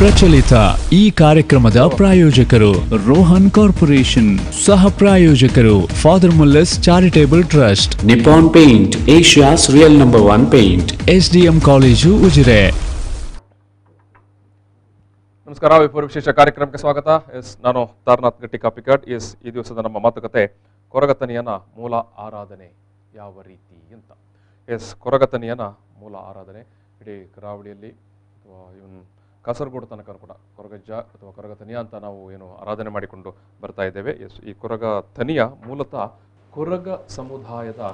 ಪ್ರಚಲಿತ ಈ ಕಾರ್ಯಕ್ರಮದ ಪ್ರಾಯೋಜಕರು ರೋಹನ್ ಕಾರ್ಪೊರೇಷನ್, ಸಹ ಪ್ರಾಯೋಜಕರು Father Muller's Charitable Trust, Nippon Paint, Asia's real number one paint. SDM college, Ujire. ನಮಸ್ಕಾರ, ವಿಪುರ ವಿಶೇಷ ಕಾರ್ಯಕ್ರಮಕ್ಕೆ ಸ್ವಾಗತ. ಎಸ್, ನಾನು ತಾರನಾಥ್ ಗಟ್ಟಿ ಕಾಪಿಕಾಡ್. ಎಸ್, ಈ ದಿವಸದ ನಮ್ಮ ಮಾತುಕತೆ ಕೊರಗತನಿಯನ ಮೂಲ ಆರಾಧನೆ ಯಾವ ರೀತಿ ಅಂತ. ಎಸ್, ಕೊರಗತನಿಯನ ಮೂಲ ಆರಾಧನೆ ಇಡೀ ಕರಾವಳಿಯಲ್ಲಿ ಅಥವಾ ಇವನ್ ಕಾಸರಗೋಡು ತನಕ ಕೂಡ ಕೊರಗಜ್ಜ ಅಥವಾ ಕೊರಗತನಿಯ ಅಂತ ನಾವು ಏನು ಆರಾಧನೆ ಮಾಡಿಕೊಂಡು ಬರ್ತಾ ಇದ್ದೇವೆ. ಎಸ್, ಈ ಕೊರಗತನಿಯ ಮೂಲತಃ ಕೊರಗ ಸಮುದಾಯದ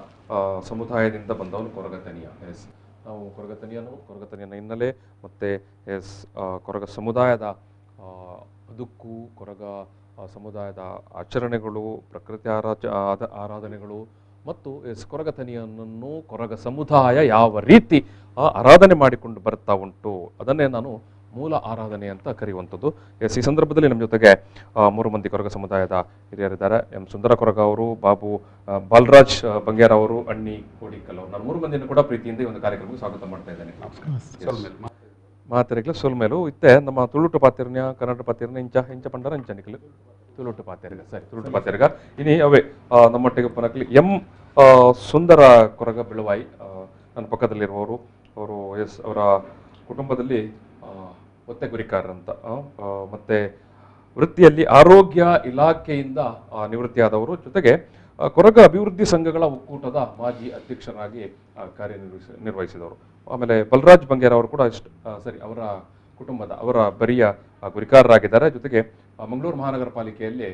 ಸಮುದಾಯದಿಂದ ಬಂದವನು ಕೊರಗತನಿಯ. ಎಸ್, ನಾವು ಕೊರಗತನಿಯನ ಹಿನ್ನೆಲೆ ಮತ್ತು ಎಸ್ ಕೊರಗ ಸಮುದಾಯದ ಬದುಕು, ಕೊರಗ ಸಮುದಾಯದ ಆಚರಣೆಗಳು, ಪ್ರಕೃತಿ ಆರಾಧನೆಗಳು ಮತ್ತು ಎಸ್ ಕೊರಗತನಿಯನ್ನು ಕೊರಗ ಸಮುದಾಯ ಯಾವ ರೀತಿ ಆರಾಧನೆ ಮಾಡಿಕೊಂಡು ಬರ್ತಾ ಉಂಟು, ಅದನ್ನೇ ನಾನು ಮೂಲ ಆರಾಧನೆ ಅಂತ ಕರೆಯುವಂಥದ್ದು. ಎಸ್, ಈ ಸಂದರ್ಭದಲ್ಲಿ ನಮ್ಮ ಜೊತೆಗೆ ಮೂರು ಮಂದಿ ಕೊರಗ ಸಮುದಾಯದ ಹಿರಿಯರಿದ್ದಾರೆ. ಎಂ ಸುಂದರ ಕೊರಗ ಅವರು, ಬಾಬು ಬಾಲರಾಜ್ ಬಂಗೇರ ಅವರು, ಅಣ್ಣಿ ಕೋಡಿಕಲ್ ಅವರು. ನಾನು ಮೂರು ಮಂದಿಯನ್ನು ಕೂಡ ಪ್ರೀತಿಯಿಂದ ಈ ಒಂದು ಕಾರ್ಯಕ್ರಮಕ್ಕೆ ಸ್ವಾಗತ ಮಾಡ್ತಾ ಇದ್ದೇನೆ. ಮಾತೆರೆಗ್ಲ ಸೊಲ್ಮೇಲು. ಇತ್ತೆ ನಮ್ಮ ತುಳುಟು ಪಾತಿರ್ನ, ಕನ್ನಡ ಪಾತಿರ್ನ, ಇಂಚ ಇಂಚ ಪಂಡರ ಇಂಚ ನಿಖಲು ತುಳುಟು ಪಾತೆರ್ಗ. ಸರಿ, ತುಳುಟು ಪಾತೆರ್ಗ. ಇನಿ ಅವೇ ನಮ್ಮೊಟ್ಟಿಗೆ ಪನಕ್ಲಿ ಎಂ ಸುಂದರ ಕೊರಗ ಬೆಳುವಾಯಿ, ನನ್ನ ಪಕ್ಕದಲ್ಲಿರುವವರು ಅವರು. ಎಸ್, ಅವರ ಕುಟುಂಬದಲ್ಲಿ ಒತ್ತೆ ಗುರಿಕಾರರಂತ ಅಂತ, ಮತ್ತೆ ವೃತ್ತಿಯಲ್ಲಿ ಆರೋಗ್ಯ ಇಲಾಖೆಯಿಂದ ನಿವೃತ್ತಿಯಾದವರು, ಜೊತೆಗೆ ಕೊರಗ ಅಭಿವೃದ್ಧಿ ಸಂಘಗಳ ಒಕ್ಕೂಟದ ಮಾಜಿ ಅಧ್ಯಕ್ಷರಾಗಿ ನಿರ್ವಹಿಸಿದವರು. ಆಮೇಲೆ ಬಲರಾಜ್ ಬಂಗೇರ ಅವರು ಕೂಡ ಇಷ್ಟು ಸರಿ, ಅವರ ಕುಟುಂಬದ ಅವರ ಬರಿಯ ಗುರಿಕಾರರಾಗಿದ್ದಾರೆ. ಜೊತೆಗೆ ಮಂಗಳೂರು ಮಹಾನಗರ ಪಾಲಿಕೆಯಲ್ಲಿ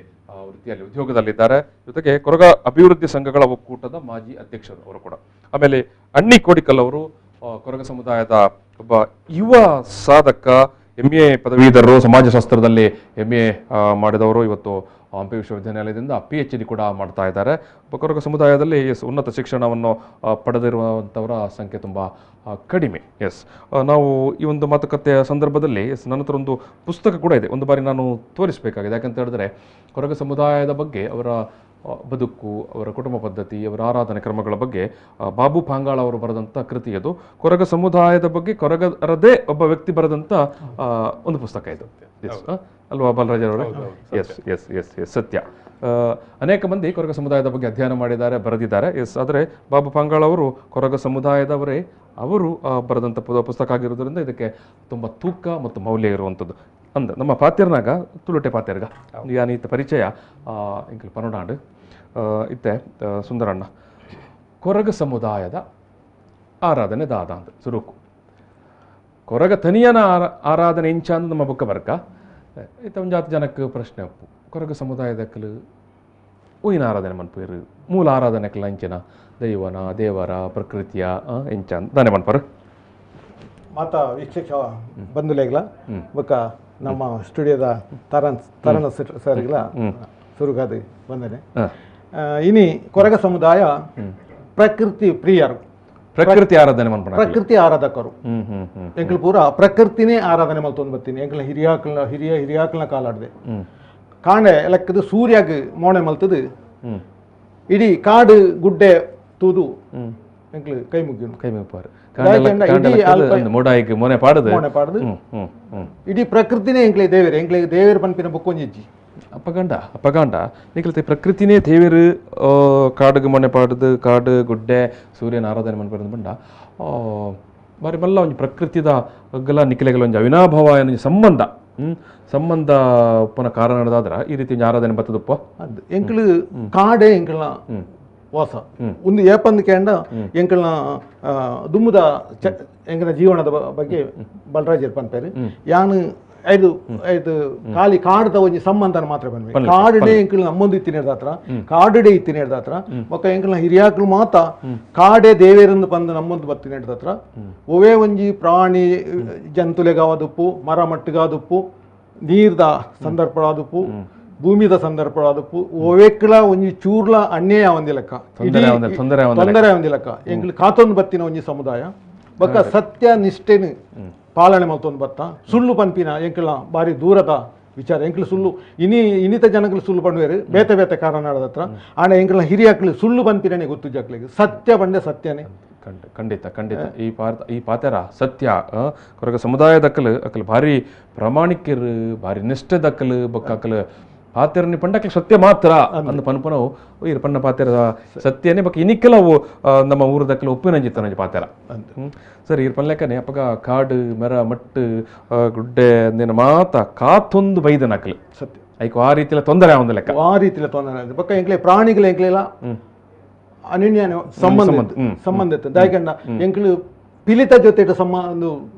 ವೃತ್ತಿಯಲ್ಲಿ ಉದ್ಯೋಗದಲ್ಲಿದ್ದಾರೆ. ಜೊತೆಗೆ ಕೊರಗ ಅಭಿವೃದ್ಧಿ ಸಂಘಗಳ ಒಕ್ಕೂಟದ ಮಾಜಿ ಅಧ್ಯಕ್ಷರು ಅವರು ಕೂಡ. ಆಮೇಲೆ ಅಣ್ಣಿ ಕೋಡಿಕಲ್ ಅವರು ಕೊರಗ ಸಮುದಾಯದ ಒಬ್ಬ ಯುವ ಸಾಧಕ, MA ಪದವೀಧರರು, ಸಮಾಜಶಾಸ್ತ್ರದಲ್ಲಿ MA ಮಾಡಿದವರು. ಇವತ್ತು ಹಂಪಿ ವಿಶ್ವವಿದ್ಯಾನಿಲಯದಿಂದ PhD ಕೂಡ ಮಾಡ್ತಾ ಇದ್ದಾರೆ. ಕೊರಗ ಸಮುದಾಯದಲ್ಲಿ ಎಸ್ ಉನ್ನತ ಶಿಕ್ಷಣವನ್ನು ಪಡೆದಿರುವಂಥವರ ಸಂಖ್ಯೆ ತುಂಬ ಕಡಿಮೆ. ಎಸ್, ನಾವು ಈ ಒಂದು ಮಾತುಕತೆಯ ಸಂದರ್ಭದಲ್ಲಿ ಎಸ್ ನನ್ನ ಹತ್ರ ಒಂದು ಪುಸ್ತಕ ಕೂಡ ಇದೆ, ಒಂದು ಬಾರಿ ನಾನು ತೋರಿಸಬೇಕಾಗಿದೆ. ಯಾಕಂತ ಹೇಳಿದ್ರೆ ಕೊರಗ ಸಮುದಾಯದ ಬಗ್ಗೆ, ಅವರ ಬದುಕು, ಅವರ ಕುಟುಂಬ ಪದ್ಧತಿ, ಅವರ ಆರಾಧನೆ ಕ್ರಮಗಳ ಬಗ್ಗೆ ಬಾಬು ಪಾಂಗಾಳ ಅವರು ಬರೆದಂಥ ಕೃತಿ ಅದು. ಕೊರಗ ಸಮುದಾಯದ ಬಗ್ಗೆ ಕೊರಗರದೇ ಒಬ್ಬ ವ್ಯಕ್ತಿ ಬರೆದಂಥ ಒಂದು ಪುಸ್ತಕ ಇದು. ಎಸ್, ಅಲ್ವಾ ಬಾಲರಾಜ್ ಅವರೇ? S S S S ಸತ್ಯ. ಅನೇಕ ಮಂದಿ ಕೊರಗ ಸಮುದಾಯದ ಬಗ್ಗೆ ಅಧ್ಯಯನ ಮಾಡಿದ್ದಾರೆ, ಬರೆದಿದ್ದಾರೆ. ಎಸ್, ಆದರೆ ಬಾಬು ಪಾಂಗಾಳ ಅವರು ಕೊರಗ ಸಮುದಾಯದವರೇ, ಅವರು ಬರೆದಂಥ ಪುಸ್ತಕ ಆಗಿರೋದ್ರಿಂದ ಇದಕ್ಕೆ ತುಂಬ ತೂಕ ಮತ್ತು ಮೌಲ್ಯ ಇರುವಂಥದ್ದು. ಅಂದ ನಮ್ಮ ಪಾತೆರ್ನಾಗ ತುಳುಟೆ ಪಾತೆರ್ಗ ಯಾನೀತ ಪರಿಚಯ ಇಂಕಲ್ ಪನೊಡಾಂಡ್ ಇತ್ತೆ. ಸುಂದರಣ್ಣ, ಕೊರಗ ಸಮುದಾಯದ ಆರಾಧನೆ ದಾದ ಅಂದ ಸುರುಕು ಕೊರಗ ತನಿಯನ ಆರಾಧನೆ ಇಂಚ ಅಂದ್ ನಮ್ಮ ಬೊಕ್ಕ ಬರ್ಕ ಇತ್ತ ಒಂದು ಜಾತಿ ಜನಕ್ಕೆ ಪ್ರಶ್ನೆ ಅಪ್ಪು. ಕೊರಗ ಸಮುದಾಯದ ಕಲು ಹೂವಿನ ಆರಾಧನೆ ಮನ್ಪೇರು, ಮೂಲ ಆರಾಧನೆ ಕಲ ಇಂಚಿನ ದೈವನ ದೇವರ ಪ್ರಕೃತಿಯ ಇಂಚ ದಾನೆ ಮನ್ಪರು. ಮಾತಾ ವೀಕ್ಷಕ ಬಂಧುಲೇಗ್ಲ ಬೊಕ್ಕ ನಮ್ಮ ಸ್ಟುಡಿಯೋದ ತರಣ ತರಣ ಸರ್ಗಳ ಸುರುಗಾದ ಬಂದನೆ. ಇನಿ ಕೊರಗ ಸಮುದಾಯ ಪ್ರಕೃತಿ ಪ್ರಿಯರು, ಪ್ರಕೃತಿ ಆರಾಧನೆ ಮನ್ಪಣ, ಪ್ರಕೃತಿ ಆರಾಧಕರು. ಎಂಕಲ್ ಪೂರ ಪ್ರಕೃತಿನೇ ಆರಾಧನೆ ಮಲ್ತೊಂದು ಬರ್ತೀನಿ. ಎಂಕಲ್ ಹಿರಿಯಾಕಲ್ನ ಹಿರಿಯ ಹಿರಿಯಾಕಲ್ನ ಕಾಲಾಡದೆ ಕಾಂಡೆ ಲೆಕ್ಕದು ಸೂರ್ಯಾಗ ಮೋಣೆ ಮಲ್ತದು ಇಡೀ ಕಾಡು ಗುಡ್ಡೆ ತೂದು ಎಂಕ್ಲು ಕೈ ಮುಗಿಯುನು, ಕೈ ಮುಗಿಪಾರು. ಮೋಡಾಯಿಗೆ ಮೋನೆ ಪಾಡದು, ಮೋನೆ ಪಾಡದು ಇಡೀ ಪ್ರಕೃತಿನೇ ಎಂಕ್ಲೆ ದೇವೇರು, ಎಂಕ್ಲೆ ದೇವೇರು ಪನ್ಪಿನ ಬೊಕ್ಕೊಂಜಿಜ್ಜಿ. ಅಪ್ಪಗಂಡ ಅಪ್ಪಗಂಡ ನಿಕಲ್ತೆ ಪ್ರಕೃತಿನೇ ದೇವೇರು, ಕಾಡುಗೆ ಮೊನೆ ಪಾಡದು, ಕಾಡು ಗುಡ್ಡೆ ಸೂರ್ಯನ ಆರಾಧನೆ ಮನ್ಪೇರು ಬಂಡ ಬಾರಿ ಮಲ್ಲ ಒಂಜಿ ಪ್ರಕೃತಿದ ಗಲ ನಿಖಲೆಗಳ ಒಂಜಿ ಅವಿನಾಭಾವ ಒಂಜಿ ಸಂಬಂಧ ಸಂಬಂಧ ಉಪ್ಪನ ಕಾರಣದಾದ್ರ ಈ ರೀತಿ ಒಂಜಿ ಆರಾಧನೆ ಬತ್ತದಪ್ಪ. ಅದು ಎಂಕ್ಲು ಕಾಡೇ ಎಂಕಲ್ನ ವಾಸ ಒಂದು ಏಪಂದು ಕೇಂಡ ಎಂಕಲ್ನ ದುಮ್ಮದ ಎಂಕಲ್ನ ಜೀವನದ ಬಗ್ಗೆ ಬಲರಾಜರ್ ಪನ್ಪೇರು. ಯಾನು ಐದು ಐದು ಖಾಲಿ ಕಾಡ್ದ ಒಂಜಿ ಸಂಬಂಧನ ಮಾತ್ರ ಬಂದ್ವಿ. ಕಾಡುಡೆ ಎಂಕಲ್ ನಮ್ಮೊಂದು ಇತ್ತಿನ ಹತ್ರ, ಕಾಡುಡೆ ಇತ್ತಿನ ಹತ್ರ ಬೊಕ್ಕ ಎಂಕಲ್ನ ಹಿರಿಯಾಕ್ಲು ಮಾತ ಕಾಡೆ ದೇವೇರಂದು ಬಂದು ನಮ್ಮೊಂದು ಬತ್ತಿನ ಹತ್ರ ಒವೇ ಒಂಜಿ ಪ್ರಾಣಿ ಜಂತುಲೆಗಾವದುಪ್ಪು, ಮರ ಮಟ್ಟುಗಾದುಪ್ಪು, ನೀರ್ದ ಸಂದರ್ಭವಾದುಪ್ಪು, ಭೂಮಿದ ಸಂದರ್ಭವಾದುಪ್ಪು, ಒವೆಕ್ಲ ಒಂಜಿ ಚೂರ್ಲ ಅನ್ಯಾಯ ಒಂದಿಲಕ್ಕ, ತೊಂದರೆ ಒಂದಿಲಕ್ಕ ಎಂಕ್ಲು ಕಾತೊಂದು ಬತ್ತಿನ ಒಂಜಿ ಸಮುದಾಯ. ಬೊಕ್ಕ ಸತ್ಯ ನಿಷ್ಠೆನು ಪಾಲನೆ ಮಲ್ತೊಂದು ಬತ್ತ ಸುಳ್ಳು ಪನ್ಪಿನ ಎಂಕಲ್ನ ಬಾರಿ ದೂರದ ವಿಚಾರ. ಎಂಕ್ಲು ಸುಳ್ಳು ಇನಿ ಇನ್ನಿತ ಜನಗಳು ಸುಳ್ಳು ಪನ್ವೇರು ಬೇತೆ ಬೇತೆ ಕಾರಣ ಹತ್ರ. ಆಂಡ ಎಂಕಲ್ನ ಹಿರಿಯಾಕ್ಲು ಸುಳ್ಳು ಪನ್ಪಿನೇ ಗೊತ್ತು ಜಕ್ಲಿಗೆ, ಸತ್ಯ ಬಂಡೆ ಸತ್ಯನೇ. ಖಂಡಿತ ಖಂಡಿತ ಈ ಪಾತೆರ ಸತ್ಯ. ಕೊರಗ ಸಮುದಾಯದಕ್ಕಲು ಅಕಲ್ ಭಾರಿ ಪ್ರಾಮಾಣಿಕರು, ಭಾರಿ ನಿಷ್ಠೆದಕ್ಕಲು, ಬೊಕ್ಕ ಅಕಲು ಪಾತೆರನಿ ಪಂಡಕ್ಕೆ ಸತ್ಯ ಮಾತ್ರ ಅಂದ ಪನ್ಪನವು ಇರು ಪಣ್ಣ ಪಾತೆರ ಸತ್ಯನೇ ಬೊಕ್ಕ ಇನಿಕ್ಕೆಲ ಅವು ನಮ್ಮ ಊರದಕ್ಕಲು ಉಪ್ಪಿನಂಜಿತ್ತನಂಜಿ ಪಾತೆರ. ಸರಿ ಇರು ಪನ್ಲೆಕ್ಕನೆ ಅಪ್ಪಗ ಕಾಡು ಮರ ಮಟ್ಟು ಗುಡ್ಡೆ ಅಂದೇನ ಮಾತ ಕಾತೊಂದು ಬೈದನ ಅಕಲು ಸತ್ಯ. ಐಕು ಆ ರೀತಿಯ ತೊಂದರೆ ಒಂದು ಲೆಕ್ಕ, ಆ ರೀತಿಯ ತೊಂದರೆ ಬೊಕ್ಕ ಎಂಕ್ಲೆ ಪ್ರಾಣಿಗಳ ಎಂಕ್ಲೆಲ್ಲ ಅನ್ಯೋನ್ಯ ಸಂಬಂಧ ಸಂಬಂಧ ಇತ್ತು. ದಾಯಕಂಡ ಎಂಕ್ಲು ಪಿಲಿತ ಜೊತೆ ಸಂಬಂಧ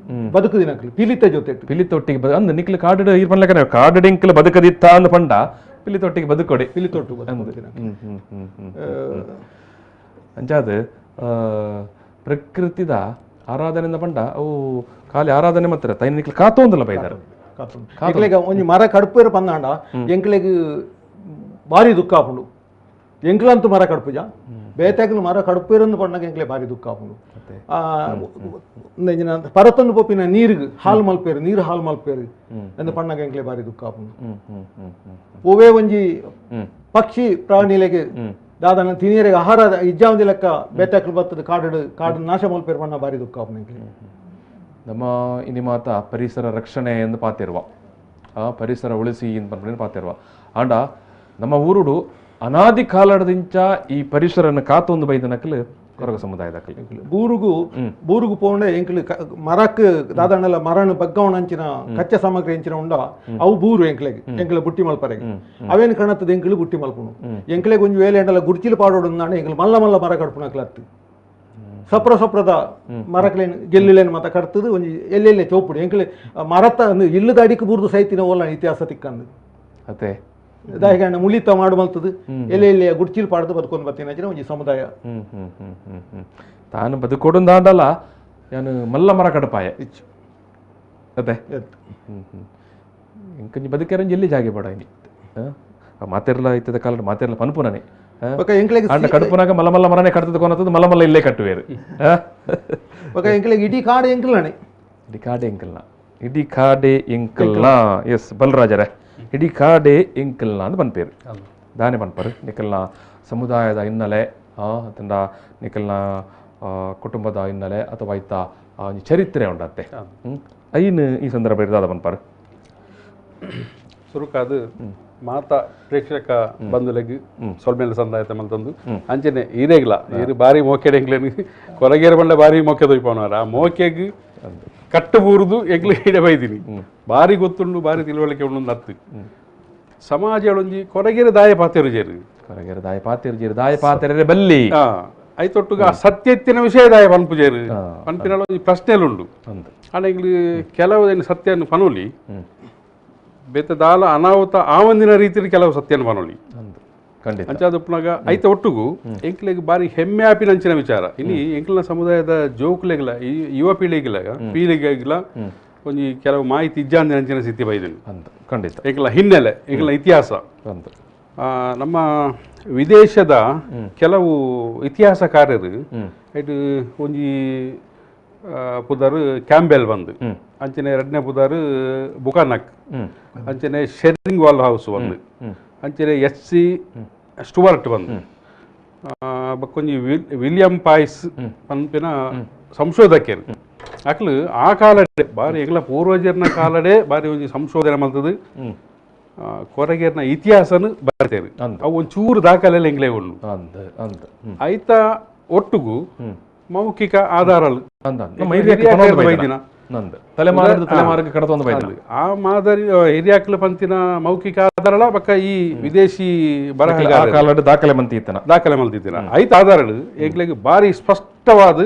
ಬದುಕು ದಿನಕ್ಲು ಪಿಲಿತ ಜೊತೆ ಪಿಲಿತೊಟ್ಟಿಗೆ ಅಂದ್ ನಿಕ್ಲು ಕಾಡು ಇರ್ ಪನ್ಲೆಕ್ಕನೆ ಕಾಡು ಎಂಕ್ಲು ಬದುಕದಿತ್ತ ಅಂದ್ ಪಂಡ ಪಿಲಿತೊಟ್ಟಿಗೆ ಬದುಕೊಡಿ ಪಿಲಿತೊಟ್ಟು ಅಂಚಾದ ಪ್ರಕೃತಿದ ಆರಾಧನೆಯಿಂದ ಪಂಡ ಅವು ಖಾಲಿ ಆರಾಧನೆ ಮಾತ್ರ ತೈನ ನಿಕ್ಲು ಕಾತೊಂದಲ್ಲ ಬೈದಾರ. ಎಂಕ್ಲೆಗ್ ಒಂಜಿ ಮರ ಕಡ್ಪೇರು ಪಂದಾಂಡ ಎಂಕ್ಲೆಗ್ ಭಾರಿ ದುಃಖ ಆಪುಂಡು. ಎಂಕ್ಲಂತೂ ಮರ ಕಡ್ಪುಜ, ಬೇತಾಗಲು ಮರ ಕಡ್ಪೇರಂದು ಪಂಡಾಗ ಎಂಕ್ಲೆ ಭಾರಿ ದುಃಖ ಆಪುಂಡು. ಪರತೊಂದು ಪೊಪ್ಪಿನ ನೀರಿಗೆ ಹಾಲು ಮಲ್ಪೇರು, ನೀರು ಹಾಲು ಮಲ್ಪೇರು ಎಂದು ಪಣ್ಣಾಗ ಎಂಕ್ಲೆ ಭಾರಿ ದುಃಖ ಆಪುಂಡು. ಒವೇ ಒಂಜಿ ಪಕ್ಷಿ ಪ್ರಾಣಿಲೆಗೆ ದಾದನ ತಿನಿಯರಿಗೆ ಆಹಾರ ಇಜ್ಜಾವಂದಿ ಲೆಕ್ಕ ಬೇತಾಕ್ಲು ಬರ್ತದೆ ಕಾಡು ಕಾಡು ನಾಶ ಮಲ್ಪೇರು ಪಣ್ಣ ಭಾರಿ ದುಃಖ ಆಪುಂಡು ಎಂಕ್ಲೆ. ನಮ್ಮ ಇನಿ ಮಾತ ಪರಿಸರ ರಕ್ಷಣೆ ಎಂದು ಪಾತಿರುವ, ಪರಿಸರ ಉಳಿಸಿ ಎಂದು ಪಾತಿರುವ ಆಂಡ ನಮ್ಮ ಊರುಡು ಅನಾದಿ ಕಾಲದಿಂಚ ಈ ಪರಿಸರನ ಕಾತೊಂದು ಬೈದನಕಲು ಕೊರಗ ಸಮುದಾಯದ ಬೂರುಗು ಬೂರುಗು ಪೋಂಡೆ ಎಂಕ್ಲು ಮರಕ್ ದಾದಣ್ಣಲ ಮರಣ ಬಗ್ಗವಣ ಅಂಚಿನ ಕಚ್ಚಾ ಸಾಮಗ್ರಿ ಎಂಚಿನ ಉಂಡ ಅವು ಬೂರು ಎಂಕ್ಲೆಗ್ ಎಂಕ್ಲೆ ಬುಟ್ಟಿ ಮಲ್ಪರೆಗೆ ಅವೇನು ಕಾಣತ್ತದ ಎಂಕ್ಲು ಬುಟ್ಟಿ ಮಲ್ಪುಣು. ಎಂಕ್ಲೆಗ್ ಒಂಜಿ ವೇಳೆ ಎಂಡಲ ಗುಡ್ಚಿಲು ಪಾಡೋಡು ಅಂದಾಂಡ ಎಂಕ್ಲು ಮಲ್ಲ ಮಲ್ಲ ಮರ ಕಡ್ಪುನಕ್ಲತ್ತು ಸಪ್ರ ಸಪ್ರದ ಮರಕ್ಲೇನು ಗೆಲ್ಲುಲೇನು ಮತ ಕಡ್ತದು ಒಂಜಿ ಎಲ್ಲೆಲ್ಲೇ ಚೋಪುಡು ಎಂಕ್ಲೆ ಮರತ ಇಲ್ಲದ ಅಡಿಕ್ ಬೂರ್ದು ಸೈತಿನ ಓಲ ಇತಿಹಾಸ ತಿಕ್ಕಂದು ಅದೇ ದಾಯಕಣ್ಣ ಮುಳಿತ ಮಾಡು ಮಲ್ತದು ಎಲ್ಲೆ ಎಲ್ಲೆ ಗುಡ್ಚಿಲು ಪಾಡ್ದು ಬದುಕೊಂಡು ಬರ್ತೀನಿ ಒಂಜಿ ಸಮುದಾಯ. ತಾನು ಬದುಕೊಡು ದಾಂಡಲ್ಲ ನಾನು ಮಲ್ಲ ಮರ ಕಡಪಾಯ ಅದೇ ಇಂಕೊಂಜಿ ಬದುಕೇರಂಜಿ ಎಲ್ಲಿ ಜಾಗೆ ಬೇಡ ಇನಿ ಮಾತೆರ್ಲ ಇತ್ತದ ಕಾಲ ಮಾತೆರ್ಲ ಪನ್ಪುನನೆ ಅಂಡ ಕಡುಪುನಾಗ ಮಲ್ಲ ಮಲ್ಲ ಮರನೇ ಕಡ್ತದ ಕೊನತದ ಮಲ್ಲ ಮಲ್ಲ ಇಲ್ಲೇ ಕಟ್ಟುವೇರು. ಎಂಕ್ಲೆಗ್ ಇಡೀ ಕಾಡು ಎಂಕ್ಲನೆ, ಇಡೀ ಕಾಡೆ ಎಂಕಲ್ನ, ಇಡೀ ಕಾಡೆ ಎಂಕಲ್ನ. ಎಸ್ ಬಲರಾಜರೇ, ಇಡೀ ಕಾಡೆ ಎಂಕಲ್ನ ಅಂತ ಪನ್ಪೇರು ದಾನೆ ಪನ್ಪರು. ನಿಕಲ್ನ ಸಮುದಾಯದ ಹಿನ್ನೆಲೆ ತಂಡ ನಿಕಲ್ನ ಕುಟುಂಬದ ಹಿನ್ನೆಲೆ ಅಥವಾ ಇತ್ತ ಚರಿತ್ರೆ ಉಂಡತ್ತೆ ಐನು ಈ ಸಂದರ್ಭ ಇರ್ದಾದ ಪನ್ಪರು. ಸುರುಕಾದು ಮಾತಾ ಪ್ರೇಕ್ಷಕ ಬಂಧುಲೆಗ್ ಸೊಲ್ಮೇಲೆ ಸಂದಾಯತ ಮಲ್ತಂದು ಅಂಚನೆ ಈರೇಗ್ಲ ಈರು ಬಾರಿ ಮೋಕೆಡ್ ಎಂಕ್ಲೇನು ಕೊರಗೇರ ಬಂಡ ಬಾರಿ ಮೋಕೆ ದೊಯ್ಪವನವರ ಆ ಮೋಕೆಗ್ ಕಟ್ಟು ಬೂರುದು ಎಂಕ್ಲೆ ಇಡೆ ಬೈದಿನಿ ಬಾರಿ ಗೊತ್ತುಂಡು ಬಾರಿ ತಿಳುವಳಿಕೆ ಉಂಡು ನತ್ತು ಸಮಾಜ ಒಂಜಿ ಕೊರಗೇರ ದಾಯ ಪಾತೆರು ಜೇರು ಕೊರಗೇರ ದಾಯ ಪಾತೆರು ಜೇರು ದಾಯ ಪಾತೆರೆ ಬಲ್ಲಿ ಐತೊಟ್ಟುಗ ಸತ್ಯತ್ತಿನ ವಿಷಯ ದಾಯ ಪನ್ಪು ಜೇರು ಪನ್ಪಿನ ಒಂಜಿ ಪ್ರಶ್ನೆಲುಂಡು. ಆಂಡ ಎಂಕ್ಲು ಕೆಲವು ಸತ್ಯವನ್ನು ಪನೋಲಿ ಬೇತೆ ದಾಲ ಅನಾಹುತ ಆ ಒಂದಿನ ರೀತಿಯಲ್ಲಿ ಕೆಲವು ಸತ್ಯನ ಪನೋಲಿ ಅಂಚಾದಪ್ಪನಾಗ ಐತ ಒಟ್ಟುಗು ಎಂಕ್ಲೆಗ್ ಬಾರಿ ಹೆಮ್ಮೆ ಆಪಿನಂಚಿನ ವಿಚಾರ. ಇನಿ ಎಂಕ್ಲಿನ ಸಮುದಾಯದ ಜೋಕುಲೆಗ್ಲ ಈ ಯುವ ಪೀಳಿಗೆಲ ಪೀಳಿಗೆಗ್ಲ ಒಂಜಿ ಕೆಲವು ಮಾಹಿತಿ ಇಜ್ಜಾಂದಿನ ಅಂಚಿನ ಸ್ಥಿತಿ ಬೈದಿನಿ ಖಂಡಿತ. ಎಂಕ್ಲ ಹಿನ್ನೆಲೆ ಎಂಕ್ಲ ಇತಿಹಾಸ ನಮ್ಮ ವಿದೇಶದ ಕೆಲವು ಇತಿಹಾಸಕಾರರು ಇದು ಒಂಜಿ ಪುದರ್ ಕ್ಯಾಂಬೆಲ್ ಬಂದು ಅಂಚನೆ ಎರಡನೇ ಪುದರ್ ಬುಕಾನಕ್ ಅಂಚನೆ sharing wall house ಬಂದು ಅಂಚನೆ S C Stuart ಬಂದು ಬಕ್ಕೊಂಜಿ ವಿಲಿಯಂ ಪಾಯ್ಸ್ ಪನ್ಪಿನ ಸಂಶೋಧಕರು ಅಕ್ಲು ಆ ಕಾಲಡೆ ಬಾರಿ ಎಂಗ್ಲ ಪೂರ್ವಜರ್ನ ಕಾಲಡೆ ಬಾರಿ ಒಂಜಿ ಸಂಶೋಧನೆ ಮಲ್ತದು ಕೊರಗೇರ್ನ ಇತಿಹಾಸನ ಬರ್ತೇವೆ ಅವು ಒಂಚೂರು ದಾಖಲೆ ಎಂಗ್ಲೇ ಉಂಡು ಐತ ಒಟ್ಟುಗು ಮೌಖಿಕ ಆಧಾರ ಆ ಮಾದರಿ ಹಿರಿಯಾಕ್ಲ ಪಂತಿನ ಮೌಖಿಕ ಆಧಾರಲ ಬಕ್ಕ ಈ ವಿದೇಶಿ ಬರಹ ದಾಖಲೆ ದಾಖಲೆ ಮಲ್ತಿತ್ತಿನ ಐತ ಆಧಾರಗಳು ಎಂಕ್ಲೆಗ್ ಬಾರಿ ಸ್ಪಷ್ಟವಾದ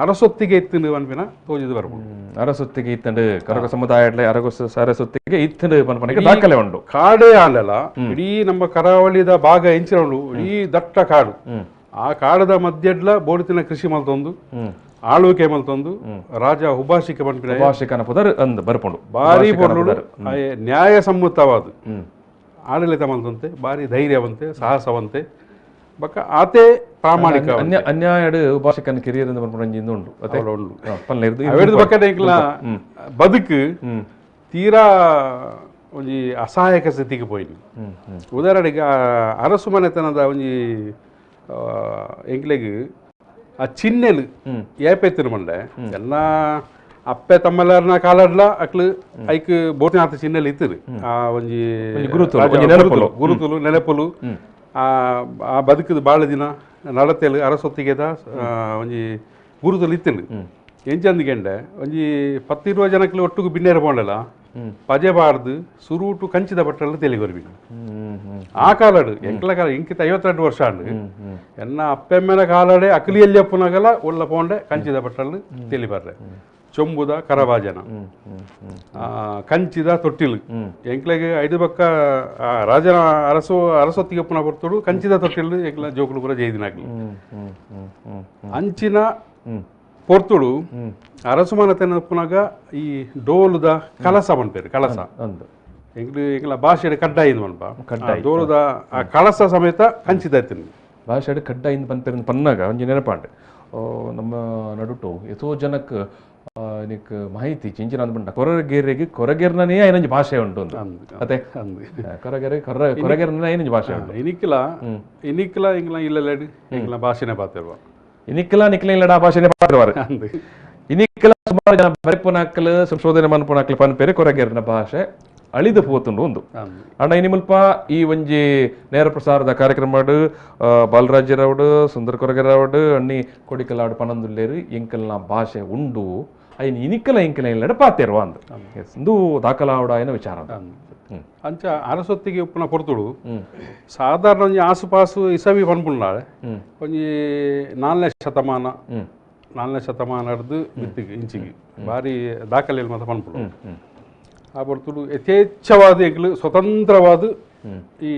ಅರಸೊತ್ತಿಗೆ ಇತ್ತು ಅನ್ಪಿನ ತೋಜಿದು ಬರ್ಬೋದು. ಅರಸೊತ್ತಿಗೆ ಇತ್ತಂಡು ಕರಗ ಸಮುದಾಯ ಅರಸೊತ್ತಿಗೆ ಇತ್ತಂಡು ಪನ್ಪನಕ್ಕೆ ದಾಖಲೆ ಉಂಡು. ಕಾಡೇ ಆಂಡಲ ಇಡೀ ನಮ್ಮ ಕರಾವಳಿದ ಭಾಗ ಎಂಚಿನ ಉಂಡು ಇಡೀ ದಟ್ಟ ಕಾಡು ಆ ಕಾಡದ ಮಧ್ಯಡ್ಲ ಬೋಡಿತಿನ ಕೃಷಿ ಮಲ್ತೊಂದು ಆಳ್ವಿಕೆ ಮಲ್ತೊಂದು ರಾಜ ಹುಬಾಶಿಕ ಪನ್ಪಿನ ಹುಬಾಶಿಕನ ಪುದರ್ ಅಂದ್ ಬರ್ಪುಂಡು ಬಾರಿ ಪೊರ್ಲುಡು ನ್ಯಾಯ ಸಮ್ಮತವಾದ ಆಡಳಿತ ಮಲ್ತಂತೆ ಬಾರಿ ಧೈರ್ಯವಂತೆ ಸಾಹಸವಂತೆ ಬಕ್ಕ ಆತೆ ಪ್ರಾಮಾಣಿಕ ಅನ್ಯಾಯಡು ಉಪಾಸಕನ ಕಿರಿಯರಿಂದ ಬರ್ಪುಂಡು ಉಂಡು ಅವೆಡ್ದು ಬಕ್ಕ ಎಂಕ್ಲ ಬದುಕು ತೀರಾ ಒಂಜಿ ಅಸಹಾಯಕ ಸ್ಥಿತಿಗೆ ಪೋಯಿನಿ. ಉದಾಹರಣೆಗೆ ಅರಸು ಮನೆತನದ ಒಂಜಿ ಎಂಕ್ಲೆಗ್ ಆ ಚಿಹ್ನೆಲು ಏಪೆತ್ತಿನ ಮಂಡೆ ಎಲ್ಲ ಅಪ್ಪೆ ತಮ್ಮಲಾರ್ನ ಕಾಲಡ್ಲ ಅಕ್ಲು ಐಕ್ ಬೋಟಿನಾಥ ಚಿಹ್ನೆಲು ಇತ್ತಿರು. ಆ ಒಂಜಿ ಗುರುತುಲು ಗುರುತುಲು ನೆನಪುಲು ಆ ಆ ಬದುಕದ ಬಾಳ ದಿನ ನಡತೆಲು ಅರಸೊತ್ತಿಗೆದ ಒಂಜಿ ಗುರುತುಲು ಇತ್ತಿರು. ಎಂಚಂದಿಗೆಂಡೆ ಒಂಜಿ 10-20 ಜನಕ್ಕೆ ಒಟ್ಟುಗು ಬಿನ್ನೇರ ಪೋಂಡಲ ಪಜೆ ಬಾರ್ದು ಸುರುಟು ಕಂಚಿದ ಬಟ್ಟೆಲ್ಲ ತೆಲಿಗೊರ್ಬಿ ಆ ಕಾಲಡು ಎಂಕ್ಲ ಕಾಲ ಇಂಕಿತ 52 ವರ್ಷ ಆಂಡು ಎನ್ನ ಅಪ್ಪೆಮ್ಮೆನ ಕಾಲಡೆ ಅಕ್ಲಿಯಲ್ಲಿಯಪ್ಪನಗಲ ಉಳ್ಳ ಪೋಂಡೆ ಕಂಚಿದ ಬಟ್ಟಲು ತೆಲಿಬರ್ರೆ ಚೊಂಬುದ ಕರಬಾಜನ ಕಂಚಿದ ತೊಟ್ಟಿಲು ಎಂಕ್ಲೆಗೆ ಐದು ಪಕ್ಕ ರಾಜನ ಅರಸು ಅರಸೊತ್ತಿಗೆಪ್ಪನ ಬರ್ತೋಡು ಕಂಚಿದ ತೊಟ್ಟಿಲು ಎಂಕ್ಲ ಜೋಕುಲು ಪೂರ ಜೈದಿನಾಕ್ಲು ಅಂಚಿನ ಪೊರ್ತುಡು ಅರಸುಮಾನ ತೆನಪುನಾಗ ಈ ಡೋಲುದ ಕಲಸ ಪನ್ಪೇರು ಕಲಸ ಎಂಗ್ಲು ಎಂಗ್ಲ ಭಾಷೆಡ್ ಕಡ್ಡಾಯಿಂದ ಪನ್ಪ ಡೋಲುದ ಆ ಕಲಸ ಸಮೇತ ಕಂಚಿದ ತಿನ್ನು ಭಾಷೆಡ್ ಕಡ್ಡಾಯಿಂದ ಪನ್ಪೇರು ಪನ್ನಾಗ ಒಂಜಿ ನೆನಪಾಂಡ್ ನಮ್ಮ ನಡುಟು ಎತೋ ಜನಕ್ಕೆ ನಿಕ್ ಮಾಹಿತಿ ಚಿಂಚಿನ ಅಂದ್ಬಂಡ ಕೊರಗೇರಿಗೆ ಕೊರಗೇರ್ನೇ ಐನಂಜಿ ಭಾಷೆ ಉಂಟು ಅದೇ ಕೊರಗೇರಿ ಕೊರಗೇರ್ನೇ ಐನಂಜಿ ಭಾಷೆ ಉಂಟು ಇನಿಕ್ಲ ಇನಿಕ್ಲ ಎಂಗ್ಲ ಇಲ್ಲ ಎಂಗ್ಲ ಭಾಷೆನೇ ಪಾತಿರುವ ಇನಿಕ್ಲ ನಿಕ್ಲ ಇಲ್ಲಡ ಭಾಷೆನೇ ಪಾತಿರುವಾರು ಇನಿಕ್ಲ ಸುಮಾರು ಜನ ಬರೆಪುನಾಕಲು ಸಂಶೋಧನೆ ಮನ್ಪುನಾಕಲು ಪನ್ಪೇರೆ ಕೊರಗೇರಿನ ಭಾಷೆ ಅಳಿದು ಪೋತುಂಡು ಒಂದು ಅಣ್ಣ ಇನಿ ಮುಲ್ಪ ಈ ಒಂಜಿ ನೇರ ಪ್ರಸಾರದ ಕಾರ್ಯಕ್ರಮ ಬಾಲರಾಜರಾವ್ಡು ಸುಂದರ ಕೊರಗೇರಾವ್ಡು ಅಣ್ಣಿ ಕೊಡಿಕಲಾಡು ಪನಂದುಲ್ಲೇರು ಎಂಕಲ್ನ ಭಾಷೆ ಉಂಡು ಐನ್ ಇನಿಕಲ ಎಂಕಲ ಇಲ್ಲಡ ಪಾತೇರುವ ಅಂದು ಇಂದು ದಾಖಲಾವಡ ಏನೋ ವಿಚಾರ ಅಂಚ ಅರಸೊತ್ತಿಗೆ ಉಪ್ಪುನ ಪೊರ್ತುಡು ಸಾಧಾರಣ ಒಂಜಿ ಆಸುಪಾಸು ಇಸವಿ ಪನ್ಪುಂಡಾಳೆ ಒಂಜಿ 4ನೇ ಶತಮಾನ 4ನೇ ಶತಮಾನರ್ದು ಮಿತ್ತಿಗೆ ಇಂಚಿಗೆ ಭಾರಿ ದಾಖಲೆಯಲ್ಲಿ ಮಾತ್ರ ಪನ್ಪುಂಡು. ಆ ಪೊರ್ತುಡು ಯಥೇಚ್ಛವಾದ ಎಂಕ್ಲು ಸ್ವತಂತ್ರವಾದ ಈ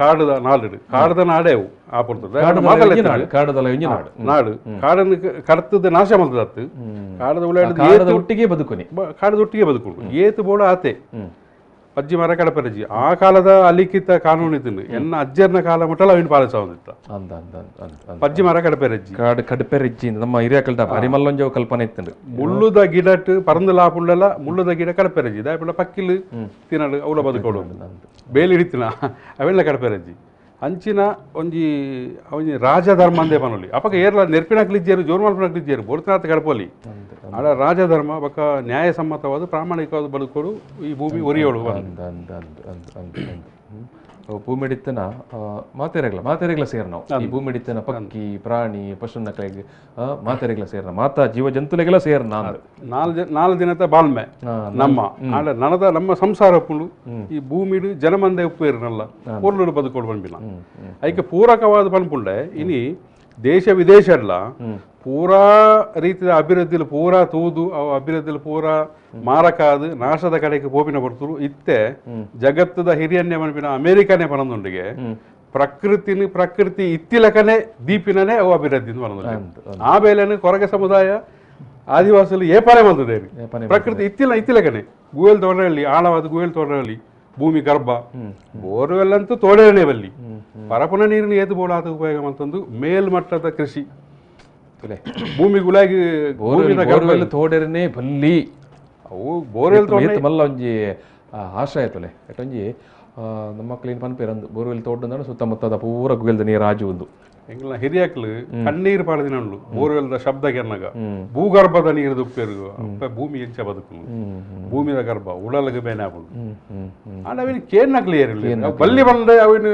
ಕಾಡದ ನಾಡು ಕಾಡದ ನಾಡೇ ಅವು ಆ ಪೊರ್ತುಡು ನಾಡು ಕಾಡನ್ನು ಕರ್ತದ ನಾಶ ಮಲ್ತದತ್ತು ಕಾಡದ ಉಳ್ಳಾಡ ಒಟ್ಟಿಗೆ ಬದುಕುನಿ ಕಾಡದ ಒಟ್ಟಿಗೆ ಬದುಕುಂಡು ಏತು ಬೋಡ ಆತೆ ಅಜ್ಜಿ ಮರ ಕಡಪರಜ್ಜಿ ಆ ಕಾಲದ ಅಲಿಖಿತ ಕಾನೂನು ಇತ್ತು ಎನ್ನ ಅಜ್ಜರ್ನ ಕಾಲ ಮುಟ್ಟಲ ಅವಿನ ಪಾಲಿಸ ಪಜ್ಜಿ ಮರ ಕಡಪೆರಜ್ಜಿ ಕಾಡು ಕಡಪೆರಜ್ಜಿ ನಮ್ಮ ಹಿರಿಯ ಭಾರಿ ಕಲ್ಪನೆ ಇತ್ತು ಮುಳ್ಳುದ ಗಿಡಟ್ ಪರಂದು ಲಾಪುಂಡಲ ಮುಳ್ಳುದ ಗಿಡ ಕಡಪೆರಜ್ಜಿ ದಾಯಪುಂಡ ಪಕ್ಕಿಲು ತಿನ್ನಡು ಅವಳ ಬದುಕೋಡು ಬೇಲಿ ಹಿಡಿತಿನ ಅವೆಲ್ಲ ಕಡಪೆರಜ್ಜಿ ಅಂಚಿನ ಒಂಜಿ ಒಂಜಿ ರಾಜಧರ್ಮ ಅಂದೇ ಪನೊಲಿ ಅಪಕ ಏರ್ಲ ನೆರ್ಪಿನಕ್ಲಿಜ್ಜೇರು ಜೋರು ಮಲ್ಪಿನಕ್ಲಿಜ್ಜೇರು ಬೋರ್ತಿನಾಥ ಕಡಪೊಲಿ ಆಡ ರಾಜಧರ್ಮ ಬಕ ನ್ಯಾಯಸಮ್ಮತವಾದ ಪ್ರಾಮಾಣಿಕವಾದ ಬದುಕೋಡು ಈ ಭೂಮಿ ಒರಿಯೋಳು ಭೂಮಿಡಿತ್ತನ ಮಾತೆರೆಗ್ಲ ಮಾತೆರೆಗ್ಲ ಸೇರ್ ನಾವು ಈ ಭೂಮಿಡಿತ್ತನ ಪಕ್ಕಿ ಪ್ರಾಣಿ ಪಶುನಕ್ಲೆಗ್ ಮಾತೆರೆಗ್ಲ ಸೇರ್ನ ಮಾತಾ ಜೀವ ಜಂತುಲೆಗೆಲ್ಲ ಸೇರ್ನ ನಾಲ್ ದಿನದ ಬಾಳ್ಮೆ ನಮ್ಮ ಆಡ ನನದ ನಮ್ಮ ಸಂಸಾರ ಪುಂಡು ಈ ಭೂಮಿಡು ಜನಮಂದೆ ಉಪ್ಪೇರ್ನಲ್ಲ ಪೊರ್ಲುಡು ಬದುಕೋಡು ಪನ್ಪಿನ ಐಕೆ ಪೂರಕವಾದ ಪನ್ಪುಂಡೆ ಇನಿ ದೇಶ ವಿದೇಶ ಅಲ್ಲ ಪೂರಾ ರೀತಿಯ ಅಭಿವೃದ್ಧಿಲಿ ಪೂರಾ ತೂದು ಅವು ಅಭಿವೃದ್ಧಿಲಿ ಪೂರಾ ಮಾರಕಾದು ನಾಶದ ಕಡೆಗೆ ಪೋಪಿನ ಬರ್ತರು ಇತ್ತೆ ಜಗತ್ತದ ಹಿರಿಯನ್ನೇ ಮನಪಿನ ಅಮೇರಿಕಾನೇ ಪನಂದುಂಡಿಗೆ ಪ್ರಕೃತಿನ ಪ್ರಕೃತಿ ಇತ್ತಿಲಕನೆ ದೀಪಿನೇ ಅವು ಅಭಿವೃದ್ಧಿ ಪನಂದುಂಡು. ಆ ಬೇಲೆನು ಕೊರಗ ಸಮುದಾಯ ಆದಿವಾಸಿಗಳು ಏಪಾನೆ ಬಂದದೆ ಪ್ರಕೃತಿ ಇತ್ತಿಲ್ಲ ಇತ್ತಿಲಕನೆ ಗುವೆಲ್ ತೋಡರಲ್ಲಿ ಆಳವಾದ ಗುವೆಲ್ ತೋಡರಲ್ಲಿ ಭೂಮಿ ಗರ್ಭ ಬೋರ್ವೆಲ್ ಅಂತೂ ತೋಡೇನೆ ಬಲ್ಲಿ ಪರಪುನ ನೀರಿನ ಏತು ಬೋಡಾತ ಉಪಯೋಗ ಅಂತಂದು ಮೇಲ್ಮಟ್ಟದ ಕೃಷಿ ಭೂಮಿ ಗುಲಾಗಿ ಬೋರ್ವೆಲ್ ತೋಡೇರನೆ ಬಲ್ಲಿ ಅವು ಬೋರ್ವೆಲ್ ತೋಡ ಮಲ್ಲ ಒಂಜಿ ಆಶ್ರಯ ತುಲೆ ಎಟ್ಟೊಂಜಿ ನಮ್ಮ ಮಕ್ಕಳು ಪನ್ಪೇರಂದು ಬೋರ್ವೆಲ್ ತೋಟಂದ್ರೆ ಸುತ್ತಮುತ್ತದ ಪೂರ ಗುವೆಲ್ದ ನೀರು ಆಜು ಒಂದು ಎಂಗ್ಲ ಹಿರಿಯಕ್ಲು ಕಣ್ಣೀರು ಪಾಡದಿನ ಉಂಡು ಬೋರ್ವೆಲ್ದ ಶಬ್ದ ಕೆನ್ನಗ ಭೂಗರ್ಭದ ನೀರು ದುಪ್ಪೇರು ಭೂಮಿ ಎಂಚ ಬದುಕು ಭೂಮಿದ ಗರ್ಭ ಉಡಲಗ ಬೇನೆ ಆಪುಂಡು ಆಂಡ ಅವಿನ ಕೇನ್ನಕ್ಲು ಏರಿಲ್ಲ ಬಲ್ಲಿ ಬಂದ ಅವಿನ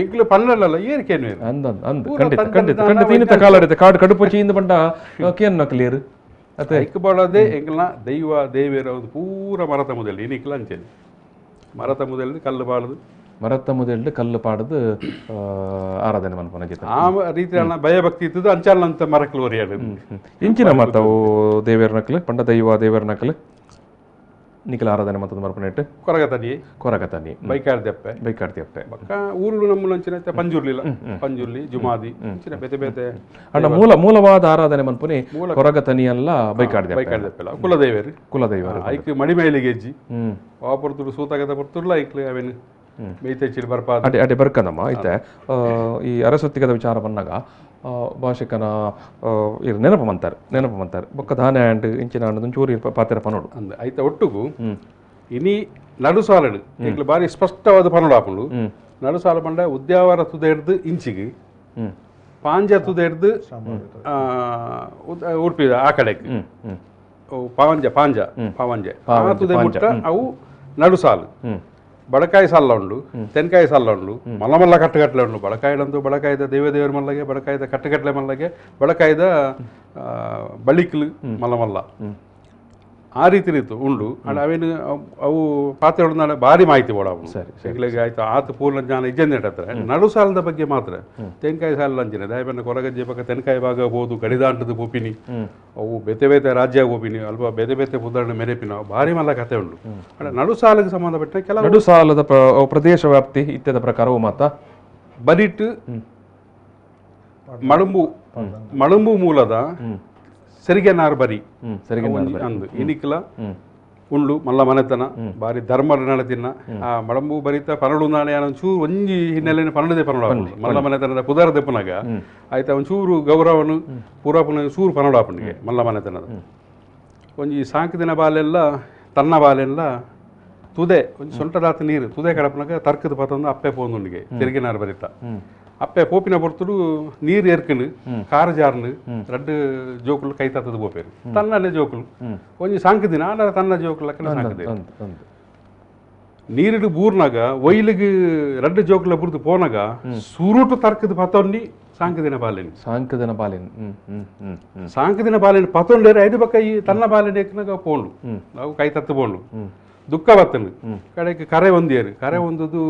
ಎಂಕ್ಲು ಪನ್ನಲ್ಲ ಏರು ಕೇನು ಅಂದ ಅಂದ ಖಂಡಿತ ಖಂಡಿತ ಖಂಡಿತ ಇನ್ನಿತ ಕಾಲ ಕಾಡು ಕಡುಪು ಚೀಂದ ಬಂಡ ಕೇನ್ನಕ್ಲು ಏರು ಅತ್ತೆ ಐಕ್ಬಾಳದೆ ಎಂಗ್ಲ ದೈವ ದೇವೇರ ಒಂದು ಪೂರ ಮರತ ಮೊದಲು ಇನಿಕ್ಲ ಅಂಚೇನೆ ಮರತ ಮೊದಲು ಕಲ್ಲು ಬಾಳದು ಮರತ ಮೊದಲು ಕಲ್ಲು ಪಾಡದು ಆರಾಧನೆ ಮನ್ಪುನ ಜೊತೆ ಆ ರೀತಿಯ ಭಯಭಕ್ತಿ ಇತ್ತದು ಅಂಚಾಲಂತ ಮರಕ್ಲು ಒರಿಯಾಡು ಇಂಚಿನ ಮಾತಾವು ದೇವೇರ ನಕಲು ಪಂಡ ದೈವ ದೇವೇರ ನಕಲು ನಿಖಲ ಆರಾಧನೆ ಮತ್ತೊಂದು ಮರಪನೆಟ್ಟು ಕೊರಗತನಿ ಕೊರಗತನಿ ಬೈಕಾರ್ದೆಪ್ಪೆ ಬೈಕಾರ್ದೆಪ್ಪೆ ಬಕ್ಕ ಊರುಡು ನಮ್ಮ ಅಂಚಿನ ಪಂಜುರ್ಲಿಲ್ಲ ಪಂಜುರ್ಲಿ ಜುಮಾದಿ ಅಂಚಿನ ಬೇತೆ ಬೇತೆ ಅಣ್ಣ ಮೂಲ ಮೂಲವಾದ ಆರಾಧನೆ ಮನ್ಪುನಿ ಕೊರಗತನಿ ಅಲ್ಲ ಬೈಕಾರ್ದೆಪ್ಪೆ ಬೈಕಾರ್ದೆಪ್ಪೆಲ್ಲ ಕುಲದೈವರು ಕುಲದೈವರು ಐಕ್ ಮಣಿಮೇಲಿಗೆ ಹೆಜ್ಜಿ ವಾಪರ್ತುಡು ಸೂತಕದ ಬರ್ತುಡ್ಲ ಐಕ್ಲೆ ಅವೇನು ಮೇಯ್ತೆಚ್ಚಿಡ್ ಬರ್ಪಾದ ಅಡೆ ಅಡೆ ಬರ್ಕದಮ್ಮ ಐತೆ ಈ ಅರಸೊತ್ತಿಗದ ವಿಚಾರ ಬಂದಾಗ ಭಾಷಿಕನ ಇರು ನೆನಪು ಮಂತಾರೆ ನೆನಪು ಮಂತಾರೆ ಬೊಕ್ಕ ದಾನೆ ಆಂಡ್ ಇಂಚಿನ ಆಂಡ್ ಒಂಚೂರು ಪಾತ್ರ ಪನೋಡು ಅಂದ ಐತ ಒಟ್ಟುಗು ಇನಿ ನಡುಸಾಲಡು ಎಂಕ್ಲು ಬಾರಿ ಸ್ಪಷ್ಟವಾದ ಪನೋಡು ಆಪುಂಡು ನಡುಸಾಲು ಪಂಡ ಉದ್ಯಾವರ ತುದೆ ಹಿಡ್ದು ಇಂಚಿಗೆ Panja ತುದೆಡ್ದು ಉಡುಪಿ ಆ ಕಡೆಗೆ ಪಾವಂಜ ಪಾಂಜ ಪಾವಂಜೆ ಆ ತುದೆ ಮುಟ್ಟ ಅವು ನಡುಸಾಲು ಬಡಕಾಯಿ ಸಾಲ ಉಂಡು ತೆನ್ಕಾಯಿ ಸಾಲ ಉಂಡು ಮಲ್ಲ ಮಲ್ಲ ಕಟ್ಟುಕಟ್ಲೆ ಉಂಡು ಬಡಕಾಯಿಡಂದು ಬಡಕಾಯ್ದ ದೇವದೇವರ ಮಲ್ಲಗೆ ಬಡಕಾಯ್ದ ಕಟ್ಟುಕಟ್ಲೆ ಮಲ್ಲಗೆ ಬಡಕಾಯ್ದ ಬಳಿಕ್ಲು ಮಲ್ಲ ಮಲ್ಲ ಆ ರೀತಿ ರೀತು ಉಂಡು ಅಂಡ್ ಅವೇನು ಅವು ಪಾತ್ರೆ ಭಾರಿ ಮಾಹಿತಿ ಬೋಡ ಅವನು ಆಯ್ತು ಆತ ಪೂರ್ಣ ಜ್ಞಾನ ಇಜ್ಜಂದೆ ಹತ್ರ ನಡು ಸಾಲದ ಬಗ್ಗೆ ಮಾತ್ರ ತೆನ್ಕಾಯಿ ಸಾಲ ಅಂಚಿನ ದಯಪನ್ನ ಕೊರಗಜ್ಜೆ ಪಕ್ಕ ತೆನ್ಕಾಯಿ ಭಾಗ ಹೋದು ಗಡಿದಾಂಟದ ಪೋಪಿನಿ ಅವು ಬೇತೆ ಬೇತೆ ರಾಜ್ಯ ಪೋಪಿನಿ ಅಲ್ಪ ಬೇತೆ ಬೇತೆ ಪುದರ್ಣ ಮೆರೆಪಿನ ಭಾರಿ ಮಲ್ಲ ಕಥೆ ಉಂಡು ಅಂಡ್ ನಡು ಸಾಲಕ್ಕೆ ಸಂಬಂಧಪಟ್ಟ ಕೆಲವು ನಡು ಸಾಲದ ಪ್ರದೇಶ ವ್ಯಾಪ್ತಿ ಇತ್ಯಾದ ಪ್ರಕಾರವು ಮಾತ ಬರಿಟ್ ಮಳುಂಬು ಮಳುಂಬು ಮೂಲದ ಸರಿಗೆನಾರ್ ಬರಿ ಅಂದು ಇನಿಕ್ಲ ಉಂಡು ಮಲ್ಲ ಮನೆತನ ಬಾರಿ ಧರ್ಮ ನಡತಿನ ಆ ಮಡಂಬು ಬರಿತ ಪನಡು ನಾಳೆ ಒಂಚೂರು ಒಂಜಿ ಹಿನ್ನೆಲೆ ಪನ್ನಡದೇ ಪನ್ನಡ ಮಲ್ಲ ಮನೆತನದ ಪುದರ ದೆಪ್ಪನಾಗ ಆಯ್ತಾ ಒಂಚೂರು ಗೌರವನು ಪೂರಾಪುನ ಚೂರು ಪನ್ನಡ ಆಪಣಿಗೆ ಮಲ್ಲ ಮನೆತನದ ಒಂಜಿ ಸಾಂಕದಿನ ಬಾಲೆಲ್ಲ ತನ್ನ ಬಾಲೆಲ್ಲ ತುದೆ ಒಂಜಿ ಸೊಂಟದಾತ ನೀರು ತುದೆ ಕಡಪನಾಗ ತರ್ಕದ ಪತಂದು ಅಪ್ಪೆ ಪೋಂದುಂಡಿಗೆ ತಿರುಗಿನಾರು ಬರಿತ ಅಪ್ಪೆ ಪೋಪಿನ ಪೊರ್ತುಡು ನೀರು ಏರ್ಕನು ಕಾರ್ ಜಾರ್ನು ರಡ್ಡು ಜೋಕುಲು ಕೈ ತಾತದ ಪೋಪೇರು ತನ್ನಲ್ಲೇ ಜೋಕುಲು ಒಂಜಿ ಸಾಂಕದಿನ ಆಂಡ ತನ್ನ ಜೋಕುಲಕ್ಕನೆ ಸಾಂಕದೆ ನೀರಿಡು ಬೂರ್ನಾಗ ಒಯ್ಲಿಗೆ ರಡ್ಡು ಜೋಕುಲ ಬುರ್ದು ಪೋನಾಗ ಸುರುಟು ತರ್ಕದ ಪತೊಂಡಿ ಸಾಂಕದಿನ ಬಾಲೆನ್ ಸಾಂಕದಿನ ಬಾಲೆನ್ ಸಾಂಕದಿನ ಬಾಲೆನ್ ಪತೊಂಡೇರು ಐದು ಪಕ್ಕ ಈ ತನ್ನ ಬಾಲೆನ್ ಏಕನಾಗ ಪೋಂಡು ನಾವು ಕೈ ತತ್ತು ಪೋಂಡು ದುಃಖ ಬತ್ತನು ಕಡೆಗೆ ಕರೆ ಒಂದೇರು ಕರೆ ಒಂದದು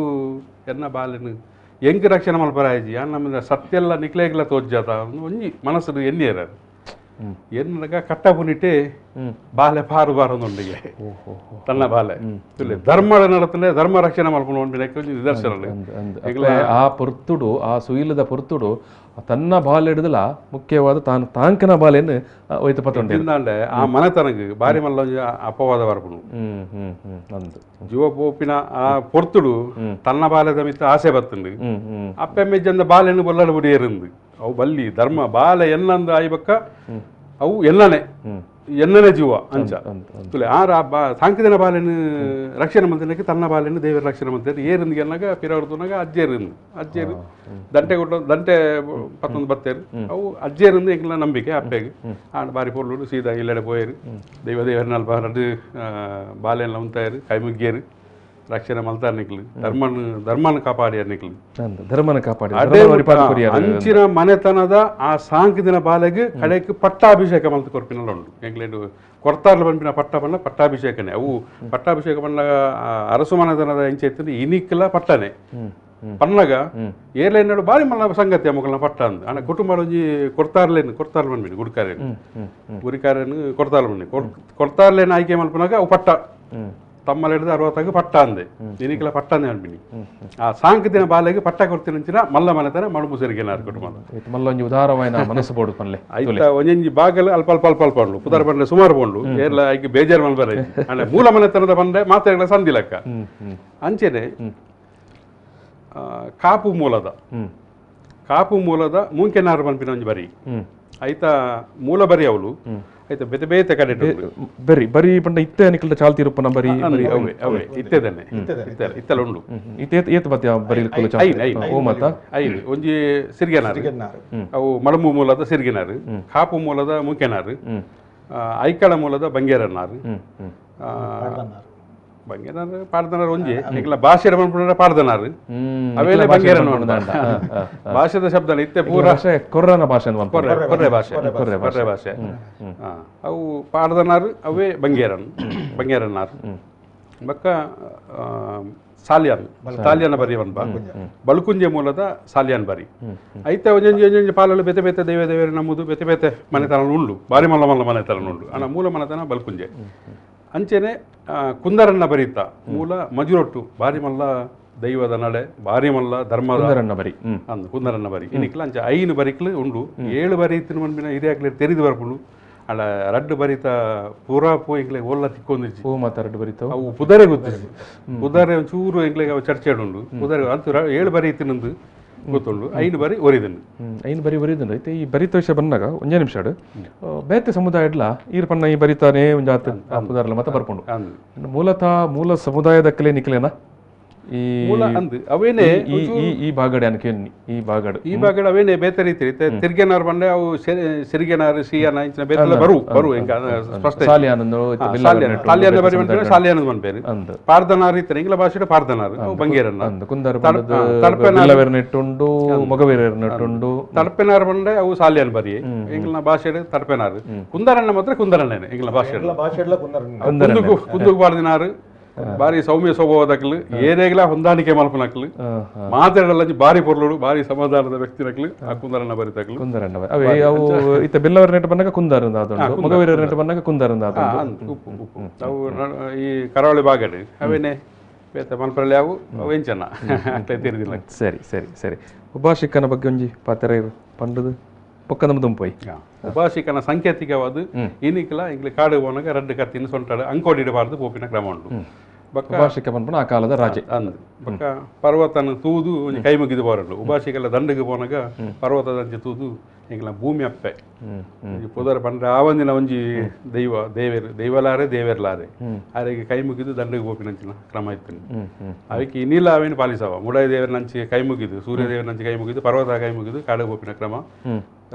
ಎನ್ನ ಬಾಲೆನು ಎಂಕ್ ರಕ್ಷಣೆ ಮಲ್ಪರಾಜಿ ನಮ್ಮ ಸತ್ಯೆಲ್ಲ ನಿಕ್ಲೇಗ್ಲ ತೋಜ್ಜಾತ ಒಂಜಿ ಮನಸ್ಸು ಎನ್ನಿಯರ ಎನ್ನಗ ಕಟ್ಟ ಪುನಿಟೆ ಬಾಲೆ ಪಾರು ಬಾರದೊಂದಿಗೆ ತನ್ನ ಬಾಲೆ ಧರ್ಮ ನಡತಲೆ ಧರ್ಮ ರಕ್ಷಣೆ ಮಲ್ಪುನ ಒಂಜಿ ನಿದರ್ಶನ ಆ ಪೊರ್ತುಡು ಆ ಸುಯಿಲದ ಪೊರ್ತುಡು ತನ್ನ ಬಾಲೆ ಹಿಡಿದಲ ಮುಖ್ಯವಾದ ತಾನು ತಾಂಕನ ಬಾಲೆಯನ್ನು ಒಯ್ತು ಪತ್ತೊಂಡೆ ಆ ಮನೆತನಗೆ ಬಾರಿ ಮಲ್ಲ ಒಂಜಿ ಅಪವಾದ ಬರ್ಪುನು ಜೀವ ಪೋಪಿನ ಆ ಪೊರ್ತುಡು ತನ್ನ ಬಾಲೆದ ಮಿತ್ತ ಆಸೆ ಬತ್ತುಂಡು ಅಪ್ಪೆ ಮೆಜ್ಜಂದ ಬಾಲೆಯನ್ನು ಬೊಲ್ಲಡ ಬುಡಿಯೇರಿಂದು ಅವು ಬಲ್ಲಿ ಧರ್ಮ ಬಾಲೆ ಎನ್ನಂದು ಆಯ್ಬಕ್ಕ ಅವು ಎಲ್ಲನೇ ಎನ್ನನೇ ಜೀವ ಅಂಚ ತುಲೆ ಆರ ಬಾ ಸಾಂಕದಿನ ಬಾಲೆನು ರಕ್ಷಣೆ ಮಂತ್ರಿನಕ್ಕೆ ತನ್ನ ಬಾಲೆನು ದೇವರ ರಕ್ಷಣೆ ಮಂತ್ರಿ ಏರಿಂದು ಎನ್ನಾಗ ಪಿರವರ್ತನಾಗ ಅಜ್ಜೇರಿಂದು ಅಜ್ಜೇರು ದಂಟೆ ಕೊಟ್ಟು ದಂಟೆ ಪತ್ತೊಂದು ಬತ್ತೇರು ಅವು ಅಜ್ಜೇರಿಂದು ಎಂಗ್ಲ ನಂಬಿಕೆ ಅಪ್ಪೆಗೆ ಆಂಡ ಬಾರಿ ಪೊರ್ಲುಡು ಸೀದಾ ಇಲ್ಲೆಡೆ ಪೋಯರು ದೈವ ದೇವರನ್ನ ರಡ್ಡು ಬಾಲೆಲ್ಲ ಉಂತಾಯರು ಕೈ ಮುಗ್ಗಿಯರು ರಕ್ಷಣೆ ಮಲ್ತಾರ ನಿಕ್ಲು ಧರ್ಮನ ಧರ್ಮನ ಕಾಪಾಡಿಯಾರ ನಿಕ್ಲು ಧರ್ಮನ ಕಾಪಾಡಿ ಅಂಚಿನ ಮನೆತನದ ಆ ಸಾಂಕದಿನ ಬಾಲೆಗೆ ಕಡೆಗೆ ಪಟ್ಟಾಭಿಷೇಕ ಮಲ್ತು ಕೊರ್ಪಿನಲ್ಲ ಉಂಡು ಎಂಗ್ಲೇಂಡು ಕೊರ್ತಾರ್ಲ ಬಂಪಿನ ಪಟ್ಟ ಬಣ್ಣ ಪಟ್ಟಾಭಿಷೇಕನೇ ಅವು ಪಟ್ಟಾಭಿಷೇಕ ಬಣ್ಣ ಅರಸು ಮನೆತನದ ಎಂಚ ಇತ್ತು ಇನಿಕ್ಲ ಪಟ್ಟನೆ ಪನ್ನಗ ಏರ್ಲೈನ್ ಬಾರಿ ಮಲ್ಲ ಸಂಗತಿ ಅಮ್ಮಗಳನ್ನ ಪಟ್ಟ ಅಂದ್ ಅಣ್ಣ ಕುಟುಂಬ ಒಂಜಿ ಕೊರ್ತಾರ್ಲೇನು ಕೊರ್ತಾರ್ಲ ಬಂದ್ಬಿಡಿ ಗುಡಿಕಾರೇನು ಗುರಿಕಾರೇನು ಕೊರ್ತಾರ್ಲ ಬಂದಿ ಕೊರ್ತಾರ್ಲೇನು ಆಯ್ಕೆ ಮಲ್ಪನಾಗ ಅವು ಪಟ್ಟ ತಮ್ಮಲ್ಲಿ ಹಿಡಿದು 60 ಪಟ್ಟ ಅಂದೆ ನಿನಗೆಲ್ಲ ಪಟ್ಟ ಅಂದೆ ಅನ್ಬಿನಿ ಆ ಸಾಂಕದಿನ ಬಾಲೆಗೆ ಪಟ್ಟ ಕೊಡ್ತೀನಿ ಮಲ್ಲ ಮನೆತನ ಮಡುಮು ಸರಿಗೆನಾರು ಕುಟುಂಬ ಮಲ್ಲ ಒಂಜಿ ಉದಾರವಾಯಿನ ಮನಸ್ಸು ಬೋಡು ಪನ್ಲೆ ಆಯ್ತಾ ಒಂಜೊಂಜಿ ಬಾಗಲು ಅಲ್ಪ ಅಲ್ಪ ಅಲ್ಪ ಅಲ್ಪ ಉಂಡು ಪುದರ್ ಬಂಡೆ ಸುಮಾರು ಪೋಂಡು ಏರ್ಲ ಐಕ್ ಬೇಜಾರು ಮಲ್ಬರ ಅಂದ್ರೆ ಮೂಲ ಮನೆತನದ ಬಂಡೆ ಮಾತೆಗಳ ಸಂಧಿಲಕ್ಕ ಅಂಚೆನೆ ಕಾಪು ಮೂಲದ ಕಾಪು ಮೂಲದ ಮೂಂಕೆನಾರು ಪನ್ಪಿನ ಒಂಜಿ ಬರಿ ಆಯ್ತಾ ಮೂಲ ಬರಿ ಅವಳು ಆಯ್ತಾ ಬೇತೆ ಬೇತೆ ಕಡೆ ಬರಿ ಬರಿ ಪಂಡ ಇತ್ತೆ ನಿಕಲ್ದ ಚಾಲ್ತಿ ರೂಪನ ಬರಿ ಅವೇ ಅವೇ ಇತ್ತೆದನೆ ಇತ್ತೆಲ್ಲ ಉಂಡು ಇತ್ತೆ ಏತ್ ಬತ್ತಿ ಬರಿ ಓ ಮಾತ ಐದು ಒಂಜಿ ಸಿರಿಗೆನಾರು ಅವು ಮಡಂಬು ಮೂಲದ ಸಿರಿಗೆನಾರು ಕಾಪು ಮೂಲದ ಮುಖ್ಯನಾರು ಐಕಳ ಮೂಲದ ಬಂಗೇರನ್ನಾರು ಬಂಗೇರನಾರು ಪಾಡ್ದನಾರು ಒಂಜಿ ಈಗಲ ಭಾಷೆ ಪಂಪುನ ಪಾಡ್ದನಾರು ಅವೆಲ್ಲ ಬಂಗೇರನ ಭಾಷೆದ ಶಬ್ದ ಇತ್ತೆ ಪೂರ ಕೊರ್ರನ ಭಾಷೆ ಕೊರ್ರೆ ಭಾಷೆ ಕೊರ್ರೆ ಭಾಷೆ ಅವು ಪಾಡ್ದನಾರು ಅವೇ ಬಂಗೇರನ್ ಬಂಗೇರನ್ನಾರು ಬಕ್ಕ ಸಾಲಿಯಾನ್ ಸಾಲಿಯಾನ ಬರಿ ಒಂದ್ ಬಳ್ಕುಂಜೆ ಮೂಲದ ಸಾಲಿಯಾನ್ ಬರಿ ಐತೆ ಒಂಜೊಂಜಿ ಒಂಜೊಂಜಿ ಪಾಲಲು ಬೇತೆ ಬೇತೆ ದೇವ ದೇವರು ನಮ್ಮದು ಬೇತೆ ಬೇತೆ ಮನೆತನ ಉಂಡು ಬಾರಿ ಮಲ್ಲ ಮಲ್ಲ ಮನೆತನ ಉಂಡು ಅಣ್ಣ ಮೂಲ ಮನೆತನ ಬಲ್ಕುಂಜೆ ಅಂಚೆನೆ ಕುಂದರನ್ನ ಬರೀತ ಮೂಲ ಮಜುರೊಟ್ಟು ಬಾರಿ ಮಲ್ಲ ದೈವದ ನಡೆ ಬಾರಿ ಮಲ್ಲ ಧರ್ಮದ ಕುಂದರನ್ನ ಬರಿ ಅಂದು ಕುಂದರನ್ನ ಬರಿ ಇನ್ನಿಕ್ಲ ಅಂಚೆ 5 ಬರಿಕ್ಲು ಉಂಡು 7 ಬರಿ ತಿನ್ಮನ್ಬಿನ ಹಿರಿಯಾಕ್ಲಿ ತೆರಿದು ಬರ್ಪುಂಡು ಅಲ್ಲ ರಡ್ಡು ಬರಿತ ಪೂರಾ ಪೋ ಎಂಗ್ಲೆ ಓಲ್ಲ ತಿಕ್ಕೊಂದಿಜ್ಜಿ ಓ ಮಾತ ರಡ್ಡು ಬರಿತ ಅವು ಪುದರೆ ಗೊತ್ತಿಜ್ಜಿ ಪುದರೆ ಒಂಚೂರು ಎಂಗ್ಲೆಗೆ ಅವು ಚರ್ಚೆ ಉಂಡು ಪುದರೆ ಅಂತೂ 7 ಬರಿ ತಿನ್ನಂದು ಗೊತ್ತುಂಡು 5 ಬರಿ ಒರಿದನು 5 ಬರಿ ಒರಿದನು ಐತೆ ಈ ಬರಿತ ವಿಷಯ ಬಂದಾಗ ಒಂಜೇ ನಿಮಿಷ ಬೇತೆ ಸಮುದಾಯ ಇಡ್ಲ ಈರ್ ಪಣ್ಣ ಈ ಬರಿತಾನೆ ಒಂಜಾತ ಪುದಾರಲ್ಲ ಮತ್ತೆ ಬರ್ಪುಂಡು ಮೂಲತಃ ಮೂಲ ಸಮುದಾಯದ ಕಲೆ ನಿಕ್ಲೇನಾ ಈ ಮೂಲ ಅಂದ್ ಅವೇನೆ ಈ ಭಾಗಡೆ ಅನ್ಕೇನಿ ಈ ಭಾಗಡ್ ಈ ಭಾಗಡ್ ಅವೇನೆ ಬೇತೆ ರೀತಿ ತಿರ್ಗೆನಾರ್ ಬಂಡೆ ಅವು ಸಿರಿಗೆನಾರ್ ಸಿಯನ ಇಂಚಿನ ಬೇತೆಲ್ಲ ಬರು ಬರು ಎಂಕ ಸ್ಪಷ್ಟ ಸಾಲಿಯಾನಂದು ಸಾಲಿಯಾನ ಬರಿ ಬಂದ್ರೆ ಸಾಲಿಯಾನಂದ್ ಬಂಪೇರು ಪಾರ್ದನಾರ್ ಇತ್ತನೆ ಇಂಗ್ಲ ಭಾಷೆ ಪಾರ್ದನಾರ್ ಅವು ಬಂಗೇರನ್ನ ಕುಂದಾರ್ ಬಿಲ್ಲವೇರ್ ನೆಟ್ಟುಂಡು ಮೊಗವೀರರ್ ನೆಟ್ಟುಂಡು ತಡಪೆನಾರ್ ಬಂಡೆ ಅವು ಸಾಲಿಯಾನ್ ಬರಿ ಎಂಗ್ಲ ಭಾಷೆ ತಡಪೆನಾರ್ ಕುಂದಾರಣ್ಣ ಮಾತ್ರ ಕುಂದರಣ್ಣನೆ ಎಂಗ್ಲ ಭಾಷೆ ಕುಂದುಗು ಕುಂದುಗು ಪಾರ್ದಿನಾರು ಬಾರಿ ಸೌಮ್ಯ ಸ್ವಭಾವದಕ್ಲು ಏನೇಗ್ಲ ಹೊಂದಾಣಿಕೆ ಮಲ್ಪನಕ್ಲು ಮಾತಾಡಲ್ಲ ಬಾರಿ ಪೊರ್ಲುಡು ಬಾರಿ ಸಮಾಧಾನದ ವ್ಯಕ್ತಿ ನಕ್ಲು ಆ ಕುಂದರಣ್ಣ ಬರಿತಕ್ಲು ಕುಂದರಣ್ಣ ಅವೇ ಅವು ಇತ್ತ ಬಿಲ್ಲವರ ನೆಟ್ಟು ಬಂದಾಗ ಕುಂದಾರಂದ ಆತುಂಡು ಮೊಗವೀರರ ನೆಟ್ಟು ಬಂದಾಗ ಕುಂದಾರಂದ ಆತುಂಡು ಉಪ್ಪು ಉಪ್ಪು ಅವು ಈ ಕರಾವಳಿ ಭಾಗಡ್ ಅವೇನೆ ಬೇತೆ ಮಲ್ಪರಲ್ಲಿ ಅವು ಅವು ಎಂಚನ ಅಕ್ಲೆ ತೀರ್ದಿಲ್ಲ. ಸರಿ ಸರಿ ಸರಿ ಉಪಾಸಿಕನ ಬಗ್ಗೆ ಒಂಜಿ ಪಾತ್ರ ಪಂಡದು ಪೊಕ್ಕ ನಮ್ಮ ದುಂಪೋಯ್ ಉಪಾಸಿಕನ ಸಾಂಕೇತಿಕವಾದ ಇನಿಕ್ಲ ಇಂಗ್ಲಿ ಕಾಡು ಹೋನಾಗ ರಡ್ಡು ಕತ್ತಿನ ಸೊಂಟಾಡು ಅಂಕೋಡಿಡಬಾರ್ದು ಪೋಪಿನ ಕ್ರಮ ಉಂಟು. ಬೊಕ್ಕ ಉಪಾಸಿಕ ಪನ್ಪುನ ಆ ಕಾಲದ ರಾಜೆ ಅಂದ್ ಬೊಕ್ಕ ಪರ್ವತನ ತೂದು ಒಂಜಿ ಕೈ ಮುಗಿದು ಬಾರಡು ಉಪಾಸಿಕೆಲ್ಲ ದಂಡಗೆ ಪೋನಾಗ ಪರ್ವತದಂಚೆ ತೂದು ಎಂಕ್ಲ ಭೂಮಿ ಅಪ್ಪೆ ಒಂಜಿ ಪುದರ್ ಪಂಡ್ರೆ ಆ ಒಂದಿನ ಒಂಜಿ ದೈವ ದೇವೇರು ದೈವಲಾರೆ ದೇವೇರ್ಲಾರೆ ಆರೆಗೆ ಕೈ ಮುಗಿದು ದಂಡಗೆ ಪೋಪಿನಂಚಿನ ಕ್ರಮ ಇತ್ತು. ಅವಕ್ಕೆ ಇನ್ನಿಲ್ಲ ಅವೇನು ಪಾಲಿಸವ ಮುಡಾಯಿ ದೇವರನಂಚೆ ಕೈ ಮುಗಿದು ಸೂರ್ಯದೇವರನಂಚೆ ಕೈ ಮುಗಿದು ಪರ್ವತ ಕೈ ಮುಗಿದು ಕಾಡಿಗೆ ಪೋಪಿನ ಕ್ರಮ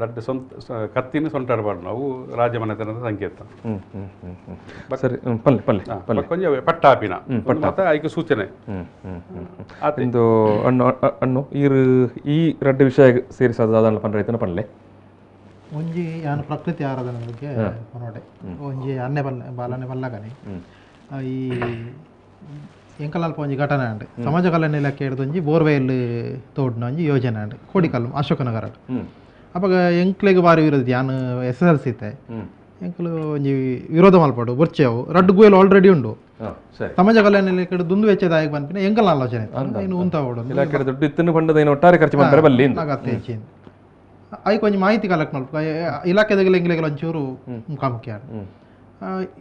ರಡ್ಡು ಸೊಂತ ಕತ್ತಿನ ಸೊಂಟಾಡಬಾರ್ದು ಅವು ರಾಜಮನೆತನದ ಸಂಕೇತ. ಸರಿ ಪಲ್ಲೆ ಪಲ್ಲೆ ಪಲ್ಲೆ ಕೊಂಚ ಪಟ್ಟಾಪಿನ ಮತ್ತೆ ಐಕೆ ಸೂಚನೆ ಇಂದು ಅಣ್ಣು ಅಣ್ಣು ಈರು ಈ ರಡ್ಡು ವಿಷಯ ಸೇರಿಸೋದು ಅದನ್ನ ಪಂಡ್ರೆ ರೈತನ ಪಲ್ಲೆ ಒಂಜಿ ಯಾನು ಪ್ರಕೃತಿ ಆರಾಧನೆ ಬಗ್ಗೆ ಪನೋಡೆ ಒಂಜಿ ಅನ್ನೆ ಬಲ್ಲ ಬಾಲನೆ ಬಲ್ಲಗನೆ ಈ ಎಂಕಲಾಲ್ಪ ಒಂಜಿ ಘಟನೆ ಅಂಡ್ ಸಮಾಜ ಕಲ್ಯಾಣ ಇಲಾಖೆ ಹಿಡ್ದು ಒಂಜಿ ಬೋರ್ವೆಲ್ ತೋಡ್ನ ಒಂಜಿ ಯೋಜನೆ ಅಂಡ್ ಕೋಡಿಕಲ್ಲು ಅಶೋಕನಗರ ಅವಾಗ ಎಂಕ್ಲೆಗ್ ಬಾರಿ ವಿರೋಧ ಯಾನು S S L C ಇತ್ತೆ ಎಂಕ್ಲು ಒಂಜಿ ವಿರೋಧ ಮಲ್ಪಡು ಬೊರ್ಚೆವು ರಡ್ಡು ಗುವೆಲ್ ಆಲ್ರೆಡಿ ಉಂಡು ಸಮಾಜ ಕಲ್ಯಾಣ ಇಲಾಖೆ ದುಂದು ವೆಚ್ಚದಾಯಕ ಪನ್ಪಿನ ಎಂಕಲ್ನ ಆಲೋಚನೆ ಇನ್ನು ಉಂತ ಇಲಾಖೆ ದುಡ್ಡು ಇತ್ತನ್ನು ಪಂಡದ ಏನು ಒಟ್ಟಾರೆ ಖರ್ಚು ಮಾಡ್ತಾರೆ ಬಲ್ಲಿ ಅಗತ್ಯ ಹೆಚ್ಚಿನ ಐಕ್ ಒಂಜಿ ಮಾಹಿತಿ ಕಲೆಕ್ಟ್ ಮಲ್ಪ ಇಲಾಖೆದಾಗಲ ಎಂಕ್ಲೆಗ್ ಒಂಚೂರು ಮುಖಾಮುಖಿ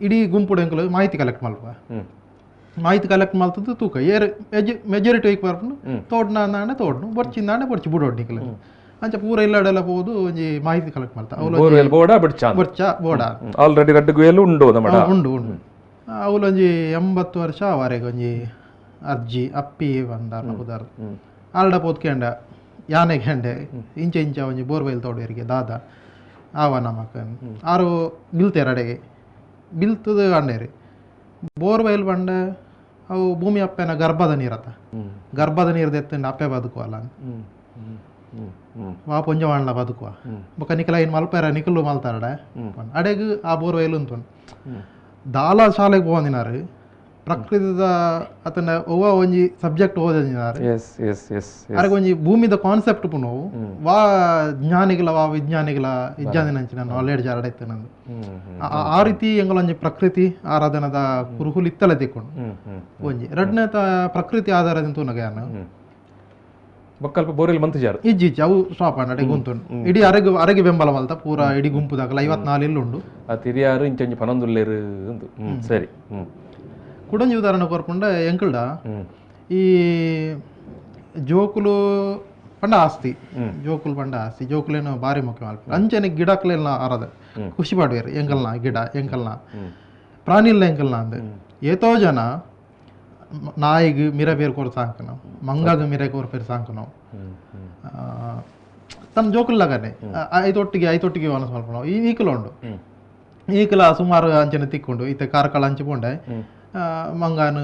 ಇಡೀ ಗುಂಪುಡು ಎಂಕ್ಲು ಮಾಹಿತಿ ಕಲೆಕ್ಟ್ ಮಲ್ಪ ಮಾಹಿತಿ ಕಲೆಕ್ಟ್ ಮಲ್ತದ್ದು ತೂಕ ಏರ್ ಮೆಜಾರಿಟಿ ಐಕ್ ಬರ್ಪುಂಡು ತೋಡ್ನ ಅಂದಾಂಡ ತೋಡ್ನು ಬೊರ್ಚಿಂದಾಂಡ ಬೊರ್ಚಿ ಬುಡೋಡ್ ನಿಕ್ಲೆ ಅಂಚ ಪೂರ ಇಲ್ಲಾಡೆಲ್ಲ ಪೋದು ಒಂಜಿ ಮಾಹಿತಿ ಕಲೆಕ್ಟ್ ಮಾಡ್ತಾ ಬೊರ್ಚ ಬೋಡ ಆಲ್ರೆಡಿ ರಡ್ಡು ಗುವೆಲ್ ಉಂಡು ಉಂಡು ಉಂಡು ಅವಲೊಂಜಿ 80 ವರ್ಷ ಅವರೆಗೆ ಒಂಜಿ ಅರ್ಜಿ ಅಪ್ಪಿ ಬಂದಾರ ಉದಾರ ಆಲ್ಡ ಪೋತ್ಕೆಂಡ ಯಾನೆ ಗೆಂಡೆ ಇಂಚ ಇಂಚ ಒಂಜಿ ಬೋರ್ವೆಲ್ ತೋಡುವರಿಗೆ ದಾದ ಆವ ನಮಕ್ ಆರು ಬಿಲ್ತೇರು ಅಡೆಗೆ ಬಿಲ್ತದ ಅಂಡೇರಿ ಬೋರ್ವೆಲ್ ಬಂಡ ಅವು ಭೂಮಿ ಅಪ್ಪೆನ ಗರ್ಭದ ನೀರತ್ತ ಗರ್ಭದ ನೀರು ದೆತ್ತಂಡ ಅಪ್ಪೆ ಬದುಕುವಲ್ಲ ವಾ ಪೊಂಜವಾಣ್ಲ ಬದುಕುವ ಬೊಕ್ಕ ನಿಕಲ ಇನ್ ಮಲ್ಪೇರ ನಿಕಲು ಮಲ್ತಾರಡ ಅಡೆಗ್ ಆ ಬೋರ್ವೆಲ್ ಉಂಟು ದಾಲ ಶಾಲೆಗೆ ಹೋಗಿನಾರು ಪ್ರಕೃತಿದ ಅತನ ಒವ್ವ ಒಂಜಿ ಸಬ್ಜೆಕ್ಟ್ ಓದಿನಾರು ಅರೆಗ್ ಒಂಜಿ ಭೂಮಿದ ಕಾನ್ಸೆಪ್ಟ್ ಪುನವು ವಾ ಜ್ಞಾನಿಗಳ ವಾ ವಿಜ್ಞಾನಿಗಳ ವಿಜ್ಞಾನಿನಂಚಿನ ನಾಲೆಡ್ಜ್ ಅರಡೈತೆ ನಂದು ಆ ರೀತಿ ಎಂಗಳೊಂಜಿ ಪ್ರಕೃತಿ ಆರಾಧನದ ಕುರುಹುಲು ಇತ್ತಲೆ ತಿಕ್ಕೊಂಡು ಒಂಜಿ ರಡ್ನೇ ಪ್ರಕೃತಿ ಆಧಾರದಿಂದ ತೂನಗ ಯಾನು ಬೊಕ್ಕಲ್ಪ ಬೋರೆಲ್ ಮಂತ್ ಜಾರು ಇಜ್ಜಿ ಇಜ್ಜಿ ಅವು ಸ್ಟಾಪ್ ಅಡೆ ಗುಂತುಂಡು ಇಡೀ ಅರೆಗೆ ಅರೆಗೆ ಬೆಂಬಲ ಮಲ್ತ ಪೂರ ಇಡೀ ಗುಂಪುದಾಗಲ 54 ಇಲ್ಲುಂಡು ಆ ತಿರಿಯಾರು ಇಂಚೊಂಜಿ ಪನೊಂದುಲ್ಲೇರು ಅಂದು ಸರಿ ಕುಡೊಂಜಿ ಉದಾಹರಣೆ ಕೊರ್ಪುಂಡ ಎಂಕಲ್ಡ ಈ ಜೋಕುಲು ಪಂಡ ಆಸ್ತಿ ಜೋಕುಲು ಪಂಡ ಆಸ್ತಿ ಜೋಕುಲೇನು ಭಾರಿ ಮುಖ್ಯ ಮಲ್ಪುಂಡು ಅಂಚನೆ ಗಿಡಕ್ಲೆಲ್ಲ ಆರಾಧ ಖುಷಿ ಪಾಡುವೇರು ಎಂಕಲ್ನ ಗಿಡ ಎಂಕಲ್ನ ಪ್ರಾಣಿಲ್ಲ ಎಂಕಲ್ನ ಅಂದ್ ಏತೋ ಜನ ನಾಯಿಗೆ ಮಿರ ಬೇರು ಕೊರ್ ಸಾಂಕನು ಮಂಗಾಗ ಮಿರೆ ಕೋರ್ ಪೇರು ಸಾಂಕನು ತನ್ನ ಜೋಕುಲ್ಲಾಗನೆ ಐತೊಟ್ಟಿಗೆ ಐತೊಟ್ಟಿಗೆ ವನಸ್ ಮಲ್ಪುನು ಈ ಈಕಲ ಉಂಡು ಈಕಲ ಸುಮಾರು ಅಂಚನೆ ತಿಕ್ಕೊಂಡು ಇತ್ತೆ ಕಾರ್ಕಳ ಅಂಚೆ ಪೋಂಡೆ ಮಂಗಾನು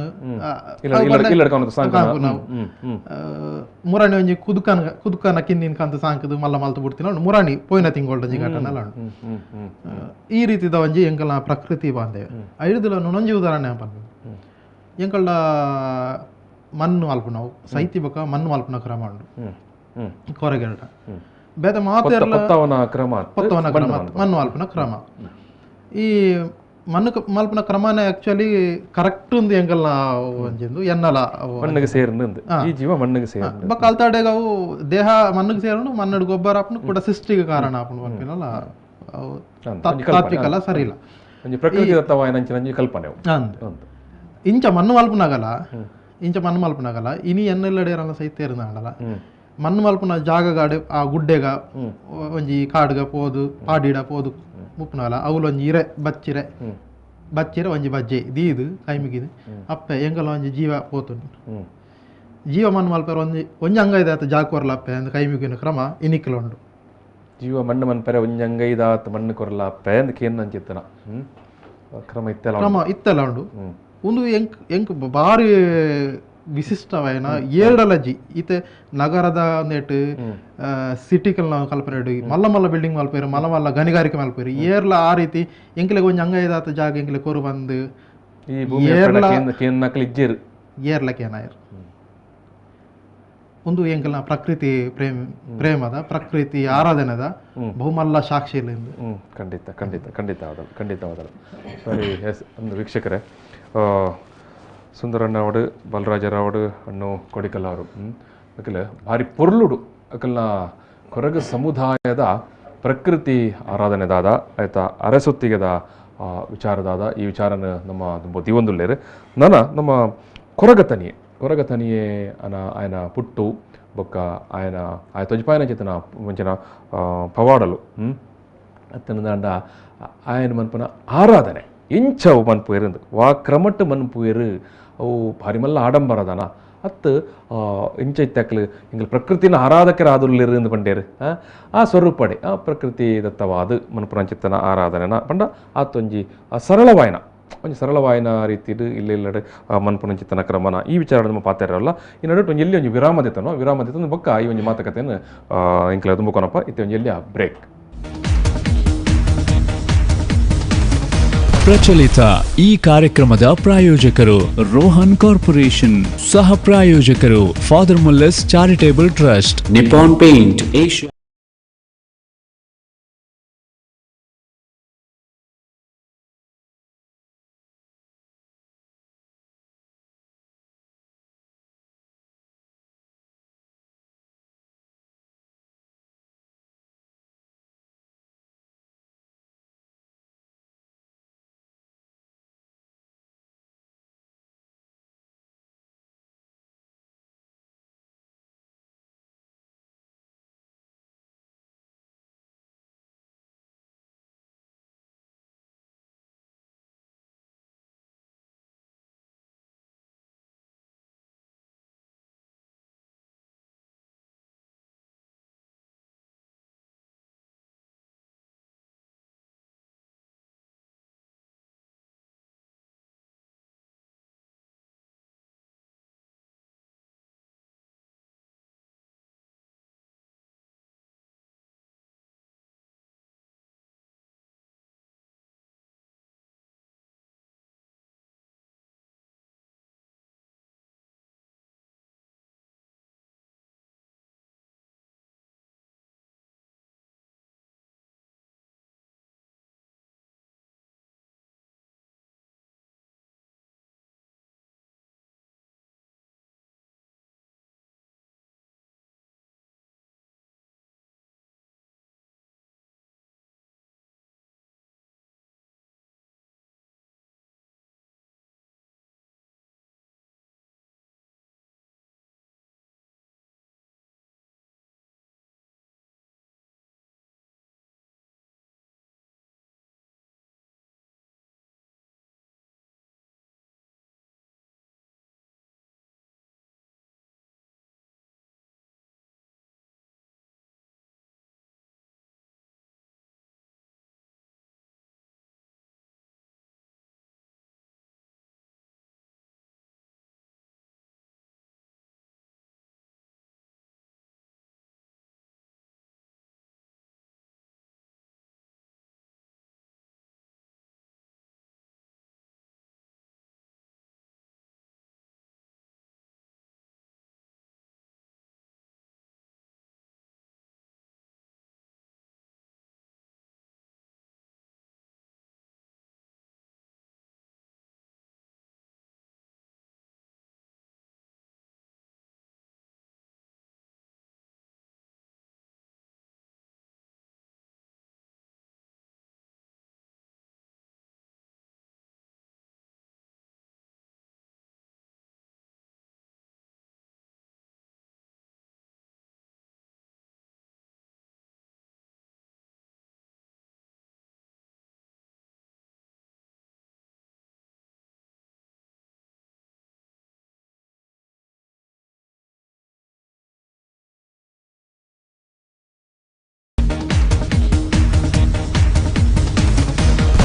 ಮುರಾಣಿ ಒಂಜಿ ಕುದುಕನ ಕುದುಕನ ಕಿನ್ನಿನ ಕಂತ ಸಾಂಕದು ಮಲ್ಲ ಮಲ್ತು ಬಿಡ್ತಿನ ಉಂಡು ಮುರಾಣಿ ಪೋಯಿನ ತಿಂಗೊಳ್ಡ ಒಂಜಿ ಘಟನೆಲ್ಲ ಉಂಡು ಈ ರೀತಿದ ಒಂಜಿ ಎಂಕಲ್ನ ಪ್ರಕೃತಿ ಬಾಂಧವ್ಯ ಐದುಲ ನುಣಂಜಿ ಉದಾಹರಣೆ ಪನ್ಪುಂಡು ಎಂಕಲ್ಡ ಮಣ್ಣು ಮಲ್ಪುನವು ಸೈತಿ ಬೊಕ ಮಣ್ಣು ಮಲ್ಪುನ ಕ್ರಮ ಉಂಡು ಕೊರಗೆರಡ ಬೇತೆ ಮಾತೆರ್ಲ ಕ್ರಮ ಪೊತ್ತವನ ಕ್ರಮ ಮಣ್ಣು ಮಲ್ಪುನ ಕ್ರಮ ಈ ಮಣ್ಣು ಮಲ್ಪುನ ಕ್ರಮನೇ ಆಕ್ಚುಲಿ ಕರೆಕ್ಟ್ ಉಂದು ಎಂಕಲ್ನ ಒಂಜಿಂದು ಎನ್ನಲ ಮಣ್ಣಿಗೆ ಸೇರ್ಂದು ಈ ಜೀವ ಮಣ್ಣಿಗೆ ಸೇರ್ಂದು ಬೊಕ ಅಲ್ತಾಡೆಗ್ ಅವು ದೇಹ ಮಣ್ಣಿಗೆ ಸೇರುಂಡು ಮಣ್ಣು ಗೊಬ್ಬರ ಆಪುಂಡು ಕೂಡ ಸೃಷ್ಟಿಗೆ ಕಾರಣ ಆಪುಂಡು ಪನ್ಪಿನಲ್ಲ ಅವು ತಾತ್ವಿಕಲ ಸರಿ ಇಲ್ಲ ಒಂಜಿ ಪ್ರಕೃತಿ ದತ್ತವಾಯಿನಂಚಿನ ಕಲ್ಪನೆ ಅಂದ್ ಇಂಚ ಮಣ್ಣು ಮಲ್ಪುನಾಗಲ ಇಂಚ ಮಣ್ಣು ಮಲ್ಪುನಾಗಲ ಇನಿ ಎನ್ನೆಲ್ಲಡೇರಲ್ಲ ಸೈತ ಇರುನಾಂಡಲ ಮಣ್ಣು ಮಲ್ಪುನ ಜಾಗಗಾಡೆ ಆ ಗುಡ್ಡೆಗ ಒಂಜಿ ಕಾಡ್ಗ ಪೋದು ಪಾಡಿಡ ಪೋದು ಮುಪ್ಪುನಾಲ ಅವ್ಲೊಂಜಿ ಇರೆ ಬಚ್ಚಿರೆ ಬಚ್ಚಿರೆ ಒಂಜಿ ಬಜ್ಜೆ ದೀದು ಕೈ ಮುಗಿದು ಅಪ್ಪೆ ಎಂಕಲ ಒಂಜಿ ಜೀವ ಪೋತುಂಡು. ಜೀವ ಮಣ್ಣು ಮಲ್ಪೆರೆ ಒಂಜಿ ಒಂಜಿ ಅಂಗೈದಾತ ಜಾಕೋರ್ಲಪ್ಪೆ ಅಂದ್ ಕೈ ಮುಗಿನ ಕ್ರಮ ಇನಿಕ್ಲ ಉಂಡು. ಜೀವ ಮಣ್ಣು ಮನ್ಪೆರೆ ಒಂಜಿ ಅಂಗೈದಾತ್ ಮಣ್ಣು ಕೊರ್ಲಪ್ಪೆ ಅಂದ್ ಕೇನ್ನಂಚಿತ್ತನ ಕ್ರಮ ಇತ್ತೆಲ ಉಂಡು. ಕ್ರಮ ಇತ್ತೆಲ ಉಂಡು. ಉಂದು ಎಂಕ್ ಎಂಕ್ ಬಾರಿ ವಿಶಿಷ್ಟವಾಯಿನ ಏರ್ಡಲಜಿ. ಇತ್ತೆ ನಗರದ ಒಂದೆಟ್ ಸಿಟಿಕಲ್ನ ಕಲ್ಪನೆಡ್ ಮಲ್ಲ ಮಲ್ಲ ಬಿಲ್ಡಿಂಗ್ ಮಲ್ಪೆರ್, ಮಲ್ಲ ಮಲ್ಲ ಗಣಿಗಾರಿಕೆ ಮಲ್ಪೆರ್, ಏರ್ಲ ಆ ರೀತಿ ಎಂಕ್ಲೆಗ್ ಒಂಜಿ ಅಂಗೈದಾತ ಜಾಗ ಎಂಕ್ಲೆ ಕೊರು ಬಂದು ಈ ಭೂಮಿ ಕೇನ್ನಕ್ಲು ಇಜ್ಜೆರ್. ಏರ್ಲ ಕೇನಾಯೆರ್. ಉಂದು ಎಂಕಲ್ನ ಪ್ರಕೃತಿ ಪ್ರೇಮದ ಪ್ರಕೃತಿ ಆರಾಧನೆದ ಬಹುಮಲ್ಲ ಸಾಕ್ಷಿ. ಖಂಡಿತ ಖಂಡಿತ ಖಂಡಿತ ಆದಲ್ಲ, ಖಂಡಿತ ಆದಲ್ಲ. ಸರಿ ಎಸ್ ಅಂದ್ರೆ ವೀಕ್ಷಕರೇ, ಸುಂದರಣ್ಣವಡು ಬಲರಾಜರಾವಡು ಅಣ್ಣು ಕೊಡಿಕಲ್ ಅವರು ಅಕಲ್ ಭಾರಿ ಪೊರ್ಲುಡು ಅಕಲ್ನ ಕೊರಗ ಸಮುದಾಯದ ಪ್ರಕೃತಿ ಆರಾಧನೆದಾದ ಆಯ್ತಾ ಅರಸೊತ್ತಿಗೆದ ವಿಚಾರದಾದ ಈ ವಿಚಾರನ ನಮ್ಮ ತುಂಬ ದಿವೊಂದುಲ್ಲೇರು. ನನ ನಮ್ಮ ಕೊರಗತನಿಯೆ ಕೊರಗತನಿಯೆ ಅನ ಆಯನ ಪುಟ್ಟು ಬೊಕ್ಕ ಆಯನ ಆಯ ತೊಜಪಾಯನ ಚೇತನ ಮುಂಚಿನ ಪವಾಡಲು ಅತ್ತನದಾಂಡ ಆಯನ ಮನ್ಪನ ಆರಾಧನೆ ಇಂಚವು ಮನ್ಪುವೆರು ವಾ ಕ್ರಮಟ್ಟು ಮನ್ಪುವೆರು ಅವು ಭಾರಿ ಮಲ್ಲ ಆಡಂಬರದನ ಅತ್ತು ಇಂಚ ಇತ್ತಕ್ಲು ಎಂಗ್ಲ ಪ್ರಕೃತಿನ ಆರಾಧಕರಾದುಲ್ಲೆರು ಎಂದು ಪಂಡೇರು. ಆ ಸ್ವರೂಪಡೆ ಆ ಪ್ರಕೃತಿ ದತ್ತವಾದ ಮನ್ಪುನಂಚಿತ್ತನ ಆರಾಧನೆನ ಪಂಡ ಆತೊಂಜಿ ಸರಳವಾಯನ ಒಂಜಿ ಸರಳವಾಯಿನ ರೀತಿಡು ಇಲ್ಲ ಇಲ್ಲಡೆ ಮನ್ಪುನಂಚಿತ್ತನ ಕ್ರಮನ ಈ ವಿಚಾರ ನಮ್ಮ ಪಾತೆರಲ್ಲ. ಈ ನಡುಟು ಒಂಜಿ ಎಲ್ಲಿ ಒಂಜಿ ವಿರಾಮ ದೆತ್ತನೋ ವಿರಾಮ ದೆತ್ತನ ಬೊಕ್ಕ ಈ ಒಂಜಿ ಮಾತುಕತೆಯನ್ನು ಎಂಕ್ಲ ತುಂಬಿಕೊನಪ್ಪ. ಇತ್ತೆ ಒಂಜಿ ಎಲ್ಲಿ ಬ್ರೇಕ್. ಪ್ರಚಲಿತ ಈ ಕಾರ್ಯಕ್ರಮದ ಪ್ರಾಯೋಜಕರು ರೋಹನ್ ಕಾರ್ಪೊರೇಷನ್, ಸಹ ಪ್ರಾಯೋಜಕರು Father Muller's charitable trust, Nippon Paint Asia.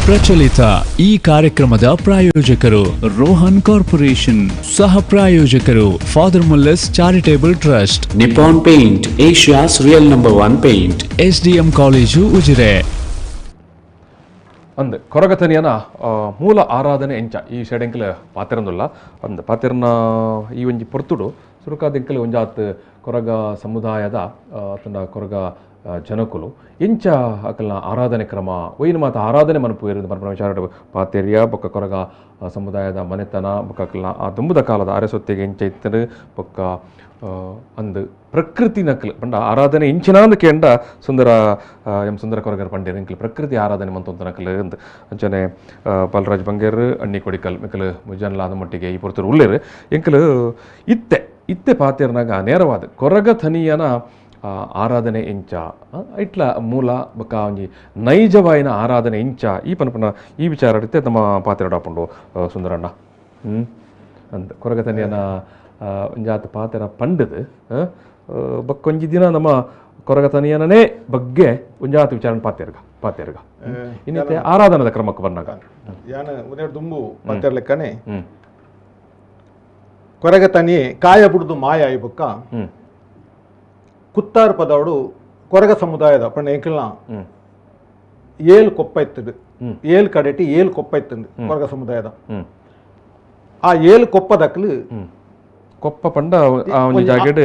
ಪ್ರಚಲಿತ ಈ ಕಾರ್ಯಕ್ರಮದ ಪ್ರಾಯೋಜಕರು ರೋಹನ್ ಕಾರ್ಪೊರೇಷನ್, ಸಹ ಪ್ರಾಯೋಜಕರು Father Muller's charitable trust, Nippon Paint, Asia's real number 1 paint, SDM college Ujire. ಅಂದ್ ಕೊರಗತನಿಯನ ಮೂಲ ಆರಾಧನೆ ಎಂಚ ಈ ಶೆಡೆಂಕಲ ಪಾತೆರಂದುಲ್ಲ ಅಂದ್ ಪಾತೆರನ ಈ ಒಂಜಿ ಪೊರ್ತುಡು ಸುರುಕಾದೆಂಕಲ್ ಒಂಜಾತ್ ಕೊರಗ ಸಮುದಾಯದ ಅತನ ಕೊರಗ ಜನಕುಲು ಎಂಚ ಅಕಲ್ನ ಆರಾಧನೆ ಕ್ರಮ ಒಯ್ಯಿನ ಮಾತ ಆರಾಧನೆ ಮನಪು ಇರೋದು ಪರಪರ ವಿಚಾರ ಪಾತೆರಿಯ ಬೊಕ್ಕ ಕೊರಗ ಸಮುದಾಯದ ಮನೆತನ ಬೊಕ್ಕ ಅಕಲ್ನ ಆ ದುಂಬುದ ಕಾಲದ ಅರೆಸೊತ್ತಿಗೆ ಎಂಚ ಇತ್ತರು ಬೊಕ್ಕ ಅಂದ್ ಪ್ರಕೃತಿ ನಕಲು ಪಂಡ ಆರಾಧನೆ ಇಂಚಿನಾಂದು ಕೇಂಡ ಸುಂದರ ಎಂ ಸುಂದರ ಕೊರಗರ್ ಪಂಡೇರ್ ಇಂಕಲ್ ಪ್ರಕೃತಿ ಆರಾಧನೆ ಮಂತೊಂತ ನಕಲು ಅಂದ್ ಅಂಚನೆ ಬಲರಾಜ್ ಬಂಗೇರ್ ಅಣ್ಣಿ ಕೊಡಿಕಲ್ ಮಿಕಲ್ ಮುಜನ್ಲಾದ ಮಟ್ಟಿಗೆ ಈ ಪೊರ್ತರು ಉಳ್ಳೇರು ಎಂಕಲು ಇತ್ತೆ ಇತ್ತೆ ಪಾತೆರ್ನಾಗ ನೇರವಾದ ಕೊರಗ ಥನಿಯನ ಆರಾಧನೆ ಎಂಚ ಇಟ್ಲ ಮೂಲ ಬೊಕ್ಕ ಒಂಜಿ ನೈಜವಾಯಿನ ಆರಾಧನೆ ಎಂಚ ಈ ಪನಪನ ಈ ವಿಚಾರ ಇತ್ತೆ ನಮ್ಮ ಪಾತೆರಡಾಪುಂಡು ಸುಂದರಣ್ಣ. ಅಂದ್ ಕೊರಗತನಿಯನ ಒಂಜಾತ ಪಾತೆರ ಪಂಡದು ಬೊಕ್ಕೊಂಜಿ ದಿನ ನಮ್ಮ ಕೊರಗತನಿಯನೇ ಬಗ್ಗೆ ಒಂಜಾತ ವಿಚಾರ ಪಾತೆರ್ಗ ಪಾತೆರ್ಗ ಇನ್ನಿತ್ತೆ ಆರಾಧನದ ಕ್ರಮಕ್ಕೆ ಬಂದಾಗ ಯಾನ ಒಂದೆರಡು ದುಂಬು ಪಾತೆರ್ಲೆಕ್ಕನೆ ಕೊರಗತನಿ ಕಾಯ ಬುಡ್ದು ಮಾಯ ಈ ಬೊಕ್ಕ ಕುತ್ತಾರ್ ಪದವಡು ಕೊರಗ ಸಮುದಾಯದ ಪಂಡ ಎಂಕಲ್ನ ಏಳು ಕೊಪ್ಪ ಇತ್ತದು, ಏಳು ಕಡೆಟಿ ಏಳು ಕೊಪ್ಪ ಇತ್ತಂದು ಕೊರಗ ಸಮುದಾಯದ. ಆ ಏಳು ಕೊಪ್ಪದಕ್ಲು ಕೊಪ್ಪ ಪಂಡ ಒಂಜಿ ಜಾಗೆಡ್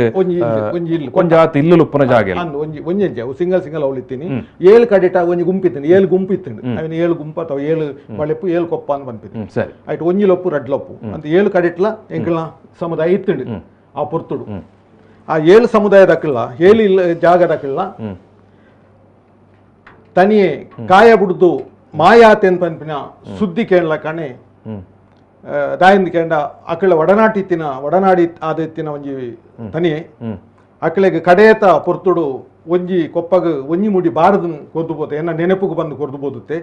ಒಂಜಾತ್ ಇಲ್ಲು ಉಪ್ಪುನ ಜಾಗೆ ಒಂಜಿ ಒಂಜಿ ಸಿಂಗಲ್ ಸಿಂಗಲ್ ಅವಳು ಇತ್ತೀನಿ. ಏಳು ಕಡೆಟ ಒಂಜಿ ಗುಂಪು ಇತ್ತಂಡು, ಏಳು ಗುಂಪು ಇತ್ತಂಡು. ಅವನ ಏಳು ಗುಂಪು ಅಥವಾ ಏಳು ಬಳೆಪ್ಪು ಏಳು ಕೊಪ್ಪ ಅಂತ ಪನ್ಪಿನಿ. ಸರಿ ಆಯ್ತು, ಒಂಜಿ ಲೊಪ್ಪು ರಡ್ಡ್ ಲೊಪ್ಪು ಅಂತ ಏಳು ಕಡೆಟ್ಲ ಎಂಕಲ್ನ ಸಮುದಾಯ ಇತ್ತಂಡು ಆ ಪೊರ್ತುಡು. ಆ ಏಳು ಸಮುದಾಯದಕ್ಕಿಲ್ಲ, ಏಳು ಇಲ್ಲ ಜಾಗದಕ್ಕಿಲ್ಲ ತನಿಯೇ ಕಾಯ ಬುಡ್ದು ಮಾಯಾತೆನ್ ಪನ್ಪಿನ ಸುದ್ದಿ ಕೇಳಲ ಕಣೆ ದಾಯಿಂದ ಕೇಂಡ ಅಕಳ ಒಡನಾಟಿತ್ತಿನ ಒಡನಾಡಿ ಆದೆತ್ತಿನ ಒಂಜಿ ತನಿಯೇ ಅಕಳಿಗೆ ಕಡೆಯತ ಪೊರ್ತುಡು ಒಂಜಿ ಕೊಪ್ಪಗ ಒಂಜಿ ಮುಡಿ ಬಾರದು ಕೊರ್ದು ಪೋತೆ, ಎನ್ನ ನೆನಪುಗು ಬಂದು ಕೊರ್ದು ಬೋದುತ್ತೆ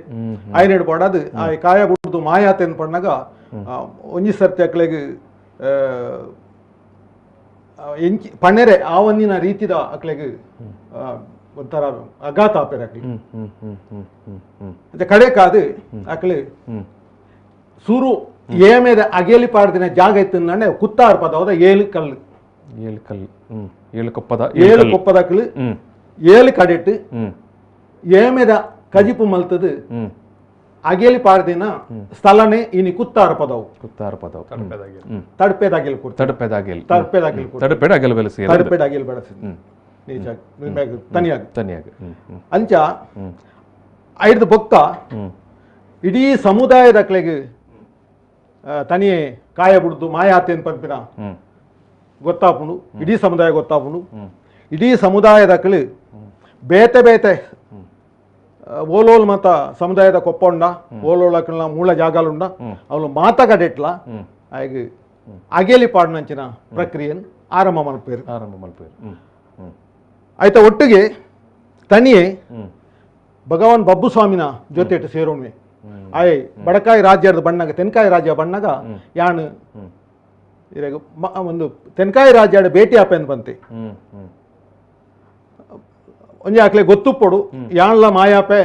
ಆಯ್ನೆಡು ಪಡದು ಆ ಕಾಯ ಬುಡ್ದು ಮಾಯಾತೆನ್ ಪಣ್ಣಾಗ ಒಂಜಿ ಸರ್ತಿ ಅಕಳಿಗೆ ಎಂಚಿ ಪಣೆರೆ ಆ ಒಂದಿನ ರೀತಿದ ಅಕ್ಲೆಗ್ ಒಂಥರ ಅಘಾತ ಆಪೇರು ಅಕ್ಲಿ. ಕಡೆಕಾದು ಅಕ್ಲೆ ಸುರು ಏಮೇದ ಅಗೇಲಿ ಪಾಡ್ದಿನ ಜಾಗ ಇತ್ತು ಕುತ್ತಾರ್ ಪದವದ ಏಳು ಕಲ್ಲು, ಏಳು ಕಲ್ಲು, ಏಳು ಕೊಪ್ಪದ, ಏಳು ಕೊಪ್ಪದ ಅಕ್ಲು ಏಳು ಕಡೆಟ್ಟು ಏಮೇದ ಕಜಿಪು ಮಲ್ತದು ಅಗೇಲಿ ಪಾಡ್ದಿನ ಸ್ಥಳನೇ ಇನಿ ಕುತ್ತಾರ ಪದವು, ಕುತ್ತಾರ ಪದವು ತಡ್ಪೇದಾಗಿಲ್ ಕೊಡ್ತಾರೆ, ತಡ್ಪೇದಾಗಿಲ್, ತಡ್ಪೇದಾಗಿಲ್, ತಡ್ಪೇಡ ಅಗಲ್ ಬೆಳೆಸಿ, ತಡ್ಪೇಡ ಅಗೇಲ್ ಬೆಳೆಸಿ ತನಿಯಾಗ ತನಿಯಾಗ ಅಂಚ ಐದು ಬೊಕ್ಕ ಇಡೀ ಸಮುದಾಯದ ಅಕ್ಲೆಗ್ ತನಿಯೇ ಕಾಯ ಬುಡ್ದು ಮಾಯಾತೆನ್ ಪನ್ಪಿನ ಗೊತ್ತಾಪುಂಡು, ಇಡೀ ಸಮುದಾಯ ಗೊತ್ತಾಪುಂಡು. ಇಡೀ ಸಮುದಾಯದ ಅಕ್ಲು ಬೇತೆ ಬೇತೆ ಓಲೋಲ್ ಮಾತ ಸಮುದಾಯದ ಕೊಪ್ಪ ಉಂಡ, ಓಲೋಲಕ್ಕಲ್ನ ಮೂಲ ಜಾಗಲುಂಡ ಅವಳು ಮಾತ ಕಡೆಟ್ಲ ಆಗ ಅಗೇಲಿ ಪಾಡ್ನಂಚಿನ ಪ್ರಕ್ರಿಯೆಯನ್ನು ಆರಂಭ ಮಲ್ಪೇರು, ಆರಂಭ ಮಲ್ಪೇರು. ಆಯ್ತಾ ಒಟ್ಟಿಗೆ ತನಿಯೇ ಭಗವಾನ್ ಬಬ್ಬುಸ್ವಾಮಿನ ಜೊತೆ ಸೇರೋಣ್ವೆ. ಆಯ್ ಬಡಕಾಯಿ ರಾಜ್ಯದ ಬಣ್ಣಗ ತೆನ್ಕಾಯಿ ರಾಜ್ಯ ಬಣ್ಣಗ ಯಾನು ಒಂದು ತೆನ್ಕಾಯಿ ರಾಜ್ಯದ ಭೇಟಿ ಆಪೇನ್ ಬಂತೆ ಒಂಜಿ ಆಕ್ಲೆ ಗೊತ್ತುಪ್ಪೊಡು ಯಾನ್ಲ ಮಾಯಾಪೆ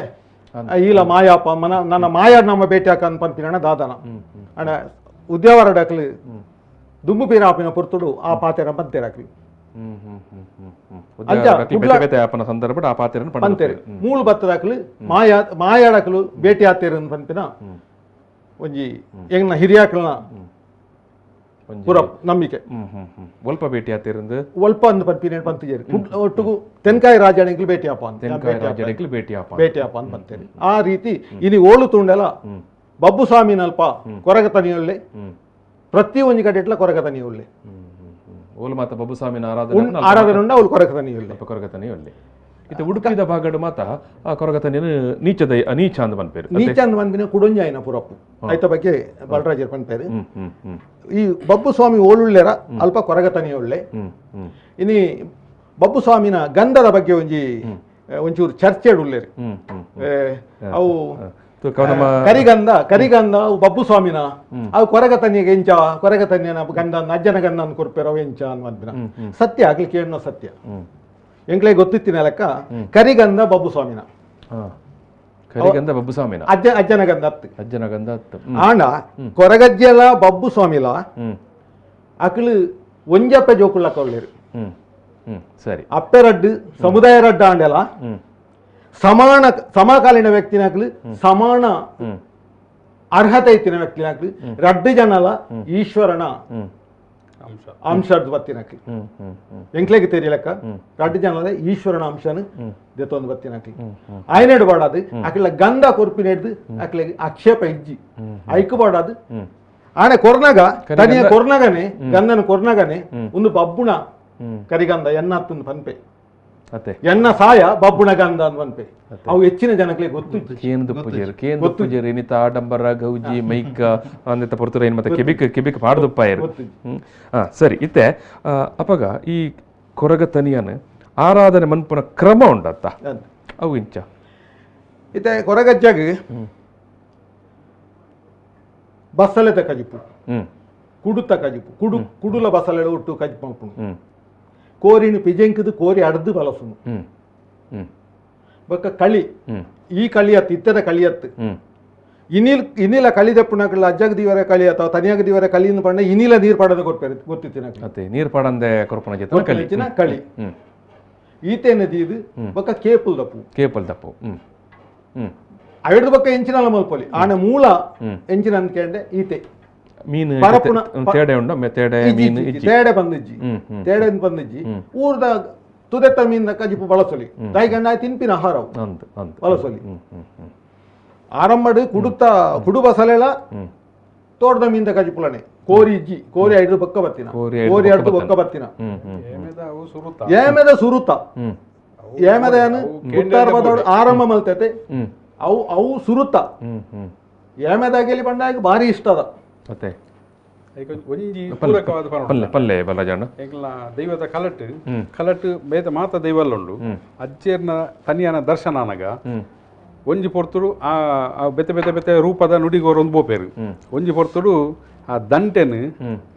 ಈಲ ಮಾಯಾಪ ಮನ ನನ್ನ ಮಾಯ ನಮ್ಮ ಭೇಟಿ ಹಾಕ ಪನ್ಪಿನ ದಾದನ ಅಣ್ಣ ಉದ್ಯಾವರ ಡಾಕ್ಲಿ ದುಂಬು ಪೀರ ಆಪಿನ ಪೊರ್ತುಡು ಆ ಪಾತೆರ ಬಂತೇರಾಕ್ಲಿ ಸಂದರ್ಭ ಪಂತೇರು ಮೂಳು ಬತ್ತದಾಕ್ಲು ಮಾಯಾ ಮಾಯಾಡಕ್ಲು ಭೇಟಿ ಆತೇರು ಪನ್ಪಿನ ಒಂಜಿ ಎಂಗ್ನ ಹಿರಿಯಾಕ್ಲನ ಪೂರ ನಂಬಿಕೆ. ಒಲ್ಪ ಭೇಟಿ ಆತಿರಂದು ಒಲ್ಪ ಅಂದ್ ಪನ್ಪಿನ ಪಂತಿಜೇರು ಒಟ್ಟುಗು ತೆನ್ಕಾಯಿ ರಾಜಾಣಿಗಳು ಭೇಟಿ ಆಪ ಅಂತ, ತೆನ್ಕಾಯಿ ರಾಜಾಣಿಗಳು ಭೇಟಿ ಆಪ, ಭೇಟಿ ಆಪ ಅಂತ ಬಂತೇನೆ. ಆ ರೀತಿ ಇನಿ ಓಳು ತುಂಡೆಲ ಬಬ್ಬು ಸ್ವಾಮಿನಲ್ಪ ಕೊರಗ ತನಿಯುಳ್ಳೆ ಪ್ರತಿ ಒಂಜಿ ಕಡೆಟ್ಲ ಕೊರಗ ತನಿಯುಳ್ಳೆ ಓಲು ಮಾತ ಬಬ್ಬು ಸ್ವಾಮಿನ ಆರಾಧನೆ ಆರಾಧನೆ ಉಂಡ ಅವಳು ಕೊರಗ ತನಿಯುಳ್ಳೆ ಕೊರಗ ತನಿಯುಳ್ಳೆ. ಇದು ಉಡುಪಿದ ಭಾಗಡು ಮಾತ ಆ ಕೊರಗತನೇನು ನೀಚದ ನೀಚ ಅಂದ್ ಪನ್ಪೇರು, ನೀಚ ಅಂದ್ ಪನ್ಪಿನ ಕುಡೊಂಜಾಯಿನ ಪುರಪ್ಪು ಆಯ್ತ ಬಗ್ಗೆ ಬಲರಾಜರ್ ಪನ್ಪೇರು. ಈ ಬಬ್ಬು ಸ್ವಾಮಿ ಓಳುಳ್ಳೆರ ಅಲ್ಪ ಕೊರಗತನಿಯುಳ್ಳೆ. ಇನಿ ಬಬ್ಬು ಸ್ವಾಮಿನ ಗಂಧದ ಬಗ್ಗೆ ಒಂಜಿ ಒಂಚೂರು ಚರ್ಚೆ ಉಳ್ಳೇರು. ಅವು ಕರಿಗಂಧ, ಕರಿಗಂಧ ಅವು ಬಬ್ಬು ಸ್ವಾಮಿನ, ಅವು ಕೊರಗತನಿಗೆ ಎಂಚ ಕೊರಗತನಿಯನ ಗಂಧ ಅಜ್ಜನ ಗಂಧ ಅಂದ್ ಕೊರ್ಪೇರು ಅವು ಎಂಚ ಅನ್ವಂತಿನ ಸತ್ಯ ಆಗ್ಲಿ ಕೇಳೋ ಸತ್ಯ ಎಂಕ್ಲೆ ಗೊತ್ತಿತ್ತಿನ ಲೆಕ್ಕ ಕರಿಗಂಧ ಬಬ್ಬು ಸ್ವಾಮಿನ, ಕರಿಗಂಧ ಬಬ್ಬು ಸ್ವಾಮಿನ ಅಜ್ಜನ ಗಂಧ ಅತ್ತು ಅಜ್ಜನ ಗಂಧ ಅತ್ತು ಆಂಡ ಕೊರಗಜ್ಜಲ ಬಬ್ಬು ಸ್ವಾಮಿಲ ಅಕಲು ಒಂಜಪ್ಪೆ ಜೋಕುಳ್ಳ ಕೊಳ್ಳೇರು ಸರಿ ಅಪ್ಪೆ ರಡ್ಡು ಸಮುದಾಯ ರಡ್ಡು ಆಂಡೆಲ ಸಮಾನ ಸಮಕಾಲೀನ ವ್ಯಕ್ತಿನಾಗ್ಲು ಸಮಾನ ಅರ್ಹತೆ ಇತ್ತಿನ ವ್ಯಕ್ತಿನಾಗ್ಲು ರಡ್ಡು ಜನಲ ಈಶ್ವರನ ಅಂಶದ ಬತ್ತಿನಕ್ಲಿ ಎಂಕ್ಲೆಗೆ ತೆರಿಯಲಕ್ಕ ರಡ್ಡು ಜನಲ ಈಶ್ವರನ ಅಂಶನ ದೆತ್ತೊಂದು ಬತ್ತಿನಕ್ಲಿ ಆಯ್ನೆಡು ಬಾಡದು ಅಕ್ಲ ಗಂಧ ಕೊರ್ಪಿನ ಹಿಡ್ದು ಅಕ್ಲೆಗೆ ಆಕ್ಷೇಪ ಇಜ್ಜಿ ಐಕು ಬಾಡದು ಆನೆ ಕೊರ್ನಾಗ ತನಿಯ ಕೊರ್ನಾಗನೆ ಗಂಧನ ಕೊರ್ನಾಗನೆ ಒಂದು ಬಬ್ಬುಣ ಕರಿಗಂಧ ಎನ್ನ ಪನ್ಪೆ ಎನ್ನ ಸಾಯ ಬಬ್ಬುಣ ಗಂಧ ಅಂತ ಪನ್ಪೆ ಅವು ಹೆಚ್ಚಿನ ಜನಕ್ಕೆ ಗೊತ್ತು ಕೇಂದ್ರ ಇನಿತ ಆಡಂಬರ ಗೌಜಿ ಮೈಕ ಅಂದಿತ ಪೊರ್ತುರ ಏನು ಮತ್ತೆ ಕೆಬಿಕ್ ಕೆಬಿಕ್ ಪಾಡ್ದುಪ್ಪಾಯರು ಸರಿ ಇತ್ತೆ ಅಪಗ ಈ ಕೊರಗ ತನಿಯನ್ ಆರಾಧನೆ ಮನ್ಪುನ ಕ್ರಮ ಉಂಡತ್ತ ಅವು ಇಂಚ ಇತ್ತೆ ಕೊರಗಜ್ಜಾಗ ಬಸಲೆತ ಕಜಿಪು ಕುಡುತ ಕಜಿಪು ಕುಡು ಕುಡುಲ ಬಸಲೆ ಒಟ್ಟು ಕಜಿಪು ಮಲ್ಪುನು ಕೋರಿನ ಪಿಜೆಂಕದು ಕೋರಿ ಅಡ್ದು ಬಲಸುನು ಬೊಕ್ಕ ಕಳಿ ಈ ಕಳಿಯತ್ತು ಇತ್ತದ ಕಳಿಯತ್ತು ಇನಿಲ್ ಇನಿಲ ಕಳಿ ದಪ್ಪುನಕಲ್ಲ ಅಜ್ಜಗ ದಿವರ ಕಳಿ ಅಥವಾ ತನಿಯಾಗ ದಿವರ ಕಳಿಯನ್ನು ಪಂಡ ಇನಿಲ ನೀರು ಪಾಡದ ಕೊರ್ಪೇರು ಗೊತ್ತಿತ್ತಿನ ನೀರು ಪಾಡಂದೆ ಕೊರ್ಪುನ ಜೊತೆ ಕಳಿ ಈತೇನ ದೀದು ಬೊಕ್ಕ ಕೇಪುಲ್ ದಪ್ಪು ಕೇಪುಲ್ ದಪ್ಪು ಅವೆಡ್ದು ಬೊಕ್ಕ ಎಂಚಿನಲ ಮಲ್ಪೊಲಿ ಆನೆ ಮೂಲ ಎಂಚಿನ ಅಂದ್ಕಂಡೆ ಈತೆ ಮೀನು ತೇಡೆ ಉಂಡು ತೇಡೆ ಮೀನು ತೇಡೆ ಬಂದಿಜ್ಜಿ ತೇಡೆ ಬಂದಿಜ್ಜಿ ಊರ್ದ ತುದೆತ್ತ ಮೀನ್ ಕಜಿಪು ಬಳಸೊಲಿ ದಾಯಿಗಂಡ ತಿನ್ಪಿನ ಆಹಾರ ಬಳಸೊಲಿ ಆರಂಭಡು ಕುಡುತ್ತ ಕುಡು ಬಸಲೆಲ ತೋಟದ ಮೀನ್ದ ಕಜಿಪುಲನೆ ಕೋರಿ ಇಜ್ಜಿ ಕೋರಿ ಐದು ಬೊಕ್ಕ ಬತ್ತಿನ ಕೋರಿ ಅಡ್ದು ಬೊಕ್ಕ ಬತ್ತಿನ ಏಮೆದ ಸುರುತ ಏಮೆದ ಉತ್ತರ ಬದೋಡು ಆರಂಭ ಮಲ್ತೈತೆ ಅವು ಅವು ಸುರುತ ಏಮೆದಾಗಲಿ ಬಂದಾಗ ಭಾರಿ ಇಷ್ಟ ಅದ ಅತ್ತೆ ಒಂಜಿ ಪೂರಕವಾದ ಪಲ್ಲೆ ಪಲ್ಲೆ ಬಲ್ಲಜಣ್ಣ ಎಂಕ್ಲ ದೈವದ ಕಲಟ್ ಕಲಟ್ ಬೇತ ಮಾತ ದೈವಲ್ಲ ಉಂಡು ಅಜ್ಜೇರ್ನ ತನಿಯನ ದರ್ಶನ ಅನಗ ಒಂಜಿ ಪೊರ್ತುಡು ಆ ಬೆತ್ತೆ ಬೆತ್ತೆ ಬೆತ್ತೆ ರೂಪದ ನುಡಿಗೋರು ಒಂದು ಬೋಪೇರು ಒಂಜಿ ಪೊರ್ತುಡು ಆ ದಂಟೆನು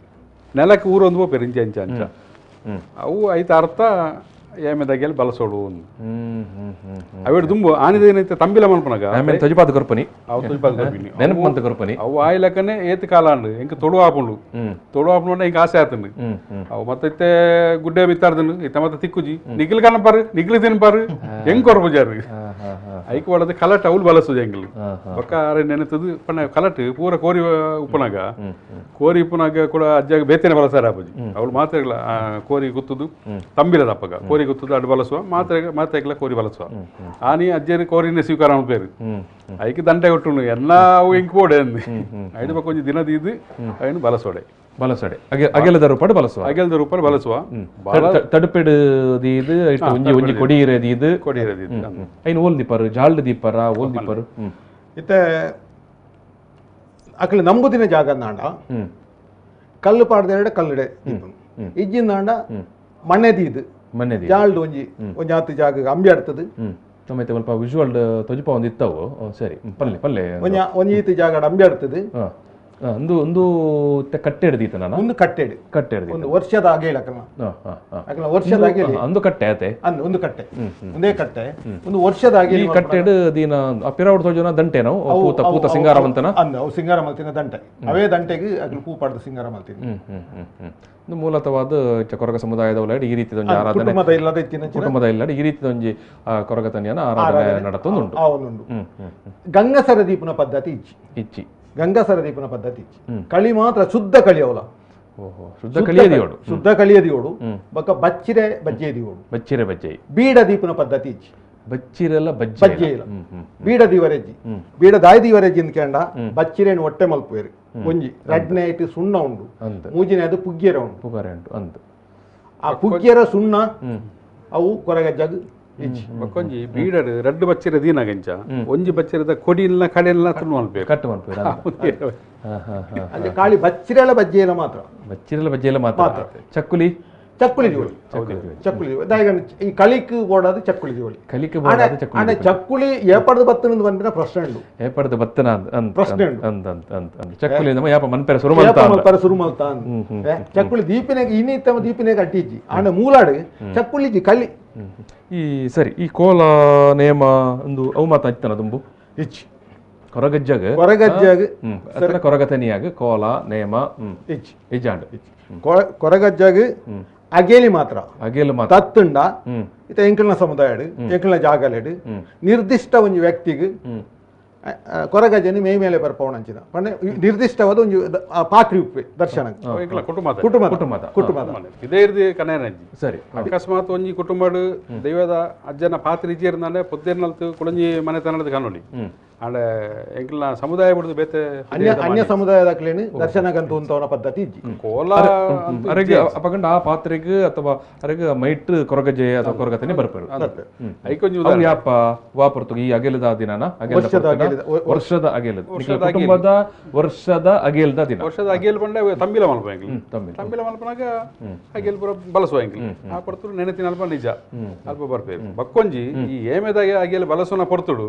ನೆಲಕ್ಕೆ ಊರೊಂದು ಬೋಪೇರು ಇಂಚ ಇಂಚ ಅಂಚ ಅವು ಐತ ಅರ್ಥ ಏಮೆದಾಗೆಲ್ಲ ಬಲಸೋಡು ಅವೆರಡು ದುಂಬು ಆನಿದೇನೈತೆ ತಂಬಿಲ ಮಲ್ಪನಗ ಆಮೇಲೆ ತೊಜಿಪಾದ ಕೊರ್ಪನಿ ಅವು ತೊಜಿಪಾದ ಕೊರ್ಪಿನಿ ನೆನಪು ಮಂತ ಕೊರ್ಪನಿ ಅವು ಆಯ್ಲಕ್ಕನೆ ಏತ್ ಕಾಲ ಅಂಡು ಎಂಕ ತೊಡು ಆಪುಂಡು ತೊಡು ಆಪುಂಡು ಎಂಕ ಆಸೆ ಆತಂಡು ಅವು ಮತ್ತೆ ಇತ್ತೆ ಗುಡ್ಡೆ ಬಿತ್ತಾರ್ದನು ಇತ್ತ ಮತ್ತೆ ತಿಕ್ಕುಜಿ ನಿಗಿಲ್ ಕನಪಾರು ನಿಗಿಲು ತಿನ್ಪಾರು ಹೆಂಗ್ ಕೊರ್ಪುಜಾರು ಐಕ್ ಒಳದ ಕಲಟ್ ಅವ್ಲು ಬಲಸುದು ಎಂಗ್ಲು ಬೊಕ್ಕ ಆರೆ ನೆನತದು ಪಣ್ಣ ಕಲಟ್ ಪೂರ ಕೋರಿ ಉಪ್ಪನಾಗ ಕೋರಿ ಉಪ್ಪನಾಗ ಕೂಡ ಅಜ್ಜಾಗ ಬೇತೇನೆ ಬಲಸಾರ ಆಪುಜಿ ಅವಳು ಮಾತ್ರ ಕೋರಿ ಗುತ್ತದು ತಂಬಿಲದ ಅಪ್ಪಗ ಕೋರಿ ಗುತ್ತದು ಅಡು ಬಲಸುವ ಮಾತ್ರ ಮಾತ್ರ ಕೋರಿ ಬಲಸುವ ಆನಿ ಅಜ್ಜೇರು ಕೋರಿನೇ ಸ್ವೀಕಾರ పేరు ಐಕ್ ದಂಡೆ ಕೊಟ್ಟು ಎಲ್ಲ ಅವು ಎಂಕ್ ಬೋಡೆ ಅಂದು ಐದು ಪಕ್ಕ ಒಂಜಿ ದಿನದ ಇದು ಐನು ಬಲಸೋಡೆ ಬಲಸೋಡೆ ಅಗೆಲದ ರೂಪಾಡು ಬಲಸುವ ಅಗೆಲದ ರೂಪಾಡು ಬಲಸುವ ತಡುಪೆಡು ಇದು ಒಂಜಿ ಒಂಜಿ ಕೊಡಿ ಇರೋದು ಇದು ಕೊಡಿ ಇರೋದು ಇದು ಐನು ಓಲ್ ದೀಪರು ಜಾಲ್ಡ್ ದೀಪರ ಓಲ್ ದೀಪರು ಇತ್ತೆ ಅಕಲು ನಂಬುದಿನ ಜಾಗ ನಾಂಡ ಕಲ್ಲು ಪಾಡ್ದ ಎರಡು ಕಲ್ಲಿಡೆ ಇಜ್ಜಿಂದಾಂಡ ಮಣ್ಣೆದೀದು ಮಣ್ಣೆದಿ ಜಾಲ್ಡ್ ಒಂಜಿ ಒಂಜಿ ಆತು ಜಾಗ ಅಂಬಿ ಆಡ್ತದೆ ನಮ್ಮ ಸ್ವಲ್ಪ ವಿಜುವಲ್ ತೊಜಿಪ ಒಂದು ಇತ್ತವು ಸರಿ ಪಲ್ಲೆ ಪಲ್ಲೆ ಒಂಜಿ ಒಂಜಿ ಈತ ಜಾಗ ಅಂಬಿ ಆಡ್ತದೆ ಒಂದು ಒಂದು ಕಟ್ಟೆ ಹಿಡ್ದಿತ್ತು ನಾನು ಒಂದು ಕಟ್ಟೆ ಕಟ್ಟೆ ಹಿಡ್ದಿ ಒಂದು ವರ್ಷದ ಆಗೇಳ ಅಕಲ ವರ್ಷದ ಆಗೇಳಿ ಒಂದು ಕಟ್ಟೆ ಆತೆ ಅಂದು ಒಂದು ಕಟ್ಟೆ ಒಂದೇ ಕಟ್ಟೆ ಒಂದು ವರ್ಷದ ಆಗೇಳಿ ಈ ಕಟ್ಟೆಡು ದಿನ ಪಿರಾವಡ್ ತೋಜನ ದಂಟೆ ನಾವು ಪೂತ ಪೂತ ಸಿಂಗಾರವಂತನ ಅಂದ ಅವು ಸಿಂಗಾರ ಮಲ್ತಿನ ದಂಟೆ ಅವೇ ದಂಟೆಗೆ ಅಕಲ ಪೂ ಪಾಡ್ದ ಸಿಂಗಾರ ಮಲ್ತಿನ ಇದು ಮೂಲತವಾದ ಕೊರಗ ಸಮುದಾಯದ ಒಳಗಡೆ ಈ ರೀತಿಯ ಒಂದು ಆರಾಧನೆ ಕುಟುಂಬದ ಇಲ್ಲದ ಇತ್ತಿನ ಕುಟುಂಬದ ಇಲ್ಲದ ಈ ರೀತಿಯ ಒಂಜಿ ಕೊರಗ ತನಿಯನ ಆರಾಧನೆ ನಡತೊಂದುಂಟು ಅವನುಂಡು ಗಂಗಸರ ದೀಪನ ಪದ್ಧತಿ ಇಚ್ಚಿ ಇಚ್ಚಿ ಗಂಗಸರ ದೀಪನ ಪದ್ಧತಿ ಕಳಿ ಮಾತ್ರ ಶುದ್ಧ ಕಳಿ ಅವಲ ಓಹೋ ಶುದ್ಧ ಕಳಿಯದಿಯೋಡು ಶುದ್ಧ ಕಳಿಯದಿಯೋಡು ಬೊಕ್ಕ ಬಚ್ಚಿರೆ ಬಜ್ಜೆದಿಯೋಡು ಬಚ್ಚಿರೆ ಬಜ್ಜೆ ಬೀಡ ದೀಪನ ಪದ್ಧತಿ ಇಚ್ಚಿ ಬಚ್ಚಿರೆಲ್ಲ ಬಜ್ಜೆ ಬಜ್ಜೆ ಇಲ್ಲ ಬೀಡ ದಿವರೆಜ್ಜಿ ಬೀಡ ದಾಯಿ ದಿವರೆಜ್ಜಿ ಅಂದ್ಕಂಡ ಬಚ್ಚಿರೇನು ಹೊಟ್ಟೆ ಮಲ್ಪುವೇರು ಒಂಜಿ ರಡ್ನೇ ಐಟ್ ಸುಣ್ಣ ಉಂಡು ಮೂಜಿನೇ ಅದು ಪುಗ್ಗಿಯರ ಉಂಡು ಪುಗಾರೆ ಉಂಟು ಅಂದು ಆ ಪುಗ್ಗಿಯರ ಸುಣ್ಣ ಅವು ಕೊರಗಜ್ಜಾಗ ಬೊಕ್ಕೊಂಜಿ ಬೀಡಡ್ ರಡ್ಡು ಬಚ್ಚಿರ ದೀನಗಂಚ ಒಂಜಿ ಬಚ್ಚಿರದ ಕೊಡಿಲ್ಲ ಕಡೆಲ್ಲ ತುಣ್ಣು ಮಲ್ಪೇರು ಕಟ್ಟು ಮಲ್ಪೇರು ಅಂದ್ರೆ ಕಾಳಿ ಬಚ್ಚಿರೆಲ್ಲ ಬಜ್ಜೆಲ್ಲ ಮಾತ್ರ ಬಚ್ಚಿರೆಲ್ಲ ಬಜ್ಜೆಲ್ಲ ಮಾತ್ರ ಚಕ್ಕುಲಿ ಚಕ್ಕುಲಿ ದಿವಳಿ ಚಕ್ಕುಲಿ ದಾಯಿಗಂಡ ಈ ಕಳಿಕ್ ಬೋಡಾದ ಚಕ್ಕುಲಿ ದಿವಳಿ ಕಲಿಕ್ ಬೋಡಾದ ಚಕ್ಕುಲಿ ಆಂಡ ಚಕ್ಕುಲಿ ಏಪಡ್ದು ಬತ್ತನಂದು ಬಂದಿನ ಪ್ರಶ್ನೆ ಉಂಡು ಏಪಡ್ದು ಬತ್ತನ ಅಂತ ಪ್ರಶ್ನೆ ಉಂಡು ಅಂತ ಅಂತ ಅಂತ ಚಕ್ಕುಲಿ ನಮ್ಮ ಯಾಪ ಮನ್ಪೆರೆ ಸುರು ಮಲ್ತ ಯಾಪ ಮನ್ಪೆರೆ ಸುರು ಮಲ್ತ ಚಕ್ಕುಲಿ ದೀಪಿನೆಗೆ ಇನ್ನಿತ್ತಮ ದೀಪಿನೆಗೆ ಅಟ್ಟಿಜ್ಜಿ ಆಂಡ ಮೂಲಾಡು ಚಕ್ಕುಲಿಜಿ ಕಲಿ ಈ ಸರಿ ಈ ಕೋಲ ನೇಮ ಒಂದು ಅವು ಮಾತ ಇತ್ತನ ದುಂಬು ಇಚ್ಚಿ ಕೊರಗಜ್ಜಗ ಕೊರಗಜ್ಜಗ ಕೊರಗತನಿಯಾಗ ಕೋಲ ನೇಮ ಇಚ್ಚಿ ಇಜ್ಜಾಂಡ್ ಕೊರಗಜ್ಜಗ ಅಗೇಲಿ ಮಾತ್ರ ಅಗೇಲಿ ಮಾತ್ರ ತತ್ತುಂಡ ಇತ್ತ ಎಂಕಲ್ನ ಸಮುದಾಯ ಎಂಕಲ್ನ ಜಾಗಲೆಡು ನಿರ್ದಿಷ್ಟ ಒಂಜಿ ವ್ಯಕ್ತಿಗ್ ಕೊರಗಜ್ಜನಿ ಮೇ ಮೇಲೆ ಬರ್ಪವಣಂಚಿನ ಪಂಡ ನಿರ್ದಿಷ್ಟವಾದ ಒಂಜಿ ಪಾತ್ರಿ ಉಪ್ಪೆ ದರ್ಶನ ಕುಟುಂಬ ಕುಟುಂಬದ ಕುಟುಂಬದ ಇದೇ ಇರ್ದಿ ಕನೇನಜ್ಜಿ ಸರಿ ಅಕಸ್ಮಾತ್ ಒಂಜಿ ಕುಟುಂಬಡು ದೈವದ ಅಜ್ಜನ ಪಾತ್ರಿ ಇಜ್ಜಿರ್ನಾನೆ ಪೊದ್ದೇರ್ನಲ್ತು ಕುಳಂಜಿ ಮನೆತನದ ಕಾನೂನಿ ಆಂಡ ಎಂಕಲ್ನ ಸಮುದಾಯ ಬಿಡುದು ಬೇತೆ ಅನ್ಯ ಅನ್ಯ ಸಮುದಾಯದಕ್ಲೇನು ದರ್ಶನಗಂತ ಉಂತವನ ಪದ್ಧತಿ ಇಜ್ಜಿ ಕೋಲ ಅರೆಗೆ ಅಪಗಂಡ ಆ ಪಾತ್ರೆಗೆ ಅಥವಾ ಅರೆಗೆ ಮೈಟ್ ಕೊರಗಜ್ಜೆ ಅಥವಾ ಕೊರಗತನೆ ಬರ್ಪೇರು ಐಕೊಂಜಿ ಅವು ಯಾಪ ವಾಪರ್ತು ಈ ಅಗೆಲದ ದಿನನ ವರ್ಷದ ಅಗೆಲದ ಕುಟುಂಬದ ವರ್ಷದ ಅಗೆಲದ ದಿನ ವರ್ಷದ ಅಗೆಲ್ ಬಂಡ ತಂಬಿಲ ಮಲ್ಪ ಎಂಕ್ಲು ತಂಬಿಲ ಮಲ್ಪನಾಗ ಅಗೆಲ್ ಪೂರ ಬಲಸುವ ಎಂಕ್ಲು ಆ ಪೊರ್ತುಡು ನೆನೆತಿನ ಅಲ್ಪ ನಿಜ ಅಲ್ಪ ಬರ್ಪೇರು ಬಕ್ಕೊಂಜಿ ಈ ಏಮೆದಾಗೆ ಅಗೆಲ್ ಬಲಸುನ ಪೊರ್ತುಡು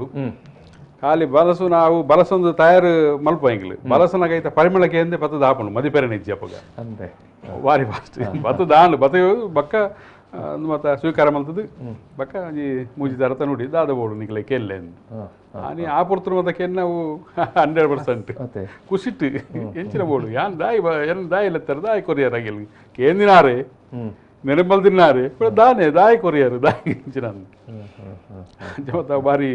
ಖಾಲಿ ಬಲಸು ನಾವು ಬಲಸೊಂದು ತಯಾರು ಮಲ್ಪ ಎಂಗ್ಲು ಬಲಸನ ಕೈತ ಪರಿಮಳಕ್ಕೆ ಎಂದೇ ಬತ್ತದ ಆಪುಂಡು ಮದಿಪೆರೆ ನಿಜ್ಜಿ ಅಪ್ಪಗ ಅಂದೆ ವಾರಿ ಫಾಸ್ಟ್ ಬತ್ತದ ಆಂಡು ಬತ್ತ ಬಕ್ಕ ಮತ್ತ ಸ್ವೀಕಾರ ಮಲ್ತದು ಬಕ್ಕ ಈ ಮೂಜಿ ತರತ ನೋಡಿ ದಾದ ಬೋಡು ನಿಕ್ಲೆ ಕೆಲ್ಲೆ ಆನಿ ಆ ಪೊರ್ತುಡು ಮತ್ತ ಕೆನ್ನವು 100% ಖುಷಿಟ್ಟು ಎಂಚಿನ ಬೋಡು ಯಾನ್ ದಾಯಿ ಏನ್ ದಾಯಿ ಲೆತ್ತರ ದಾಯಿ ಕೊರಿಯರ್ ಆಗಿಲ್ ಕೇಂದಿನಾರೆ ನೆನಪಲ್ ತಿನ್ನಾರೆ ದಾನೆ ದಾಯಿ ಕೊರಿಯರ್ ದಾಯಿ ಎಂಚಿನ ಮತ್ತೆ ಬಾರಿ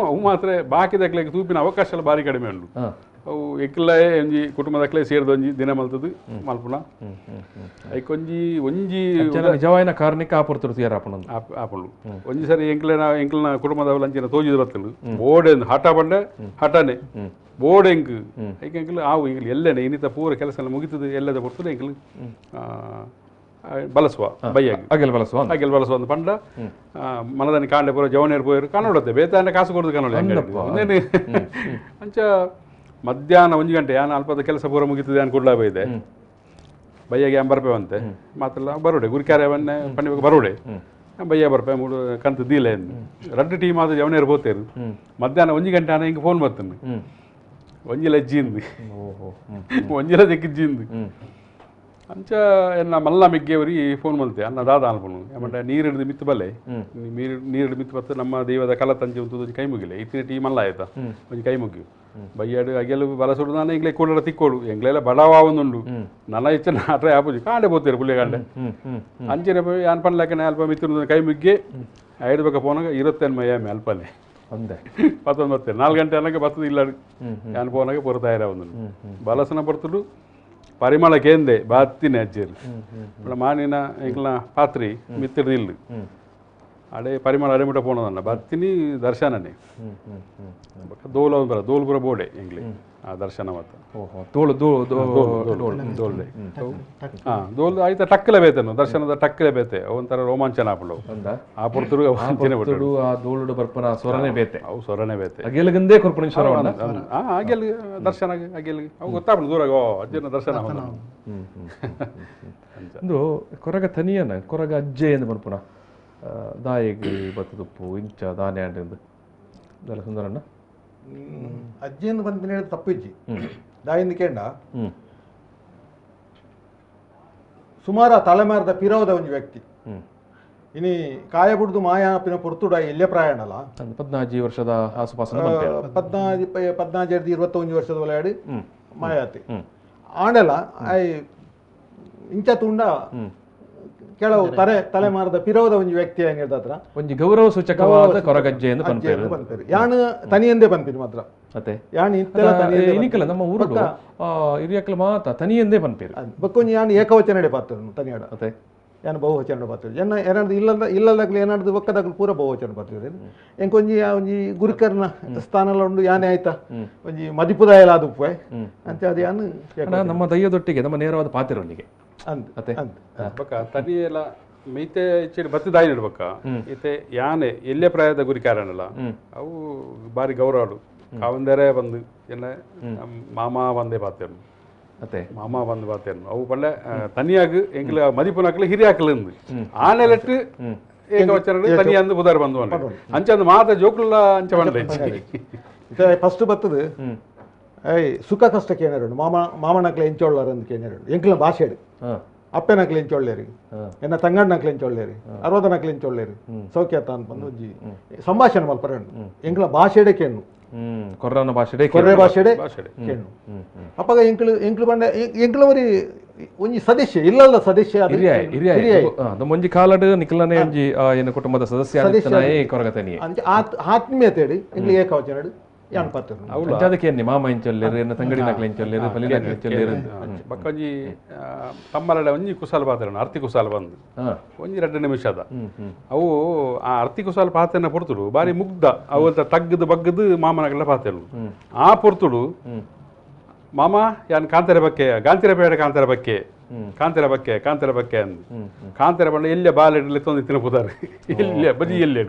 ಅವು ಮಾತ್ರ ಬಾಕಿದಕ್ಲೆಗ್ ತೂಪಿನ ಅವಕಾಶ ಬಾರಿ ಕಡಿಮೆ ಉಂಡು ಅವು ಎಕ್ಲೇ ಒಂಜಿ ಕುಟುಂಬದಕ್ಲೆ ಸೇರ್ದ ಒಂಜಿ ದಿನ ಮಲ್ತದು ಮಲ್ಪುನ ಐಕೊಂಜಿ ಒಂಜಿ ನಿಜವಾಯಿನ ಕಾರಣಕ್ಕೆ ಆಪುರ್ತುಡು ತಯಾರು ಆಪುಂಡು ಆಪುಂಡು ಒಂಜಿ ಸರಿ ಎಂಕ್ಲೆನ ಎಂಕ್ಲೆನ ಕುಟುಂಬದವಲ ಅಂಚಿನ ತೋಜಿದ ಬತ್ತಲು ಬೋಡೆ ಹಠ ಬಂಡೆ ಹಠನೆ ಬೋರ್ಡ್ ಎಂಕ್ ಐಕ್ ಎಂಕ್ಲು ಆವು ಎಂಕ್ಲು ಎಲ್ಲೆನೆ ಇನ್ನಿತ ಪೂರ ಕೆಲಸ ಎಲ್ಲ ಮುಗಿತದೆ ಎಲ್ಲದ ಪೊರ್ತುಡು ಎಂಕ್ಲು ಬಲಸುವ ಬೈಯಾಗಿ ಅಗೆಲ್ ಬಲಸುವ ಅಗೆಲ್ ಬಲಸುವ ಒಂದು ಪಂಡ ಮನದನಿ ಕಾಂಡೆ ಪೂರ ಜವನೇರು ಪೋಯರು ಕಾಣೋಡತ್ತೆ ಬೇತಾನೆ ಕಾಸು ಕೊಡೋದು ಕಾಣೋಲ್ಲ ಅಂಚ ಮಧ್ಯಾಹ್ನ 1 ಗಂಟೆ ಯಾನ ಅಲ್ಪದ ಕೆಲಸ ಪೂರ ಮುಗಿತದೆ ಅನ್ ಕೂಡಲಾ ಬೈದೆ ಬೈಯಾಗಿ ಆಂ ಬರ್ಪೇವಂತೆ ಮಾತ್ರಲ್ಲ ಬರೋಡೆ ಗುರಿಕಾರೆ ಅವನ್ನೇ ಪಂಡಿಬೇಕು ಬರೋಡೆ ಬಯ್ಯ ಬರ್ಪೆ ಮೂಡು ಕಂತು ದೀಲೆ ರಡ್ಡು ಟೀಮ್ ಆದ ಜವನೇರು ಪೋತೇರು ಮಧ್ಯಾಹ್ನ 1 ಗಂಟೆ ಆನ ಹಿಂಗೆ ಫೋನ್ ಬರ್ತಾನೆ ಒಂಜಿಲ ಜಿಂದು ಒಂಜಿಲ ದೆಕ್ಕಿಜ್ಜಿಂದು ಅಂಚ ಎನ್ನ ಮಲ್ಲ ಮಿಗ್ಗೆವರಿ ಫೋನ್ ಮಲ್ತೆ ಅನ್ನ ದಾದ ಅನ್ಪನು ಏಮಂಟ ನೀರಿಡ್ದು ಮಿತ್ತು ಬಲ್ಲೆ ನೀರು ನೀರಿಡ್ದು ಮಿತ್ತು ಬತ್ತು ನಮ್ಮ ದೈವದ ಕಲ ತಂಚಿ ಉಂಟು ಒಂಜಿ ಕೈ ಮುಗಿಲೆ ಇತ್ತಿನ ಟೀಮ್ ಅಲ್ಲ ಆಯ್ತಾ ಒಂಜಿ ಕೈ ಮುಗಿಯು ಬಯ್ಯಾಡು ಅಗೆಲು ಬಲಸುಡು ನಾನು ಎಂಗ್ಲೆ ಕೂಡಲ ತಿಕ್ಕೋಡು ಎಂಗ್ಲೆಲ್ಲ ಬಡವ ಒಂದುಂಡು ನನ್ನ ಇಚ್ಛೆ ನಾಟ್ರೆ ಆಪುಜಿ ಕಾಂಡೆ ಪೋತೇರು ಪುಳ್ಳಿ ಕಾಂಡೆ ಅಂಚಿನ ಪೋಯಿ ಯಾನ್ ಪನ್ಲಕ್ಕನೆ ಅಲ್ಪ ಮಿತ್ತು ಕೈ ಮುಗ್ಗಿ ಐದು ಬಕ್ಕ ಫೋನಾಗ 28 ಏಮೆ ಅಲ್ಪನೆ ಅಂದೆ 19 4 ಗಂಟೆ ಅನ್ನಕ್ಕೆ ಬರ್ತದೆ ಇಲ್ಲ ಯಾನ್ ಫೋನಾಗ ಪೂರ ತಯಾರ ಒಂದುಂಡು ಬಲಸನ ಬರ್ತುಡು ಪರಿಮಳ ಕೇಂದೆ ಬಾತಿನ ಅಜ್ಜೇರು ಮಾನಿನ ಎಂಕ್ಲ ಪಾತ್ರಿ ಮಿತ್ತಿರ್ದು ಇಲ್ಲು ಅಡೆ ಪರಿಮಳ ಅಡೆ ಮುಟ್ಟ ಪೋಣದನ್ನ ಬತ್ತಿನಿ ದರ್ಶನನೇ ದೋಲ ಬರ ದೋಲ್ ಪುರ ಬೋಡೆ ಎಂಗ್ಲಿ ಆ ದರ್ಶನ ಮತ್ತ ದೋಳು ದೋಲ್ದೆ ಹಾಂ ದೋಲ್ ಆಯ್ತಾ ಟಕ್ಕಲೆ ಬೇತನು ದರ್ಶನದ ಟಕ್ಕಲೆ ಬೇತೆ ಒಂಥರ ರೋಮಾಂಚನ ಆಪುಂಡು ಆ ಪೊರ್ತುಡು ಆ ದೋಳುಡು ಬರ್ಪನ ಸ್ವರನೇ ಬೇತೆ ಅವು ಸ್ವರನೇ ಬೇತೆ ಅಗೆಲಗಂದೇ ಕೊರ್ಪಣ ಸ್ವರ ಹಾಂ ಅಗೆಲ್ ದರ್ಶನ ಅಗೆಲ್ ಅವು ಗೊತ್ತಾಪುಂಡು ದೂರ ಓ ಅಜ್ಜನ ದರ್ಶನ ಒಂದು ಕೊರಗ ತನಿಯನ ಕೊರಗ ಅಜ್ಜೆ ಎಂದು ಬರ್ಪುನ ದಾಯಿಗೆ ಬತ್ತದುಪ್ಪು ಇಂಚ ದಾನೆ ಅಂಡ್ ಸುಂದರಣ್ಣ ಅಜ್ಜಿಯನ್ನು ಬಂದು ಹೇಳಿದ ತಪ್ಪಿಜ್ಜಿ ದಾಯಿಂದ ಕೇಂಡ ಸುಮಾರು ತಲೆಮಾರದ ಪಿರೋದ ಒಂದು ವ್ಯಕ್ತಿ ಇನಿ ಕಾಯ ಬುಡ್ದು ಮಾಯಾಪಿನ ಪೊರ್ತುಡ ಎಲ್ಲೇ ಪ್ರಯಾಣಲ್ಲ 14 ವರ್ಷದ ಆಸುಪಾಸು 14 21 ವರ್ಷದ ಒಳಗಡೆ ಮಾಯಾತಿ ಆಂಡಲ I ಇಂಚ ತುಂಡ ಕೆಲವು ತಲೆಮಾರದ ಪಿರೋದ ಒಂದು ವ್ಯಕ್ತಿ ಹತ್ರ ಒಂಜಿ ಗೌರವ ಸೂಚಕವಾದ ಕೊರಗಜ್ಜೆ ಎಂದು ಪನ್ಪೇರು ಯಾನು ತನಿಯಂದೇ ಪನ್ಪಿನ ಮಾತ್ರ ಅತ್ತೆ ಯಾನು ಇಂತೆಲ್ಲ ತನಿಯಂದೇ ಇನಿಕಲ್ಲ ನಮ್ಮ ಊರು ಹಿರಿಯಕ್ಲ ಮಾತ ತನಿಯಂದೇ ಪನ್ಪೇರು ಬಕ್ಕೊಂಜಿ ಯಾನು ಏಕವಚನಡೆ ಪಾತ್ರ ತನಿಯಾಡ ಅತ್ತೆ ಯಾನು ಬಹುವಚನ ಪಾತ್ರ ಎನ್ನ ಏನಾದ್ರು ಇಲ್ಲದ ಇಲ್ಲದಾಗಲಿ ಏನಾದ್ರು ಒಕ್ಕದಾಗಲಿ ಪೂರ ಬಹುವಚನ ಪಾತ್ರ ಎಂಕೊಂಜಿ ಒಂಜಿ ಗುರುಕರ್ನ ಸ್ಥಾನಲ ಉಂಡು ಯಾನೇ ಆಯ್ತಾ ಒಂಜಿ ಮದಿಪುದಾಯಲ ಅದು ಉಪ್ಪೆ ಅಂತ ಅದು ಯಾನು ನಮ್ಮ ದೈವದೊಟ್ಟಿಗೆ ನಮ್ಮ ನೇರವಾದ ಪಾತ್ರರೊಂದಿಗೆ ಬಕ್ಕ ತನಿಯೆಲ್ಲ ಮೀತೆ ಹೆಚ್ಚಿನ ಬತ್ತಿ ದಾಯಿ ನಡ್ಬಕ್ಕ ಈತೆ ಯಾನೆ ಎಲ್ಲೇ ಪ್ರಾಯದ ಗುರಿಕಾರನಲ್ಲ ಅವು ಬಾರಿ ಗೌರವಡು ಕಾವಂದರೆ ಬಂದು ಎಲ್ಲ ಮಾಮ ಬಂದೇ ಪಾತೇನು ಅತ್ತೆ ಮಾಮ ಬಂದು ಪಾತೇನು ಅವು ಪಂಡ ತನಿಯಾಗ ಎಂಕ್ಲ ಮದಿಪುನಕ್ಲು ಹಿರಿಯಾಕ್ಲು ಆನೆಲೆಟ್ಟು ಏಕವಚನ ತನಿಯಂದು ಬುಧಾರ ಬಂದು ಅಂಚಂದು ಮಾತ ಜೋಕ್ಲ ಅಂಚ ಬಂದ ಫಸ್ಟ್ ಬತ್ತದು ಏಯ್ ಸುಖ ಕಷ್ಟಕ್ಕೆ ಏನಾರು ಮಾಮ ಮಾಮನಕ್ಲೆ ಎಂಚೋಳ್ಳಾರ ಅಂತ ಏನಾರು ಎಂಕ್ಲ ಭಾಷೆ ಅಪ್ಪೆನಕ್ಲು ಎಂಚೊಳ್ಳೇರಿ, ಎನ್ನ ತಂಗಣ್ಣಕ್ಲು ಎಂಚೊಳ್ಳೇರಿ, ಅರವದನಕ್ಲು ಎಂಚೊಳ್ಳೇರಿ, ಸೌಖ್ಯತ ಅಂತ ಬಂದು ಒಂಜಿ ಸಂಭಾಷಣೆ ಮಲ್ಪರೆ ಉಂಡು. ಎಂಕ್ಲ ಭಾಷೆಡೆ ಕೇಣ್ಣು, ಕೊರ್ರನ ಭಾಷೆಡೆ, ಕೊರ್ರೆ ಭಾಷೆಡೆ ಕೇಣ್ಣು. ಅಪ್ಪಗ ಎಂಕ್ಲು ಎಂಕ್ಲು ಬಂಡ ಎಂಕ್ಲ ಒರಿ ಒಂಜಿ ಸದಸ್ಯ ಇಲ್ಲಲ್ಲ ಸದಸ್ಯ ಒಂಜಿ ಕಾಲಡ್ ನಿಕ್ಲನೆ ಒಂಜಿ ಏನು ಕುಟುಂಬದ ಸದಸ್ಯ ಕೊರಗತನಿ ಆತ್ಮೀಯತೆ ಎಂಕ್ಲು ಏಕವಚನಡು ಯಾನ್ ಪಾತ್ರ ಅದಕ್ಕೆ ಮಾಮ ಎಂಚೊಲ್ಲೇರು, ಎನ್ನ ತಂಗಡಿ ನಕ್ಲು ಎಂಚೊಲ್ಲೇರು, ಪಲಿನಕ್ಲು ಎಂಚೊಲ್ಲೇರು. ಬೊಕ್ಕ ಒಂಜಿ ತಮ್ಮಲಡ ಒಂಜಿ ಕುಸಾಲ ಪಾತ್ರ ಅರ್ತಿ ಕುಸಾಲ ಬಂದು ಒಂಜಿ 2 ನಿಮಿಷದ ಅವು ಆ ಅರ್ತಿ ಕುಸಾಲ ಪಾತ್ರನ ಪೊರ್ತುಡು ಬಾರಿ ಮುಗ್ಧ ಅವು ತಗ್ಗದು ಬಗ್ಗದು ಮಾಮನಗಲ ಪಾತ್ರ. ಆ ಪೊರ್ತುಡು ಮಾಮ ಯಾನ್ ಕಾಂತರ ಬಕ್ಕೆ ಗಾಂತಿರ ಬೇಡ ಕಾಂತರ ಬಕ್ಕೆ ಕಾಂತರ ಬಕ್ಕೆ ಕಾಂತರ ಬಕ್ಕೆ ಅಂದು ಕಾಂತರ ಬಣ್ಣ ಎಲ್ಲೇ ಬಾಲೆ ಇಡ್ಲಿ ತೊಂದು ತಿನ್ನ ಪುದಾರೆ ಎಲ್ಲೇ ಬದಿ ಎಲ್ಲೇ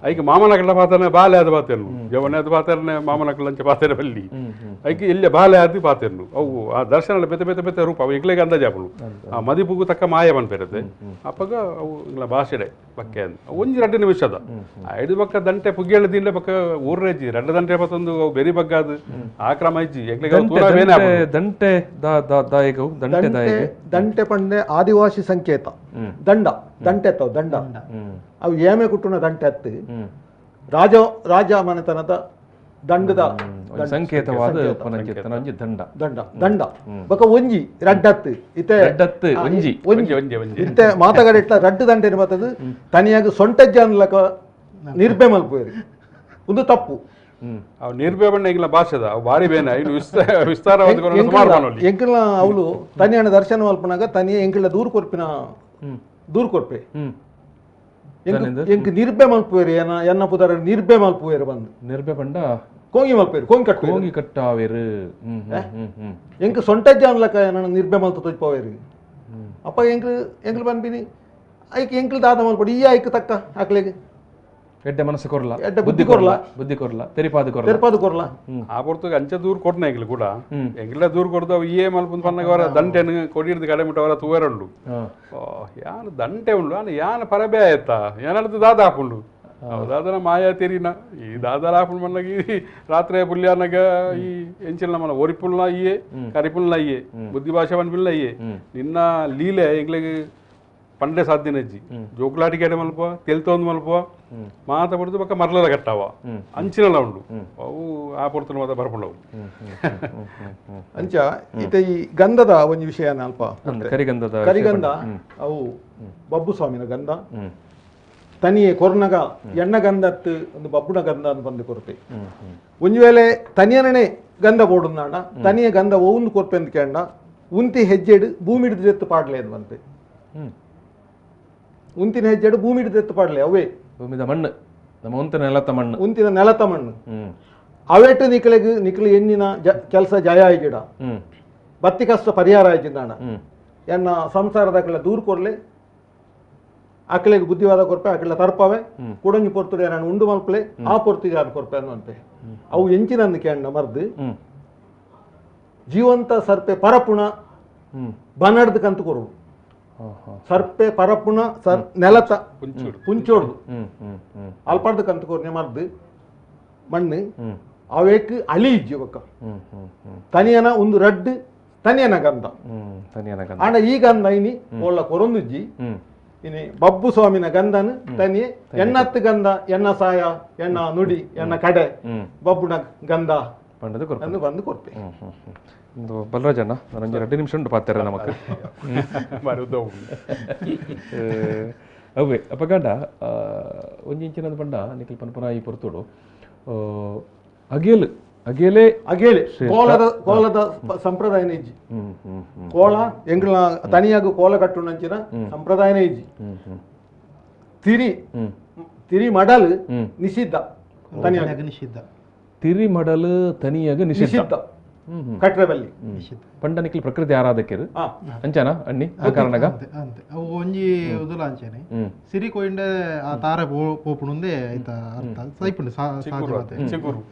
ಐಕೆ ಮಾಮನಕಲ್ಲ ಪಾತ್ರನೆ ಬಾಲೆ ಅದು ಪಾತ್ರನು ಜವನೆ ಅದು ಪಾತ್ರನೆ ಮಾಮನಕಲ್ಲ ಅಂಚೆ ಪಾತ್ರ ಬಲ್ಲಿ ಐಕೆ ಎಲ್ಲೇ ಬಾಲೆ ಅದು ಪಾತ್ರನು. ಅವು ಆ ದರ್ಶನ ಬೆತೆ ಬೆತೆ ಬೆತೆ ರೂಪ ಅವು ಎಂಗ್ಲಿಗೆ ಅಂದಾಜಾಪುಲು ಆ ಮದಿಪುಗು ತಕ್ಕ ಮಾಯ ಪನ್ಪೆರತೆ ಅಪ್ಪಗ ಅವು ಇಂಗ್ಲ ಭಾಷೆಡೆ ಬಕ್ಕೆ ಅಂದು ಒಂಜಿ 2 ನಿಮಿಷದ ಐದು ಬಕ್ಕ ದಂಟೆ ಪುಗ್ಗೇಳು ತಿಂಡೆ ಬಕ್ಕ ಊರ್ರೇಜಿ 2 ದಂಟೆ ಪತ್ತೊಂದು ಅವು ಬೆರಿ ಬಗ್ಗಾದು ಆ ಕ್ರಮ ಇಜ್ಜಿ ಎಂಗ್ಲಿಗೆ ದಂಟೆ ದಾಯಕವು ದಂಟೆ ದಾಯಕ ದಂಟೆ ಪಂಡೆ ಆದಿವಾಸಿ ಸಂಕೇತ ದಂಡ ದಂಟೆ ಅತ್ತವು ದಂಡ ಅವು ಏಮೆ ಕುಟ್ಟುನ ದಂಟೆ ಅತ್ತು ರಾಜ ರಾಜ ಮನೆತನದ ದಂಡದ ಸಂಕೇತವಾದ ದಂಡ ದಂಡ ದಂಡ ಬೊಕ ಒಂಜಿ ರಡ್ಡತ್ತು ಇತ್ತೆ ರಡ್ಡತ್ತು ಒಂಜಿ ಒಂಜಿ ಇತ್ತೆ ಮಾತಗಡೆ ಇಟ್ಲ ರಡ್ಡು ದಂಟೆ ಬರ್ತದೆ ತನಿಯಾಗ ಸೊಂಟಜ್ಜ ನಿರ್ಬೆ ಮಲ್ಪುವೇರು ಒಂದು ತಪ್ಪು. ನಿರ್ಭಯ ಬಣ್ಣ ಎಂಗ್ಲ ಭಾಷೆದ ಅವು ಭಾರಿ ಬೇನೆ ಇನ್ನು ವಿಸ್ತಾರವಾದ ಎಂಕಲ್ನ ಅವಳು ತನಿಯನ ದರ್ಶನ ಮಲ್ಪನಾಗ ತನಿಯ ಎಂಕಲ್ನ ದೂರು ಕೊರ್ಪಿನ ದೂರು ಕೊರ್ಪೆ ಎಂಕ್ ನಿರ್ಭಯ ಮಲ್ಪುವೇರು ಏನ ಎನ್ನ ಪುದರ ನಿರ್ಭಯ ಮಲ್ಪುವೇರು ಬಂದು ನಿರ್ಭಯ ಪಂಡ ಕೋಂಗಿ ಮಲ್ಪೇರು ಕೋಂಗಿ ಕಟ್ಟು ಕೋಂಗಿ ಕಟ್ಟಾವೇರು ಎಂಕ್ ಸೊಂಟಜ್ಜ ಅನ್ಲಕ ಏನ ನಿರ್ಭಯ ಮಲ್ತ ತೋಜ್ಪವೇರು ಅಪ್ಪ ಎಂಕ್ಲು ಎಂಕ್ಲು ಪನ್ಪಿನಿ ಐಕ್ ಎಂಕ್ಲು ದಾದ ಮಲ್ಪಡಿ ಈ ಐಕ್ ತಕ್ಕ ಆಕ್ಲೆಗ್ ಎಡ್ಡೆ ಮನಸ್ಸು ಕೊರಲ ಎಡ್ಡೆ ಬುದ್ಧಿ ಕೊರಲ ಬುದ್ಧಿ ಕೊರಲ ತೆರಿಪಾದ ಕೊರಲ ತೆರಿಪಾದ ಕೊರಲ ಆ ಪೊರ್ತುಗೆ ಅಂಚೆ ದೂರು ಕೊಡ್ನ ಎಂಗ್ಲು ಕೂಡ ಎಂಗ್ಲ ದೂರು ಕೊಡ್ದು ಅವು ಏ ಮಲ್ಪುಂದು ಪನ್ನಗ ಅವರ ದಂಟೆನು ಕೊಡಿಡ್ದು ಕಡೆ ಮುಟ್ಟ ಅವರ ತೂವೆರುಂಡು ಯಾನು ದಂಟೆ ಉಂಡು ಅಲ್ಲ ಯಾನ ಪರಬೆ ಆಯ್ತಾ ಯಾನಡ್ದು ದಾದ ಹಾಪುಂಡು ದಾದನ ಮಾಯಾ ತೆರಿನ ಈ ದಾದಲ ಹಾಪುಂಡು ಮನ್ನಗ ಈ ರಾತ್ರಿ ಪುಲ್ಯಾನಗ ಈ ಎಂಚಿನ ಮನ ಒರಿಪುಲ್ನ ಅಯ್ಯೆ ಕರಿಪುಲ್ನ ಅಯ್ಯೆ ಬುದ್ಧಿ ಭಾಷೆ ಪನ್ಪಿಲ್ನ ಅಯ್ಯೆ ನಿನ್ನ ಲೀಲೆ ಎಂಗ್ಲಿಗೆ ಪಂಡೆ ಸಾಧ್ಯನಜ್ಜಿ ಜೋಕುಲಾಟಿಕೆಡೆ ಮಲ್ಪ ತೆಲ್ತೊಂದು ಮಲ್ಪ ಮಾತ ಪಡ್ದು ಬಕ್ಕ ಮರ್ಲದ ಕಟ್ಟಾವ ಅಂಚಿನಲ ಉಂಡು ಅವು ಆ ಪೊರ್ತುನ ಮಾತ ಬರ್ಪುಂಡವು. ಅಂಚ ಇತ್ತೆ ಈ ಗಂಧದ ಒಂಜಿ ವಿಷಯ ಅಲ್ಪ ಕರಿಗಂಧದ ಕರಿಗಂಧ ಅವು ಬಬ್ಬು ಸ್ವಾಮಿನ ಗಂಧ ತನಿಯೆ ಕೊರ್ನಗ ಎಣ್ಣ ಗಂಧತ್ತು ಒಂದು ಬಬ್ಬುನ ಗಂಧ ಅಂತ ಬಂದು ಕೊರತೆ. ಒಂಜಿ ವೇಳೆ ತನಿಯನೇ ಗಂಧ ಬೋಡುಂದಾಂಡ ತನಿಯ ಗಂಧ ಒವುಂದು ಕೊರ್ಪೆ ಅಂತ ಕೇಂಡ ಉಂತಿ ಹೆಜ್ಜೆಡು ಭೂಮಿ ಹಿಡಿದು ಪಾಡ್ಲೆ ಅಂತ ಬಂತೆ ಉಂತಿನ ಹೆಜ್ಜೆಡು ಭೂಮಿ ಹಿಡಿದು ಪಾಡ್ಲೆ ಅವೇ ಭೂಮಿದ ಮಣ್ಣು ನಮ್ಮ ಉಂತಿನ ನೆಲತ ಮಣ್ಣು ಉಂತಿನ ನೆಲತ ಮಣ್ಣು ಅವೇಟು ನಿಕ್ಲೆಗ್ ನಿಕ್ಲು ಎಣ್ಣಿನ ಕೆಲಸ ಜಯ ಆಯ್ಜಿಡ ಬತ್ತಿ ಕಷ್ಟ ಪರಿಹಾರ ಆಯ್ಜಿಂದಾಣ ಎನ್ನ ಸಂಸಾರದ ಅಕಲ ದೂರು ಕೊರ್ಲೆ ಅಕಲೆಗ್ ಬುದ್ಧಿವಾದ ಕೊರ್ಪೆ ಅಕಲ ತರ್ಪವೆ ಕುಡಂಜಿ ಪೊರ್ತುಡೆ ನಾನು ಉಂಡು ಮಲ್ಪಲೆ ಆ ಪೊರ್ತಿಗೆ ನಾನು ಕೊರ್ಪೆ ಅನ್ನುವಂತೆ ಅವು ಎಂಚಿನಂದು ಕೇಂಡ ಮರ್ದು ಜೀವಂತ ಸರ್ಪೆ ಪರಪುಣ ಬನಡ್ದು ಕಂತು ಕೊರು ಸರ್ಪೆ ಪರಪುಣ ಸರ್ ನೆಲತ ಪುಂಚೋಡ್ದು ಅಲ್ಪಾಡ್ದು ಕಂತು ಕೊರ್ನೆ ಮರ್ದು ಮಣ್ಣು ಅವೇಕ್ ಅಳಿ ಇಜ್ಜಿ ಬೊಕ್ಕ ತನಿಯನ ಒಂದು ರಡ್ಡು ತನಿಯನ ಗಂಧ ಆಂಡ ಈ ಗಂಧ ಇನಿ ಒಳ್ಳ ಕೊರೊಂದುಜ್ಜಿ ಇನಿ ಬಬ್ಬು ಸ್ವಾಮಿನ ಗಂಧನ ತನಿಯೆ ಎಣ್ಣತ್ತು ಗಂಧ ಎಣ್ಣ ಸಾಯ ಎಣ್ಣ ನುಡಿ ಎಣ್ಣ ಕಡೆ ಬಬ್ಬುನ ಗಂಧ ಅಂದು ಬಂದು ಕೊರ್ಪೆ. ಬಲರಾಜಣ್ಣ ನಾನೊಂದು 2 ನಿಮಿಷ ಉಂಟು ಪಾತ್ರ ನಮಕ್ ಅವೇ ಅಪಗಂಡ ಒಂಜಿ ಇಂಚಿನದ ಪಂಡ ನಿಖಿಲ್ ಪನ್ಪುನ ಈ ಪೊರ್ತುಡು ಅಗೇಲ್ ಅಗೇಲೆ ಅಗೇಲೆ ಕೋಲದ ಕೋಲದ ಸಂಪ್ರದಾಯನ ಇಜ್ಜಿ ಕೋಲ ಎಂಗ್ಲ ತನಿಯಾಗ ಕೋಲ ಕಟ್ಟುನಂಚಿನ ಸಂಪ್ರದಾಯನ ಇಜ್ಜಿ ತಿರಿ ತಿರಿ ಮಡಲ್ ನಿಷಿದ್ಧ ತನಿಯಾಗ ನಿಷಿದ್ಧ ತಿರಿ ಮಡಲ್ ತನಿಯಾಗ ನಿಷಿದ್ಧ ಕಟ್ರೆಬಲ್ಲಿ ಪಂಡ ನಿಖಿಲ್ ಪ್ರಕೃತಿ ಆರಾಧಕರು ಅಂಚನ ಅಣ್ಣಿ ಆ ಕಾರಣಗ ಅಂತೆ ಅವು ಒಂಜಿ ಉದುಲ ಅಂಚನೆ ಸಿರಿ ಕೊಯಿಂಡೆ ಆ ತಾರೆ ಪೋಪುಣುಂದೆ ಐತ ಅರ್ಥ ಸೈಪುಂಡು ಸಾಧ್ಯವಾತೆ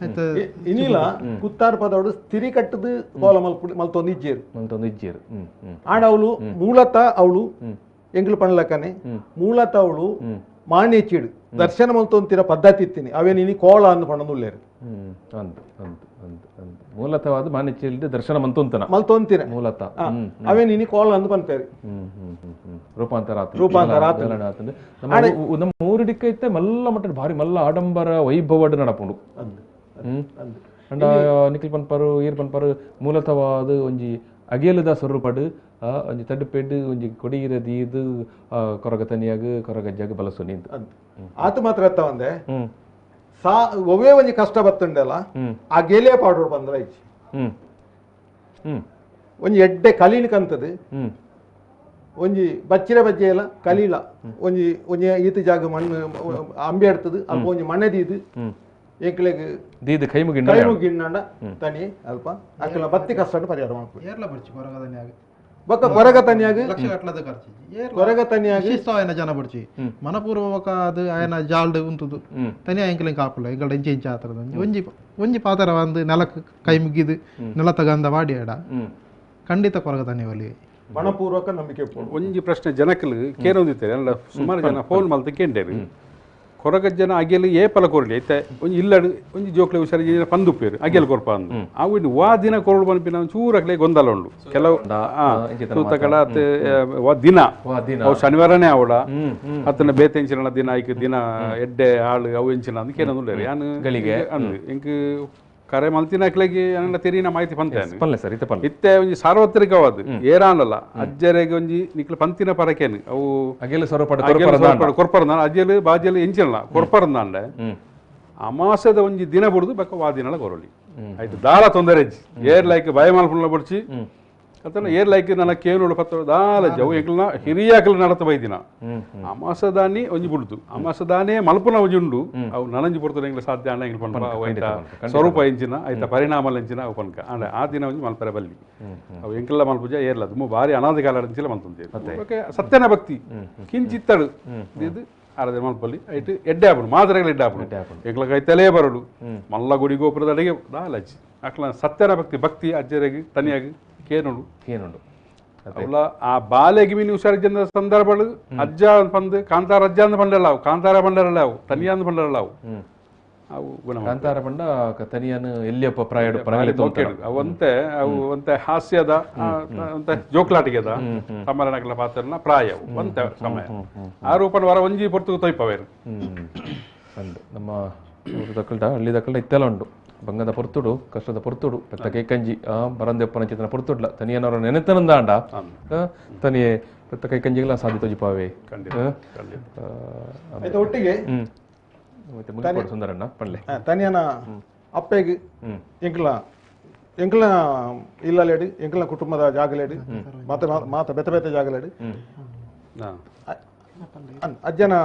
ಐತ ಇನಿಲ ಕುತ್ತಾರ್ ಪದವಡು ತಿರಿ ಕಟ್ಟದು ಕೋಲ ಮಲ್ತೊಂದು ಇಜ್ಜೇರು ಮಲ್ತೊಂದು ಇಜ್ಜೇರು ಆಡ ಅವಳು ಮೂಲತಃ ಅವಳು ಎಂಗ್ಲು ಪಣ್ಲಕ್ಕನೆ ಮೂಲತಃ ಅವಳು ಮಾಣೇಚಿಡು ದರ್ಶನ ಮಲ್ತೊಂತಿರ ಪದ್ಧತಿ ಇತ್ತೀನಿ ಅವೇನಿನಿ ಕೋಳ ಅಂದು ಪಣ್ಣದುಲ್ಲೇರು ಅಂದ್ ಅಂದ್ ಅಂದ್ ಅಂದ್ ಮೂಲತಃ ಮಾನಿಚೇಲಿ ದರ್ಶನ ಮಂತೊಂತನ ಮಲ್ತೊಂತಿನ ಮೂಲತಃ ಅವೇ ನಿನಿ ಕೋಲ ಅಂದ್ ಪನ್ಪೇರು ರೂಪಾಂತರ ಆತು ರೂಪಾಂತರ ಆತು ನಮ್ಮ ಊರಿಡಿಕ ಇತ್ತೆ ಮಲ್ಲ ಮಟ್ಟ ಭಾರಿ ಮಲ್ಲ ಆಡಂಬರ ವೈಭವಡ್ ನಡಪುಂಡು ಅಂಡ ನಿಖಿಲ್ ಪನ್ಪರು ಈರ್ ಪನ್ಪರು ಮೂಲತವಾದ ಒಂಜಿ ಅಗೇಲದ ಸ್ವರೂಪಡು ಒಂಜಿ ತಡ್ಪೆಡ್ ಒಂಜಿ ಕೊಡಿಗಿರ ದೀದು ಕೊರಗ ತನಿಯಾಗ ಕೊರಗಜ್ಜಾಗ ಬಲಸು ನಿಂತು ಆತು ಮಾತ್ರ ಎತ್ತ ಒಂದೆ ಸಾ ಒವೇ ಒಂಜಿ ಕಷ್ಟ ಬತ್ತುಂಡಲ್ಲ ಆ ಗೇಲೆ ಪಾಡೋಡು ಬಂದ್ರೆ ಐಚಿ ಒಂಜಿ ಎಡ್ಡೆ ಕಲೀಲಿಕಂತದು ಒಂಜಿ ಬಚ್ಚಿರ ಬಜ್ಜೆ ಎಲ್ಲ ಕಲೀಲ ಒಂಜಿ ಒಂಜಿ ಈತ ಜಾಗ ಮಣ್ಣು ಅಂಬೆ ಎಡ್ತದು ಅಲ್ಪ ಒಂಜಿ ಮಣ್ಣೆ ದೀದು ಎಂಕ್ಲೆಗ್ ದೀದು ಕೈ ಮುಗಿಂಡ ಕೈ ಮುಗಿಂಡ ತನಿ ಅಲ್ಪ ಅಕ್ಲ ಬತ್ತಿ ಕಷ್ಟ ಪರಿಹಾರ ಮಾಡ್ಬೋದು ಏರ್ಲ ಬರ್ಚಿ ಕೊರಗ ತನಿಯಾಗ ಬೊಕ್ಕ ಕೊರಗ ತನಿಯಾಗ ಲಕ್ಷ ಗಟ್ಟಲದ ಖರ್ಚು ಕೊರಗ ತನಿಯಾಗ ವಿಶಿಷ್ಟವಾಯಿನ ಜನ ಬಡ್ಚಿ ಮನಪೂರ್ವಕ ಅದು ಆಯನ ಜಾಲ್ಡ್ ಉಂಟುದು ತನಿ ಎಂಕ್ಲೆಂಗ್ ಕಾಪುಲ ಎಂಕಲ್ಡ ಇಂಚೆ ಇಂಚೆ ಆತರದ ಒಂಜಿ ಒಂಜಿ ಪಾತರ ಒಂದು ನೆಲಕ್ಕೆ ಕೈ ಮುಗಿದು ನೆಲ ತಗಂದ ವಾಡಿ ಎಡ ಖಂಡಿತ ಕೊರಗ ತನಿ ಒಲಿ ಮನಪೂರ್ವಕ ನಂಬಿಕೆ ಒಂಜಿ ಪ್ರಶ್ನೆ ಜನಕ್ಕಲು ಕೇರೊಂದಿತ್ತಾರೆ ಅಲ್ಲ ಸುಮಾರು ಜನ ಫೋನ್ ಮಲ್ತು ಕೇಂಡೇರು ಕೊರಗ ಜನ ಅಗೆಲ್ ಏ ಪಲ ಕೊರಲಿ ಐತೆ ಒಂಜಿ ಇಲ್ಲಡು ಒಂಜಿ ಜೋಕ್ಲೆ ಹುಷಾರಿ ಜನ ಪಂದುಪ್ಪೇರು ಅಗೆಲ್ ಕೊರ್ಪ ಅಂದು ಅವು ಇನ್ನು ವಾ ದಿನ ಕೊರಡು ಪನ್ಪಿನ ಚೂರು ಅಕ್ಲೆ ಗೊಂದಲ ಉಂಡು ಕೆಲವು ತೂತಕಡ ವಾ ದಿನ ಅವು ಶನಿವಾರನೇ ಅವಡ ಅತ್ತನ ಬೇತೆ ಎಂಚಿನ ದಿನ ಐಕ್ ದಿನ ಎಡ್ಡೆ ಆಳು ಅವು ಎಂಚಿನ ಅಂದ್ ಕೇನೊಂದುಲ್ಲೇರು ಯಾನು ಗಳಿಗೆ ಅಂದು ಎಂಕ್ ಕರೆ ಮಲ್ತಿನ ಅಕ್ಲೆಗೆ ಅನ್ನ ತೆರಿನ ಮಾಹಿತಿ ಪಂತೇನೆ ಪಲ್ಲೆ ಸರ್ ಇತ್ತೆ ಪಲ್ಲೆ ಇತ್ತೆ ಒಂಜಿ ಸಾರ್ವತ್ರಿಕವಾದ ಏರಾನಲ್ಲ ಅಜ್ಜರೆಗೆ ಒಂಜಿ ನಿಕ್ಲ ಪಂತಿನ ಪರಕೇನು ಅವು ಅಗೆಲ್ ಸ್ವರೂಪಡ್ ಕೊರ್ಪರಂದ ಅಜ್ಜಲು ಬಾಜಲು ಎಂಚಿನಲ್ಲ ಕೊರ್ಪರಂದಾಂಡೆ ಅಮಾಸದ ಒಂಜಿ ದಿನ ಬುಡುದು ಬಕ್ಕ ವಾ ದಿನಲ ಕೊರೊಲಿ ಆಯ್ತು ದಾಲ ತೊಂದರೆ ಏರ್ ಲೈಕ್ ಭಯ ಮಲ್ಪುನ ಬಡ್ಚಿ ಅತನ ಏರ್ ಲೈಕ್ ನನ್ನ ಕೇನುಡು ಪತ್ತ ದಾಲ ಜವು ಎಂಕ್ಲನ ಹಿರಿಯಾಕಲು ನಡತ ಬೈದಿನ ಅಮಾಸದಾನಿ ಒಂಜಿ ಬುಡುದು ಅಮಾಸದಾನೇ ಮಲ್ಪುನ ಒಂಜಿ ಉಂಡು ಅವು ನನಂಜಿ ಪೊರ್ತದ ಎಂಕ್ಲ ಸಾಧ್ಯ ಅಂಡ ಎಂಕ್ಲ ಪನ್ಪ ಅವು ಐತ ಸ್ವರೂಪ ಎಂಚಿನ ಐತ ಪರಿಣಾಮ ಎಂಚಿನ ಅವು ಪನ್ಕ ಅಂಡ ಆ ದಿನ ಒಂಜಿ ಮಲ್ಪರೆ ಬಲ್ಲಿ ಅವು ಎಂಕ್ಲ ಮಲ್ಪುಜ ಏರ್ಲ ತುಂಬ ಭಾರಿ ಅನಾದಿ ಕಾಲ ಎಂಚಿನ ಮಲ್ತೊಂತೇರು ಓಕೆ ಸತ್ಯನ ಭಕ್ತಿ ಕಿಂಚಿತ್ತಡು ಇದು ಆರಾಧನೆ ಮಲ್ಪಲ್ಲಿ ಐಟ್ ಎಡ್ಡೆ ಆಪುಂಡು ಮಾದರಿಗಳು ಎಡ್ಡೆ ಆಪುಂಡು ಎಂಕ್ಲ ಕೈತಲೇ ಬರಡು ಮಲ್ಲ ಗುಡಿ ಗೋಪುರದ ಅಡಿಗೆ ದಾಲಜ್ಜಿ ಅಕ್ಲ ಸತ್ಯನ ಭಕ್ತಿ ಭಕ್ತಿ ಅಜ್ಜರೆಗೆ ತನಿಯಾಗಿ ಕೇನುಂಡು ಕೇನುಂಡು ಅವಳ ಆ ಬಾಲೆಗೆ ಮೀನು ಹುಷಾರಿ ಜನ ಸಂದರ್ಭಗಳು ಅಜ್ಜ ಪಂದು ಕಾಂತಾರ ಅಜ್ಜ ಅಂದ ಪಂಡಲ್ಲ ಅವು ಕಾಂತಾರ ಪಂಡರಲ್ಲ ಅವು ತನಿಯ ಅಂದ ಪಂಡರಲ್ಲ ಅವು ಅವು ಗುಣ ಕಾಂತಾರ ಪಂಡ ತನಿಯನು ಎಲ್ಲಿಯಪ್ಪ ಪ್ರಾಯಡು ಅವಂತೆ ಅವು ಒಂತೆ ಹಾಸ್ಯದ ಒಂತೆ ಜೋಕ್ಲಾಟಿಗೆದ ತಮ್ಮರನಕಲ ಪಾತ್ರನ ಪ್ರಾಯ ಒಂತೆ ಸಮಯ ಆ ರೂಪನ ವರ ಒಂಜಿ ಪೊರ್ತುಗು ತೊಯ್ಪವೇರು ಅಂದು ನಮ್ಮ ಊರು ಹಳ್ಳಿ ದಕ್ಕಲ್ಡ ಇತ್ತೆಲ್ಲ ಉಂಡು ಬಂಗದ ಪೊರ್ತುಡು ಕಷ್ಟದ ಪೊರ್ತುಡು ಪೆತ್ತ ಕೈಕಂಜಿ ಬರಂದೆಪ್ಪನ ಚಿತ್ರನ ಪೊರ್ತುಡ್ಲ ತನಿಯನವರ ನೆನೆತನಂದಾಂಡ ತನಿಯೇ ಪೆತ್ತ ಕೈಕಂಜಿಗಳ ಸಾಧ್ಯ ತೊಜಿಪಾವೆ ಒಟ್ಟಿಗೆ ಸುಂದರಣ್ಣ ಪಲ್ಲೆ ತನಿಯನ ಅಪ್ಪೆಗೆ ಎಂಕ್ಲ ಎಂಕ್ಲ ಇಲ್ಲಲೇಡು ಎಂಕ್ಲ ಕುಟುಂಬದ ಜಾಗಲೇಡು ಮಾತ ಮಾತ ಬೆತ್ತ ಬೆತ್ತ ಜಾಗಲೇಡು ಅಜ್ಜನ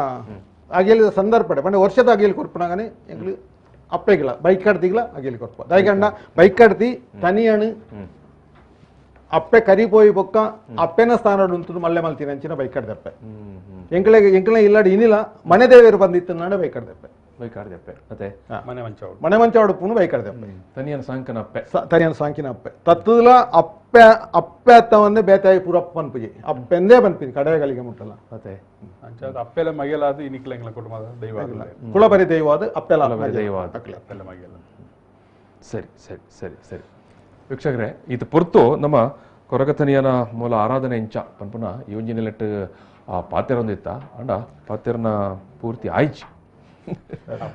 ಅಗೇಲಿದ ಸಂದರ್ಭ ಪಂಡ ವರ್ಷದ ಅಗೇಲಿ ಕೊರ್ಪಣಾಗನೆ ಎಂಕ್ಲು ಅಪ್ಪೆಗಿಲ್ಲ ಬೈಕ್ ಕಡ್ತಿಗಿಲ್ಲ ಅಗೇಲಿ ಕೊರ್ಪ ದಯಗಂಡ ಬೈಕ್ ಕಡ್ತಿ ತನಿಯನು ಅಪ್ಪೆ ಕರಿಪೋಯಿ ಬೊಕ್ಕ ಅಪ್ಪೆನ ಸ್ಥಾನ ಉಂಟು ಮಲ್ಲೆ ಮಲ್ತಿನ ಅಂಚಿನ ಬೈಕ್ ಕಡ್ದಪ್ಪೆ ಎಂಕ್ಲೆಗೆ ಎಂಕ್ಲೆ ಇಲ್ಲಾಡಿ ಇನಿಲ್ಲ ಮನೆ ದೇವರು ಬಂದಿತ್ತು ನಾಡೆ ಬೈಕ್ ಕಡ್ದಪ್ಪೆ ಬೈಕ್ ಕಡ್ದಪ್ಪೆ ಅದೇ ಮನೆ ಮಂಚವಾಡು ಮನೆ ಮಂಚವಾಡು ಪುನು ಬೈಕ್ ಕಡ್ದಪ್ಪೆ ತನಿಯನ ಸಾಂಕಿನ ಅಪ್ಪೆ ತನಿಯನ ಸಾಂಕಿನ ಅಪ್ಪೆ ತತ್ತುಲ ಅಪ್ಪೆ ಅಪ್ಪೆ ಅತ್ತವಂದೇ ಬೇತಾಯಿ ಪೂರಪ್ಪ ಪನ್ಪುಜಿ ಅಪ್ಪೆಂದೇ ಪನ್ಪಿನಿ ಕಡೆಗಳಿಗೆ ಮುಟ್ಟಲ್ಲ ಅದೇ ಅಪ್ಪೆಲ ಮಗೆಲಾದ ಇನಿಕ್ಲ ಎಂಕ್ಲ ಕುಟುಂಬದ ದೈವ ಕುಲಪರಿ ದೈವಾದ ಅಪ್ಪೆಲ ದೈವಾದ ಅಪ್ಪೆಲ ಮಗೆಲ ಸರಿ ಸರಿ ಸರಿ ಸರಿ ವೀಕ್ಷಕರೇ ಇದು ಪೊರ್ತು ನಮ್ಮ ಕೊರಗತನಿಯನ ಮೂಲ ಆರಾಧನೆ ಇಂಚ ಪನ್ಪುನ ಈ ಒಂಜಿ ನೆಲೆಟ್ ಆ ಪಾತೆರೊಂದಿತ್ತ ಅಂಡ ಪಾತೆರನ ಪೂರ್ತಿ ಆಯ್ಚಿ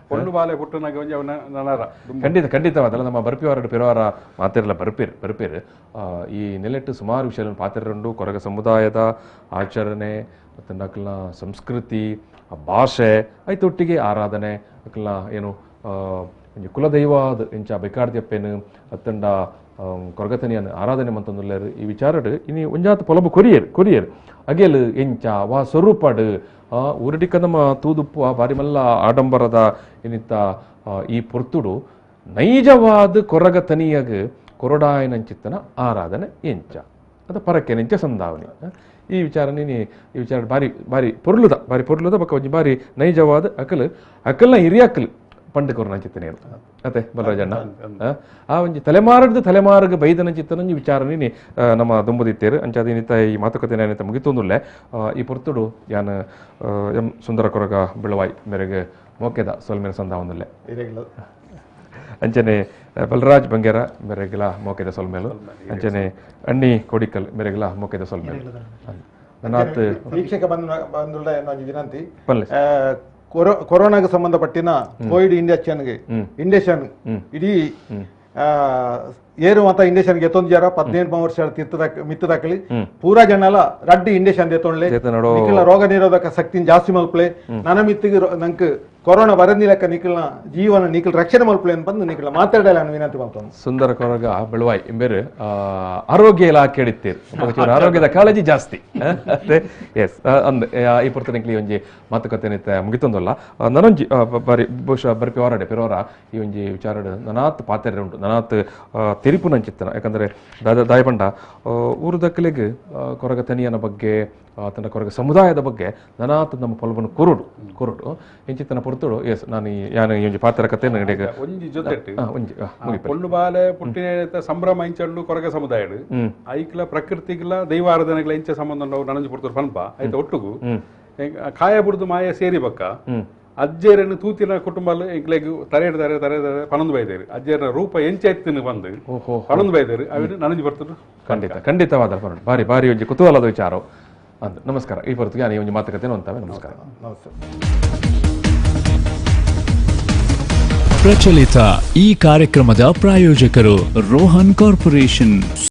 ಪೊಣ್ಣು ಬಾಲೆ ಪುಟ್ಟನಾಗ ಒಂಜಿ ಅವನ ನಳರ ಖಂಡಿತ ಖಂಡಿತವಾದಲ್ಲ ನಮ್ಮ ಬರ್ಪಿವಾರ ಪಿರವಾರ ಮಾತೆರಲ್ಲ ಬರ್ಪೇರು ಬರ್ಪೇರು ಈ ನೆಲೆಟ್ಟು ಸುಮಾರು ವಿಷಯ ಪಾತೆರುಂಡು ಕೊರಗ ಸಮುದಾಯದ ಆಚರಣೆ ಮತ್ತು ನಕಲ್ನ ಸಂಸ್ಕೃತಿ ಆ ಭಾಷೆ ಐತೊಟ್ಟಿಗೆ ಆರಾಧನೆ ಅಕಲ್ನ ಏನು ಒಂಜಿ ಕುಲದೈವಾದ ಇಂಚ ಬೇಕಾರ್ದ್ಯಪ್ಪೇನು ಅತ್ತಂಡ ಕೊರಗತನಿಯನ್ ಆರಾಧನೆ ಮಂತಂದುಲ್ಲೇರು ಈ ವಿಚಾರಡು ಇನಿ ಒಂಜಾತ ಪೊಲಬು ಕೊರಿಯರ್ ಕೊರಿಯರ್ ಅಗೇಲು ಎಂಚ ವಾ ಸ್ವರೂಪಡು ಊರಡಿಕ ನಮ್ಮ ತೂದುಪ್ಪು ಆ ಬಾರಿ ಮಲ್ಲ ಆಡಂಬರದ ಏನಿತ್ತ ಈ ಪೊರ್ತುಡು ನೈಜವಾದ ಕೊರಗತನಿಯಗ್ ಕೊರಡಾಯನಂಚಿತ್ತನ ಆರಾಧನೆ ಎಂಚ ಅದು ಪರಕೆನೆಂಚ ಸಂಧಾವನೆ ಈ ವಿಚಾರ ನೀನಿ ಈ ವಿಚಾರ ಬಾರಿ ಬಾರಿ ಪೊರ್ಲುದ ಬಕ್ಕ ಒಂಜಿ ಬಾರಿ ನೈಜವಾದ ಅಕಲ್ ಅಕಲ್ನ ಹಿರಿಯ ಅಕಲ್ ಪಂಡಕವ್ರನ್ನ ಚಿತ್ತನೇನು ಅತ್ತೆ ಬಲರಾಜಣ್ಣ ಆ ಒಂಜಿ ತಲೆಮಾರದ ತಲೆಮಾರುಗ ಬೈದನ ಚಿತ್ತನಂಜಿ ವಿಚಾರ ನೀನಿ ನಮ್ಮ ದುಂಬದಿತ್ತೇರು ಅಂಚಾದ ಇನ್ನಿತ ಈ ಮಾತುಕತೆ ನಾನಿತ ಮುಗಿತೊಂದುಲ್ಲೆ ಈ ಪೊರ್ತುಡು ಯಾನ್ ಎಂ ಸುಂದರ ಕೊರಗ ಬೆಳವಾಯ್ ಮೇರೆಗೆ ಮೋಕೆದ ಸೊಲ್ಮೇಲೆ ಸಂಧಾವೊಂದುಲ್ಲೆ ಅಂಚನೆ ಬಲರಾಜ್ ಬಂಗೇರ ಮೆರೆಗ್ಲ ಮೋಕೆದ ಸೊಲ್ಮೇಲು. ಅಂಚನೆ ಅಣ್ಣಿ ಕೋಡಿಕಲ್ ಮೆರೆಗ್ಲ ಮೋಕೆದ ಸೊಲ್ಮೇಲು. ನನಾತ್ ವೀಕ್ಷಕ ಬಂಧುಗಳ ಒಂಜಿ ವಿನಂತಿ. ಪನ್ಲೆ. ಕೊರೋನಾಗೆ ಸಂಬಂಧಪಟ್ಟಿನ ಕೋವಿಡ್ ಇಂಜೆಕ್ಷನ್ಗೆ ಇಂಜೆಕ್ಷನ್ ಇಡೀ ಏರು ಮತ ಇಂಜೆಕ್ಷನ್ ಗೆತ್ತೊಂದು 18 ವರ್ಷ ತಿರ್ತದ ಮಿತ್ತದಾಕಲಿ ಪೂರಾ ಜನಲ ರಡ್ಡ್ ಇಂಜೆಕ್ಷನ್ ದೆತ್ತೊಂಡ್ಲೆ. ದೆತ್ತೊನೊಡು. ನಿಕಲ್ನ ರೋಗ ನಿರೋಧಕ ಶಕ್ತಿನ ಜಾಸ್ತಿ ಮಲ್ಪಲೆ, ನನ ಮಿತ್ತಿಗೆ ನಂಕ್ ಕೊರೋನಾ ಬರಂದಿಲಕ್ಕ ನಿಕಲ್ನ ಜೀವನ ನಿಕಲ್ ರಕ್ಷಣೆ ಮಲ್ಪಲೆ ಅಂತ ನಿಕಲ್ನ ಮಾತಾಡಲ ವಿನಂತಿ ಮಾಡ್ತಾನೆ. ಸುಂದರ ಕೊರಗ ಬೆಳುವಾಯ್ ಇಂಬೇರು ಆರೋಗ್ಯ ಇಲಾಖೆ ಇತ್ತೀರ್, ಆರೋಗ್ಯದ ಕಾಳಜಿ ಜಾಸ್ತಿ. ಎಸ್ ಅಂದ್ ಈ ಪೊರ್ತು ನಿಕ್ಲಿ ಒಂಜಿ ಮಾತುಕತೆ ನಿತ್ತೆ ಮುಗಿತೊಂದಲ್ಲ. ನನೊಂಜಿ ಬಾರಿ ಬಹುಶಃ ಬರ್ಪಿ ವಾರಡೆ ಪಿರೋರ ಈ ಒಂಜಿ ವಿಚಾರಡ್ ನನಾತ್ ಪಾತೆರೆ ಉಂಟು, ನನಾತ್ ತೆರಿಪು ನಂಚಿತ್ತನ. ಯಾಕಂದ್ರೆ ದಾಯಪಂಡ ಊರುದಕ್ಕಲೆಗ್ ಕೊರಗ ತನಿಯನ ಬಗ್ಗೆ ತನ್ನ ಕೊರಗ ಸಮುದಾಯದ ಬಗ್ಗೆ ನನಾತ್ ನಮ್ಮ ಪೊಲಬನ್ನು ಕೊರಡು ಕೊರಡು ಇಂಚಿತ್ತನ ಪೊರ್ತುಡು. ಎಸ್ ನಾನು ಯಾನು ಈ ಒಂಜಿ ಪಾತ್ರ ಕತೆ ನನಗೆ ಒಂಜಿ ಜೊತೆ ಒಂಜಿ ಮುಗಿಪೆ. ಪೊಣ್ಣು ಬಾಲೆ ಪುಟ್ಟಿನ ಸಂಭ್ರಮ ಇಂಚಂಡು ಕೊರಗ ಸಮುದಾಯಡು ಐಕ್ಲ ಪ್ರಕೃತಿಗ್ಲ ದೈವಾರಾಧನೆಗಳ ಇಂಚ ಸಂಬಂಧ ಉಂಡು ನನಂಜಿ ಪೊರ್ತುಡು ಪನ್ಪ ಐತ ಒಟ್ಟುಗು ಕಾಯ ಬುಡ್ದು ಮಾಯ ಸೇರಿ ಬಕ್ಕ ಅಜ್ಜೇರನ್ನು ತೂತಿನ ಕುಟುಂಬ ಎಂಕ್ಲೆಗ್ ತರೆ ತರೆ ತರೆ ತರೆ ಪನೊಂದು ಬೈದೇರು ಅಜ್ಜೇರನ ರೂಪ ಎಂಚ ಎತ್ತಿನ ಬಂದು ಪನೊಂದು ಬೈದೇರು ಅವಿನ ನನಂಜಿ ಪೊರ್ತುಡು. ಖಂಡಿತ ಖಂಡಿತವಾದ ಬಾರಿ ಬಾರಿ ಒಂಜಿ ಕುತೂಹಲದ ವಿಚಾರ ಅಂದ್. ನಮಸ್ಕಾರ. ಈ ಹೊರತಿಗೆ ನಾನು ಈ ಒಂದು ಮಾತುಕತೆ ಅಂತವೆ. ನಮಸ್ಕಾರ. ನಮಸ್ತೆ. ಪ್ರಚಲಿತ ಈ ಕಾರ್ಯಕ್ರಮದ ಪ್ರಾಯೋಜಕರು ರೋಹನ್ ಕಾರ್ಪೊರೇಷನ್.